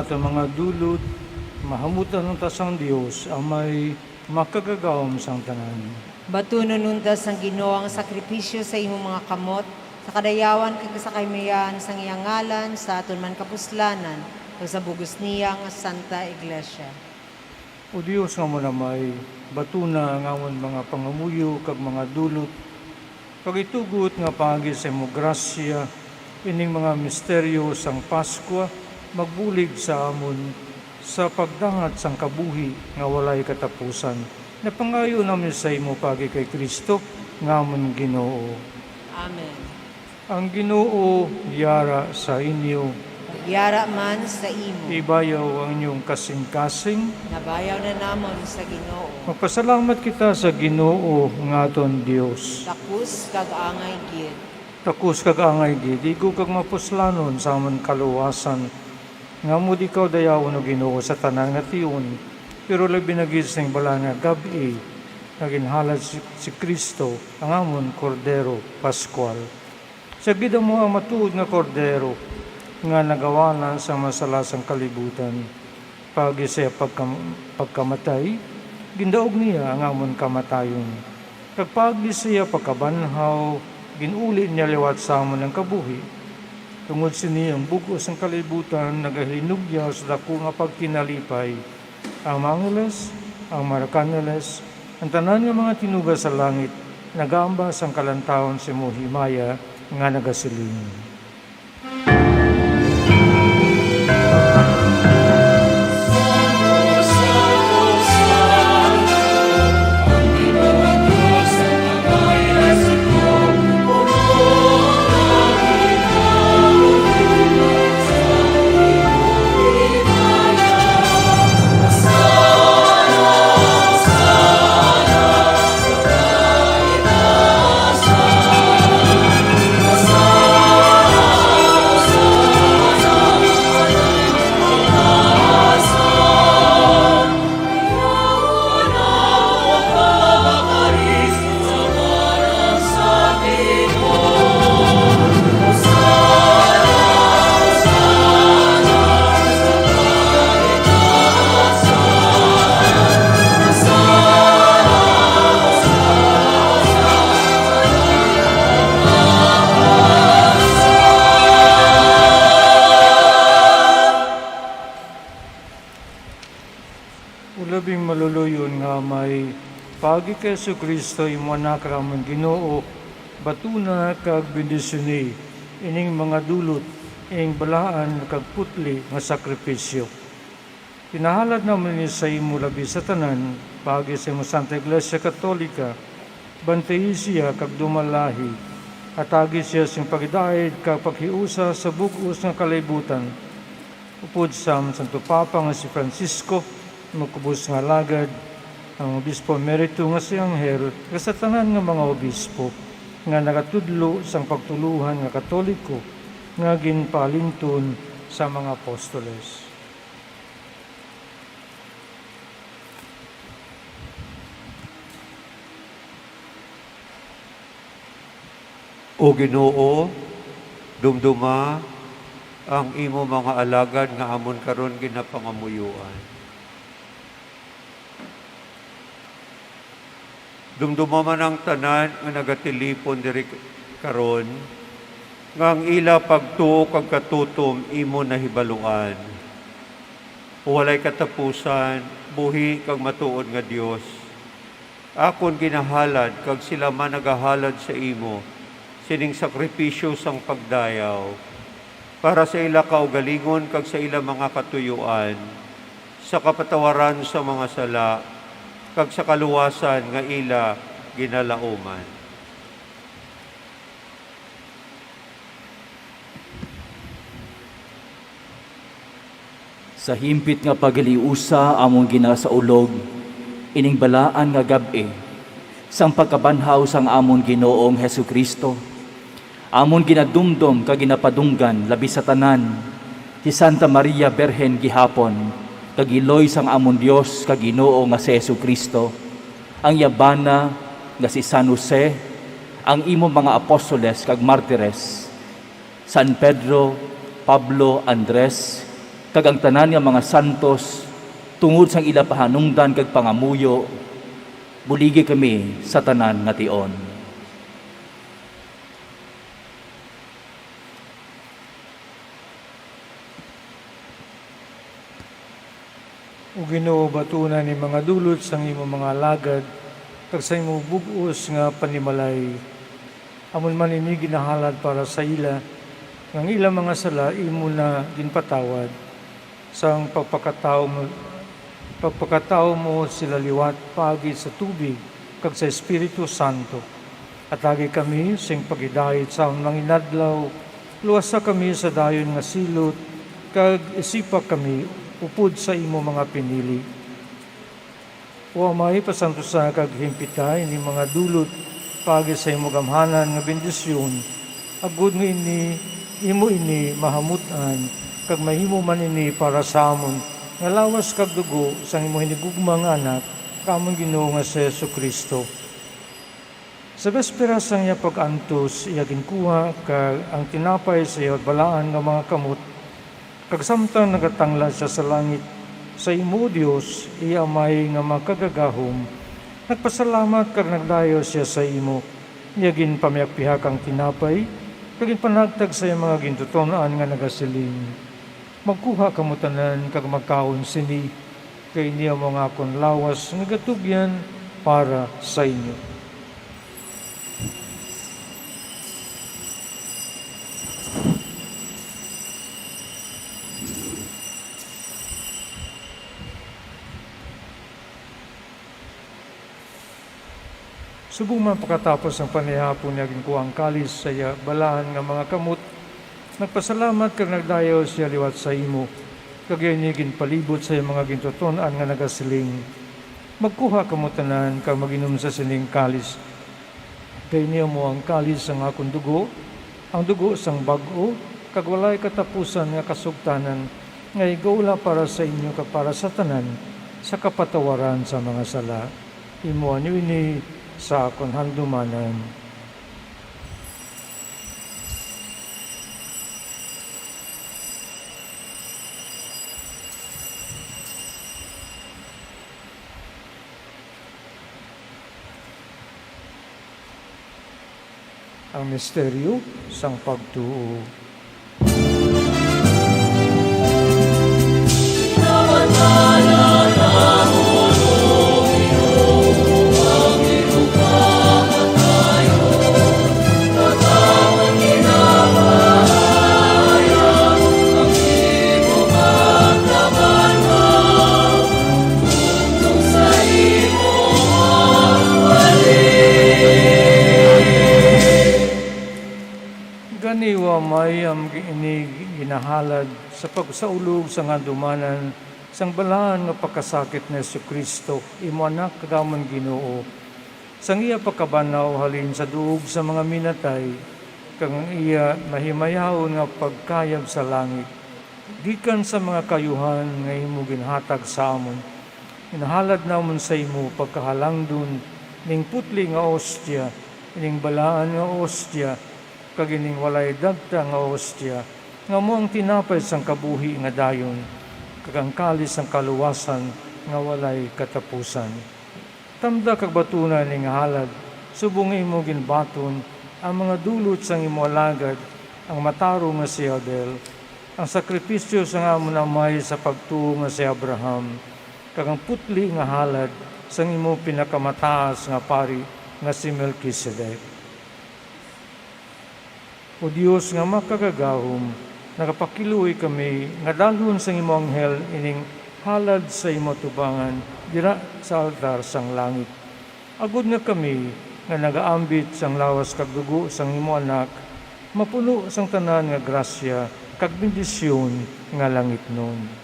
Sa mga dulot, mahamutan unta sang Dios ang may makagagahom sang tanan. Batunon unta sang Ginoo ang sakripisyo sa imong mga kamot, sa kadayawan kag sa kahimaya sang iyang ngalan, sa aton man kapuslanan, kag sa bug-os niya nga Santa Iglesia. O Dios nga amo na may, batuna ang amon mga pangamuyo kag mga dulot, kag itugot nga paagi sa imo grasya ining mga misteryo sang Pascua magbulig sa amon sa pagdangat sang kabuhi nga walay katapusan. Napangayo namin sa imo paagi kay Cristo nga amon Ginoo. Amen. Ang Ginoo yara sa inyo. Yara man sa imo. Ibayaw ang inyong kasing-kasing. Nabayaw na namon sa Ginoo. Magpasalamat kita sa Ginoo nga aton Dios. Takos kag angay gid. Takos kag angay gid, igo kag mapuslanon sa amon kaluwasan, nga amo di ikaw dayawon, O Ginoo, sa tanan nga tion, pero labi na gid sing balaan nga gab-i nga ginhalad si, si Cristo, ang amon Kordero Pascual. Siya gid amo ang matuod nga Kordero nga nagawanan sa mga sala sang kalibutan. Paagi sa iya pagkam-, pagkamatay, gindaog niya ang amon kamatayon. Kag paagi sa iya pagkabanhaw, gin-uli niya liwat sa amon ang kabuhi. Tungod sini, ang bug-os sang kalibutan nagahinugyaw sa daku nga pagkinalipay. Ang mga angeles, ang mga arkangeles, ang tanan nga mga tinuga sa langit, nagaamba sang kalantawon sa imo himaya nga nagasiling. O labing maluluyon nga Amay, paagi kay Jesu-Cristo, imo Anak, nga amon Ginoo, batuna kag bendisyoni ining mga dulot, ining balaan kag putli nga sakripisyo. Pinahalad namon ini sa imo labi sa tanan, paagi sa imo Santa Iglesia Katolika, bantayi sia kag dumalahi, hatagi sia sing pagidait kag paghiusa sa bug-os nga kalibutan, upod sa amon Santo Papa nga si Francisco, ang kubos nga alagad, ang Obispo Emerito nga si Angel, kag sa tanan nga mga obispo nga nagatudlo sang pagtuluhan nga Katoliko nga ginpaalinton sa mga apostoles. O Ginoo, dumduma ang imo mga alagad nga amon karon ginapangamuyoan. Dumduma man ang tanan nga nagatilipon diri karon, nga ang ila pagtuo kag katutom imo nahibaluan. O walay katapusan, buhi kag matuod nga Dios, akon ginahalad kag sila man nagahalad sa imo sining sakripisyo sang pagdayaw, para sa ila kaugalingon kag sa ila mga katuyuan, sa kapatawaran sa mga sala, kag sa kaluwasan nga ila ginalauman. Sa himpit nga paghiliusa amon ginasaulog ining balaan nga gab-i sang pagkabanhaw sang amon Ginoong Jesu-Cristo. Amon ginadumdom kag ginapadunggan, labi sa tanan, si Santa Maria Birhen gihapon, kag iloy sang amon Dios kag Ginoo nga si Jesu-Cristo, ang iya bana nga si San Jose, ang imo mga apostoles kag martires, San Pedro, Pablo, Andres, kag ang tanan nga mga santos, tungod sang ila pahanungdan kag pangamuyo, buligi kami sa tanan nga tion. O Ginoo, batuna ni mga dulot sang imo mga alagad kag sa imo bug-os nga panimalay. Amon man ini ginahalad para sa ila, nga ang ila mga sala imo na ginpatawad. Sang pagpakatawo mo, pagpakatawo mo sila liwat paagi sa tubig kag sa Espiritu Santo. Hatagi kami sing paghidait sa amon mga inadlaw, luwasa kami sa dayon nga silot, kag isipa kami upod sa imo mga pinili. O Amay, pasantosa kag himpita ini mga dulot paagi sa imo gamhanan nga bendisyon, agod nga ini, imo ini mahamut-an, kag mahimo man ini para sa amon nga lawas kag dugo sang imo hinigugma nga Anak, nga amon Ginoo nga si Jesu-Cristo. Sa bespera sang iya pag-antos, iya ginkuha kag ang tinapay sa iya balaan nga mga kamot, kag samtang nagatanglad sia sa langit, sa imo, O Dios, iya Amay nga makagagahom, nagpasalamat kag nagdayaw sia sa imo. Iya ginpamihakpihak ang tinapay, kag ginpanagtag sa iya mga gintuton-an nga nagasiling, "Magkuha kamo tanan kag magkaon sini, kay ini amo ang akon lawas nga gatugyan para sa inyo." Subong man pakatapos ang panihapon niya, ginkuha ang kalis sa iya balaan nga mga kamot, nagpasalamat kag nagdayaw sia liwat sa imo, kag iya ini ginpalibot sa iya mga gintuton-an nga nagasiling, "Magkuha kamo tanan kag mag-inom sa sining kalis, kay ini amo ang kalis sang akon dugo, ang dugo sang bag-o kag walay katapusan nga kasugtanan, nga igaula para sa inyo kag para sa tanan sa kapatawaran sa mga sala. Himuan niyo ini sa akon handumanan." Ang misteryo sang pagtuo. Gani, O Amay, amon ini ginahalad sa pagsaulog sang handumanan sang balaan nga pagkasakit ni Jesu-Cristo, imo Anak kag amon Ginoo, sang iya pagkabanhaw halin sa duog sa mga minatay, kag ang iya mahimayaon nga pagkayab sa langit, gikan sa mga kaayuhan nga imo ginhatag sa amon. Ginahalad namon sa imo pagkahalangdon ining putli nga ostia, ining balaan nga ostia, kag ining walay dagta nga ostia, nga amo ang tinapay sang kabuhi nga dayon, kag ang kalis sang kaluwasan nga walay katapusan. Tamda kag batuna ini nga halad, subong nga imo ginbaton ang mga dulot sang imo alagad, ang matarong nga si Abel, ang sakripisyo sang amon amay sa pagtuo nga si Abraham, kag ang putli nga halad sang imo pinakamataas nga pari nga si Melquisedec. O Dios nga makagagahom, nagapakiluoy kami nga dalhon sang imo anghel ining halad sa imo atubangan dira sa altar sang langit, agod nga kami nga nagaambit sang lawas kag dugo sang imo Anak mapuno sang tanan nga grasya kag bendisyon nga langitnon.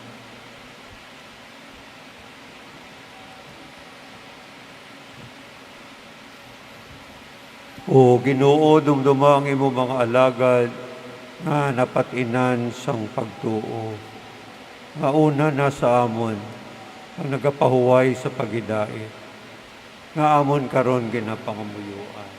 O Ginoo, dumduma ang imo mga alagad nga napatinan sang pagtuo, nga una na sa amon ang nagapahuway sa paghidait, nga amon karon ginapangamuyoan.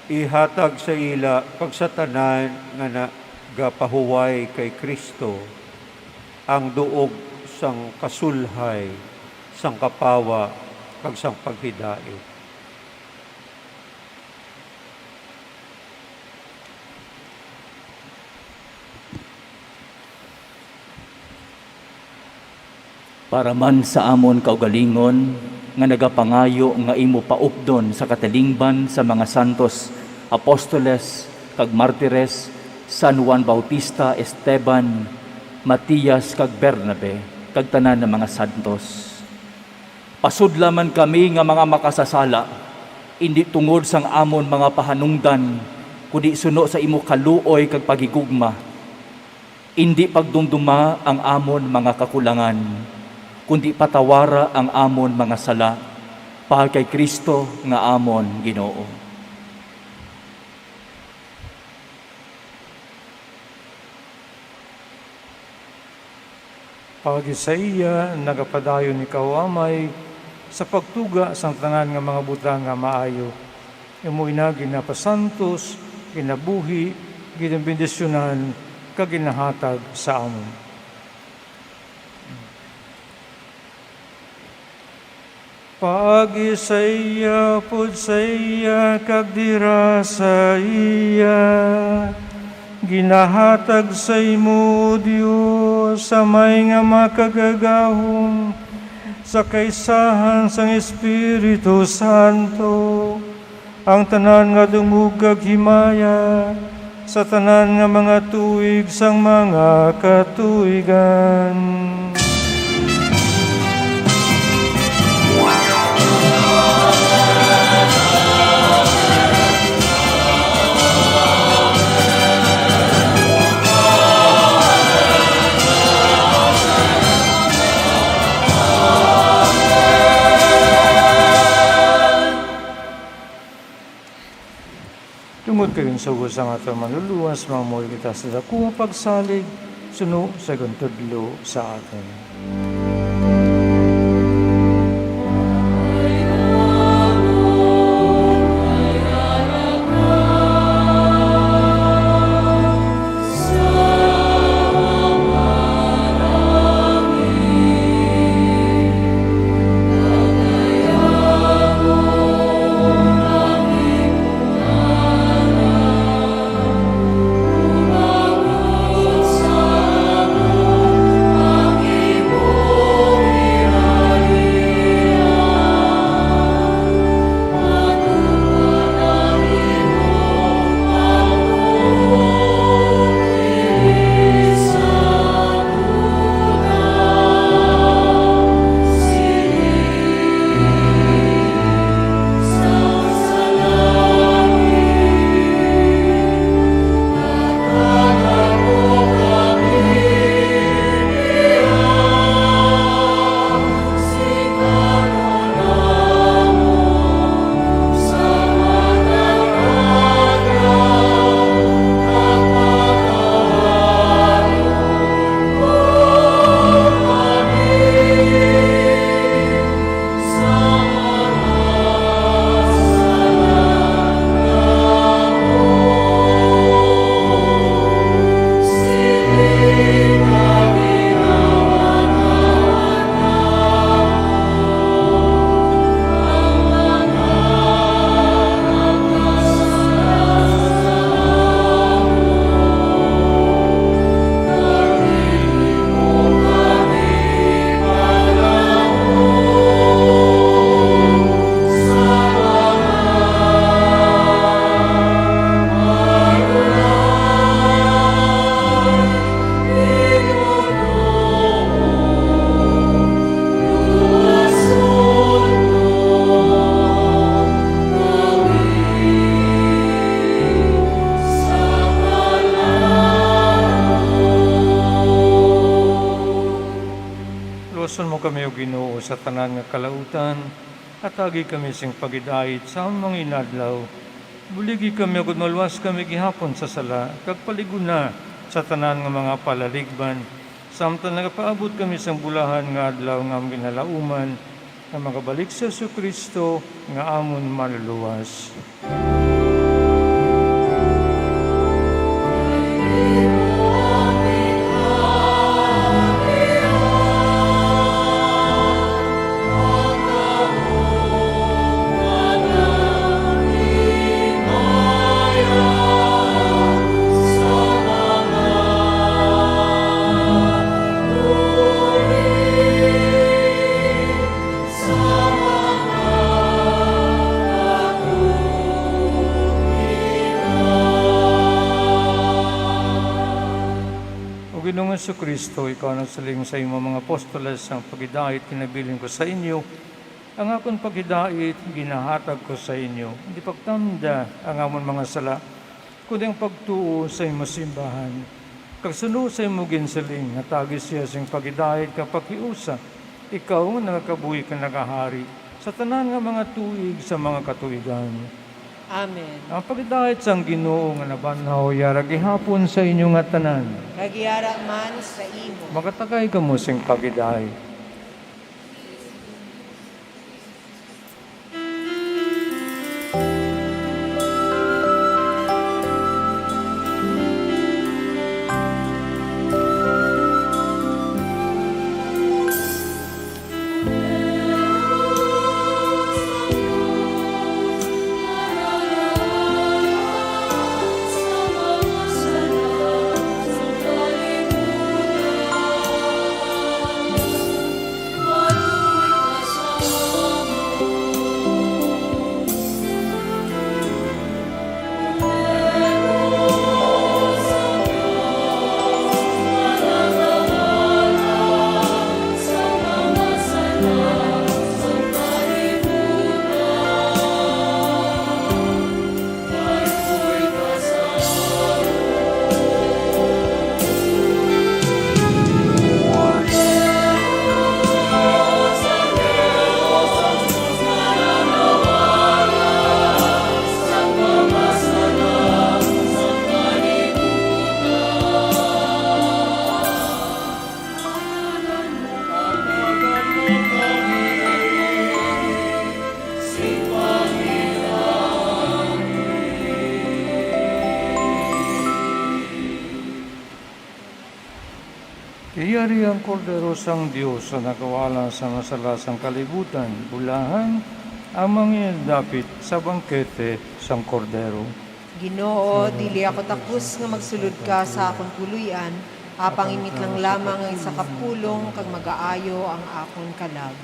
Ihatag sa ila kag sa tanan nga nagapahuway kay Cristo ang duog sang kasulhay, sang kapawa, kag sang paghidait. Para man sa amon kaugalingon nga nagapangayo nga imo paupdon sa katilingban sa mga santos, apostoles, kag martires, San Juan Bautista, Esteban, Matias, kag Bernabe, kag tanan nga mga santos. Pasudla man kami nga mga makasasala, indi tungod sang amon mga pahanungdan, kundi suno sa imo kaluoy kag paghigugma. Indi pagdumduma ang amon mga kakulangan, kundi patawara ang amon mga sala, pa kay Cristo nga amon Ginoo. Paagi sa iya, nagapadayon ikaw, Amay, sa pagtuga sang tanan nga mga butang nga maayo. Imo ina ginapasantos, ginabuhi, ginabendisyonan, kag ginahatag sa amon. Paagi sa iya, upod sa iya, kag dira sa iya, ginahatag sa imo, Dios, Amay nga makagagahom, sa kaisahan sang Espiritu Santo, ang tanan nga dungog kag himaya sa tanan nga mga tuig sang mga katuigan. Tungod kay ginsugo sang aton Manluluwas, mangamuyo kita sa daku nga pagsalig suno sa iguntudlo sa aton. Luwason mo kami, O Ginoo, sa tanan nga kalautan. Hatagi kami sing paghidait sa among mga inadlaw. Buligi kami, agod maluwas kami gihapon sa sala, kag palig-onna sa tanan nga mga palaligban, samtang nagapaabot kami sang bulahan nga adlaw nga among ginalauman, nga magabalik si Jesu-Cristo nga amon Manluluwas. Ginoong Jesu-Cristo, ikaw nagsiling sa imo mga apostoles, "Ang paghidait kinabilin ko sa inyo, ang akon paghidait ginahatag ko sa inyo." Di pagtanda ang amon mga sala, kundi ang pagtuo sa imo simbahan. Kag suno sa imo ginsiling, hatagi siya sing paghidait kag paghiusa, ikaw nga nagakabuhi kag nagahari sa tanan nga mga tuig sa mga katuigan. Amen. Ang paghidait sang Ginoo nga nabanhaw yara gihapon sa inyo nga tanan. Kag yara man sa imo. Makatagay kamo sing paghidait. Yari ang Kordero sang Dios nga nagawala sa mga sala sang kalibutan. Bulahan ang mga dapit sa bangkete sang Kordero. Ginoo, dili ako takos nga magsulod ka sa akon puloy-an, apang imit lang lamang ang isa ka pulong kag magaayo ang akon kalag.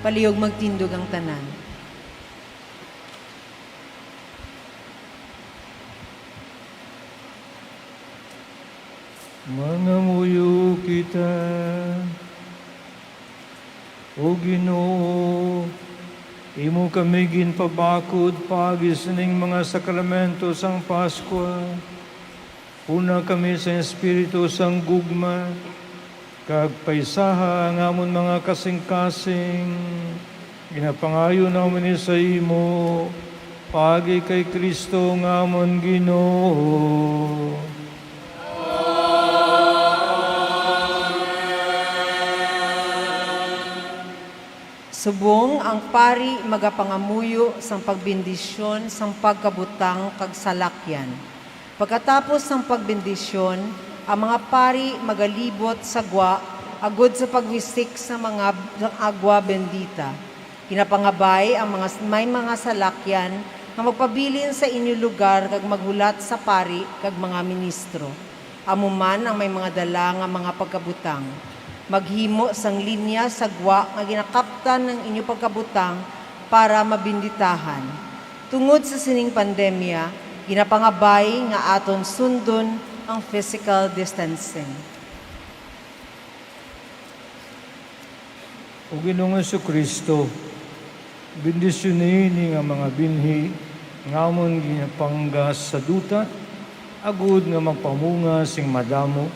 Palihog magtindog ang tanan. Mangamuyo kita. O Ginoo, imo kami ginpabakod paagi sining mga sakramento sang Paskwa. Puna kami sa espiritu sang gugma, kag paisaha ang amon mga kasingkasing. Ginapangayo namon ini sa imo, paagi kay Cristo nga amon Ginoo. Subong ang pari magapangamuyo sang pagbendisyon sang pagkabutang kag salakyan. Pagkatapos sang pagbendisyon, ang mga pari magalibot sa gwa agud sa pagwisik sa mga, sang agwa bendita. Ginapangabay ang mga s-, may mga salakyan nga magpabilin sa inyo lugar kag maghulat sa pari kag mga ministro. Amo man ang may mga dala nga mga pagkabutang. Maghimo sang linya sa gwa nga ginakaptan ang inyo pagkabutang para mabenditahan. Tungod sa sining pandemya, ginapangabay nga aton sundon ang physical distancing. O Ginoong Jesu-Cristo, bendisyoni ini nga mga binhi nga amon ginapangga sa duta, agud nga magpamunga sing madamo,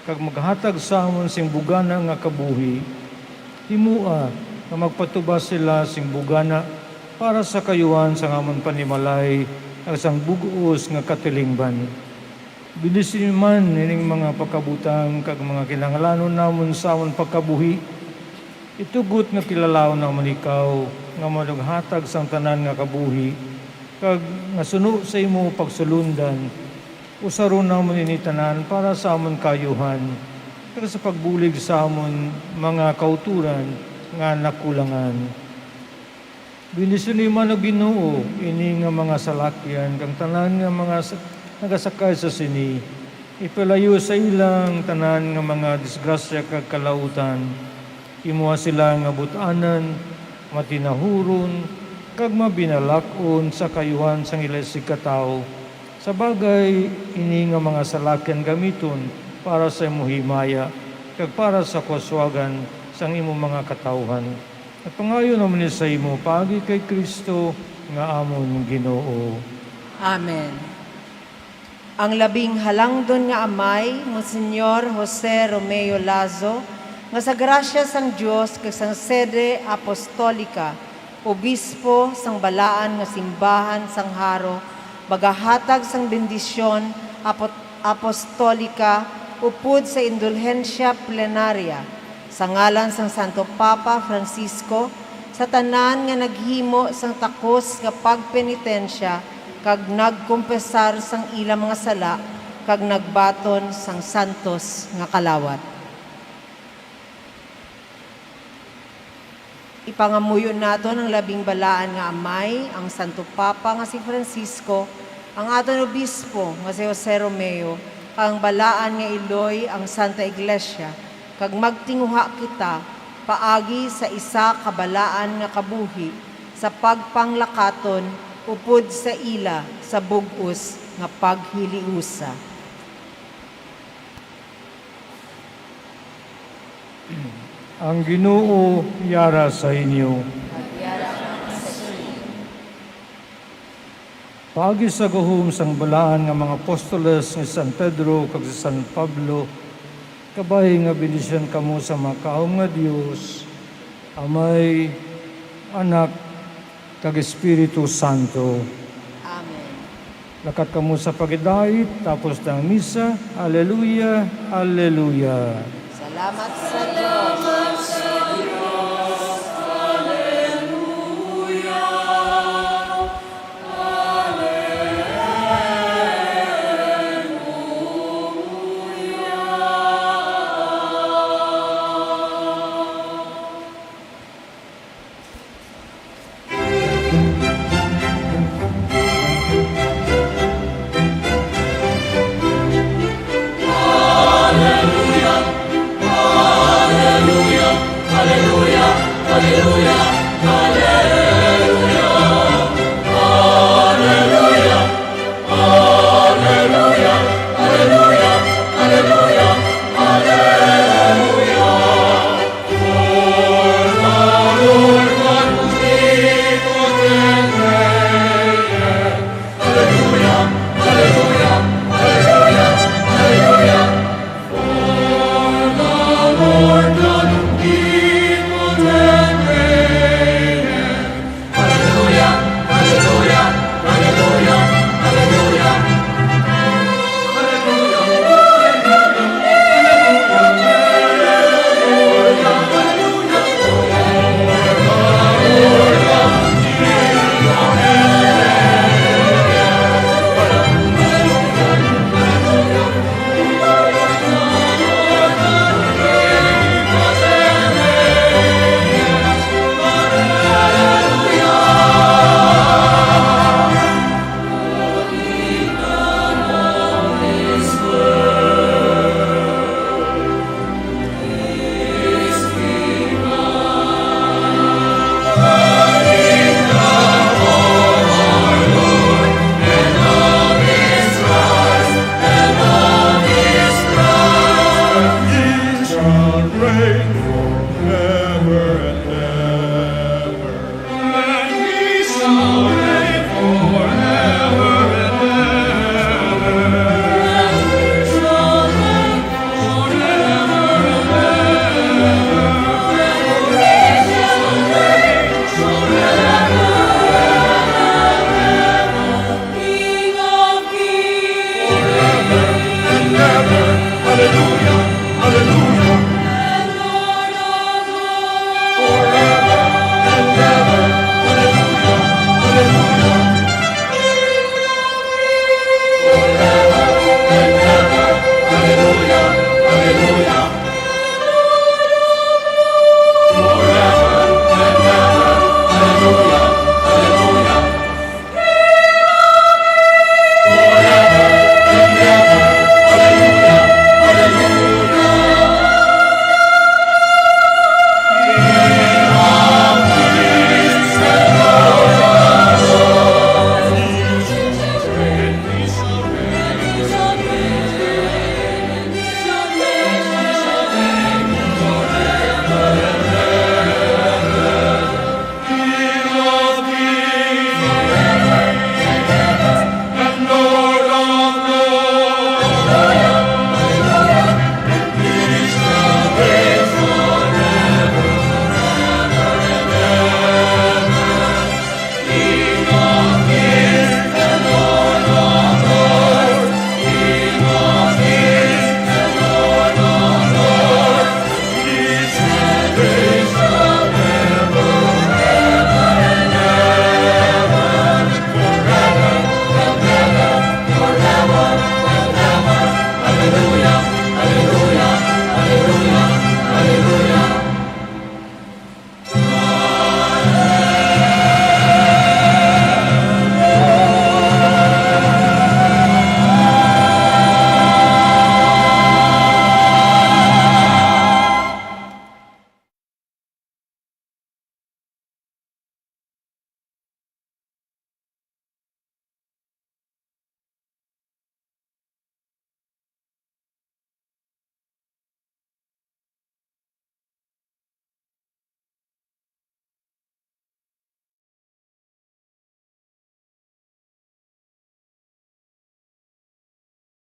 kag maghatag sa amon sing bugana nga kabuhi. Himoa nga magpatubas sila sing bugana para sa kaayuhan sang amon panimalay kag sang bug-os nga katilingban. Bendisyoni man ining mga pagkabutang kag mga kinahanglanon namon sa amon pagkabuhi. Itugot nga kilalaon namon ikaw nga manughatag sang tanan nga kabuhi, kag nga suno sa imo pagsulondan, usaron namon ini tanan para sa amon kaayuhan kag sa pagbulig sa amon mga kautoran nga nakulangan. Bendisyoni man, O Ginoo, ini nga mga salakyan kag tanan nga mga sa-, nagasakay sa sini. Ipalayo sa ila ang tanan nga mga disgrasya kag kalautan. Himoa sila nga but-anan, matinahuron, kag mabinalak-on sa kaayuhan sang ila isigkatawo. Sa bagay, ini nga mga salakyan gamiton para sa imo himaya kag para sa kauswagan sang imo mga katawuhan. Napangayo namon ini sa imo paagi kay Cristo nga amon Ginoo. Amen. Ang labing halangdon nga amay, Monsignor Jose Romeo Lazo, nga sa grasya sang Dios kag sang Sede Apostolika, obispo sang balaan nga simbahan sang Jaro, magahatag sang bendisyon apot-, apostolika upod sa indulhensya plenarya, sa ngalan sang Santo Papa Francisco, sa tanan nga naghimo sang takos nga pagpenitensya kag nagkumpesar sang ila mga sala kag nagbaton sang santos nga kalawat. Ipangamuyo naton ang labing balaan nga amay, ang Santo Papa nga si Francisco, ang aton obispo nga si Jose Romeo, kag ang balaan nga iloy, ang Santa Iglesia, kag magtinguha kita paagi sa isa ka balaan nga kabuhi sa pagpanglakaton upod sa ila sa bug-os nga paghiliusa. Ang Ginoo yara sa inyo. Paagi sa gahom sang balaan nga mga apostoles ni San Pedro kag si San Pablo, kabay nga bendisyon kamo sa makaom nga Dios, Amay, Anak, kag Espiritu Santo. Amen. Lakat kamo sa pagidait, tapos na ang misa. Aleluya, aleluya. Salamat sa Dios. Hallelujah, hallelujah.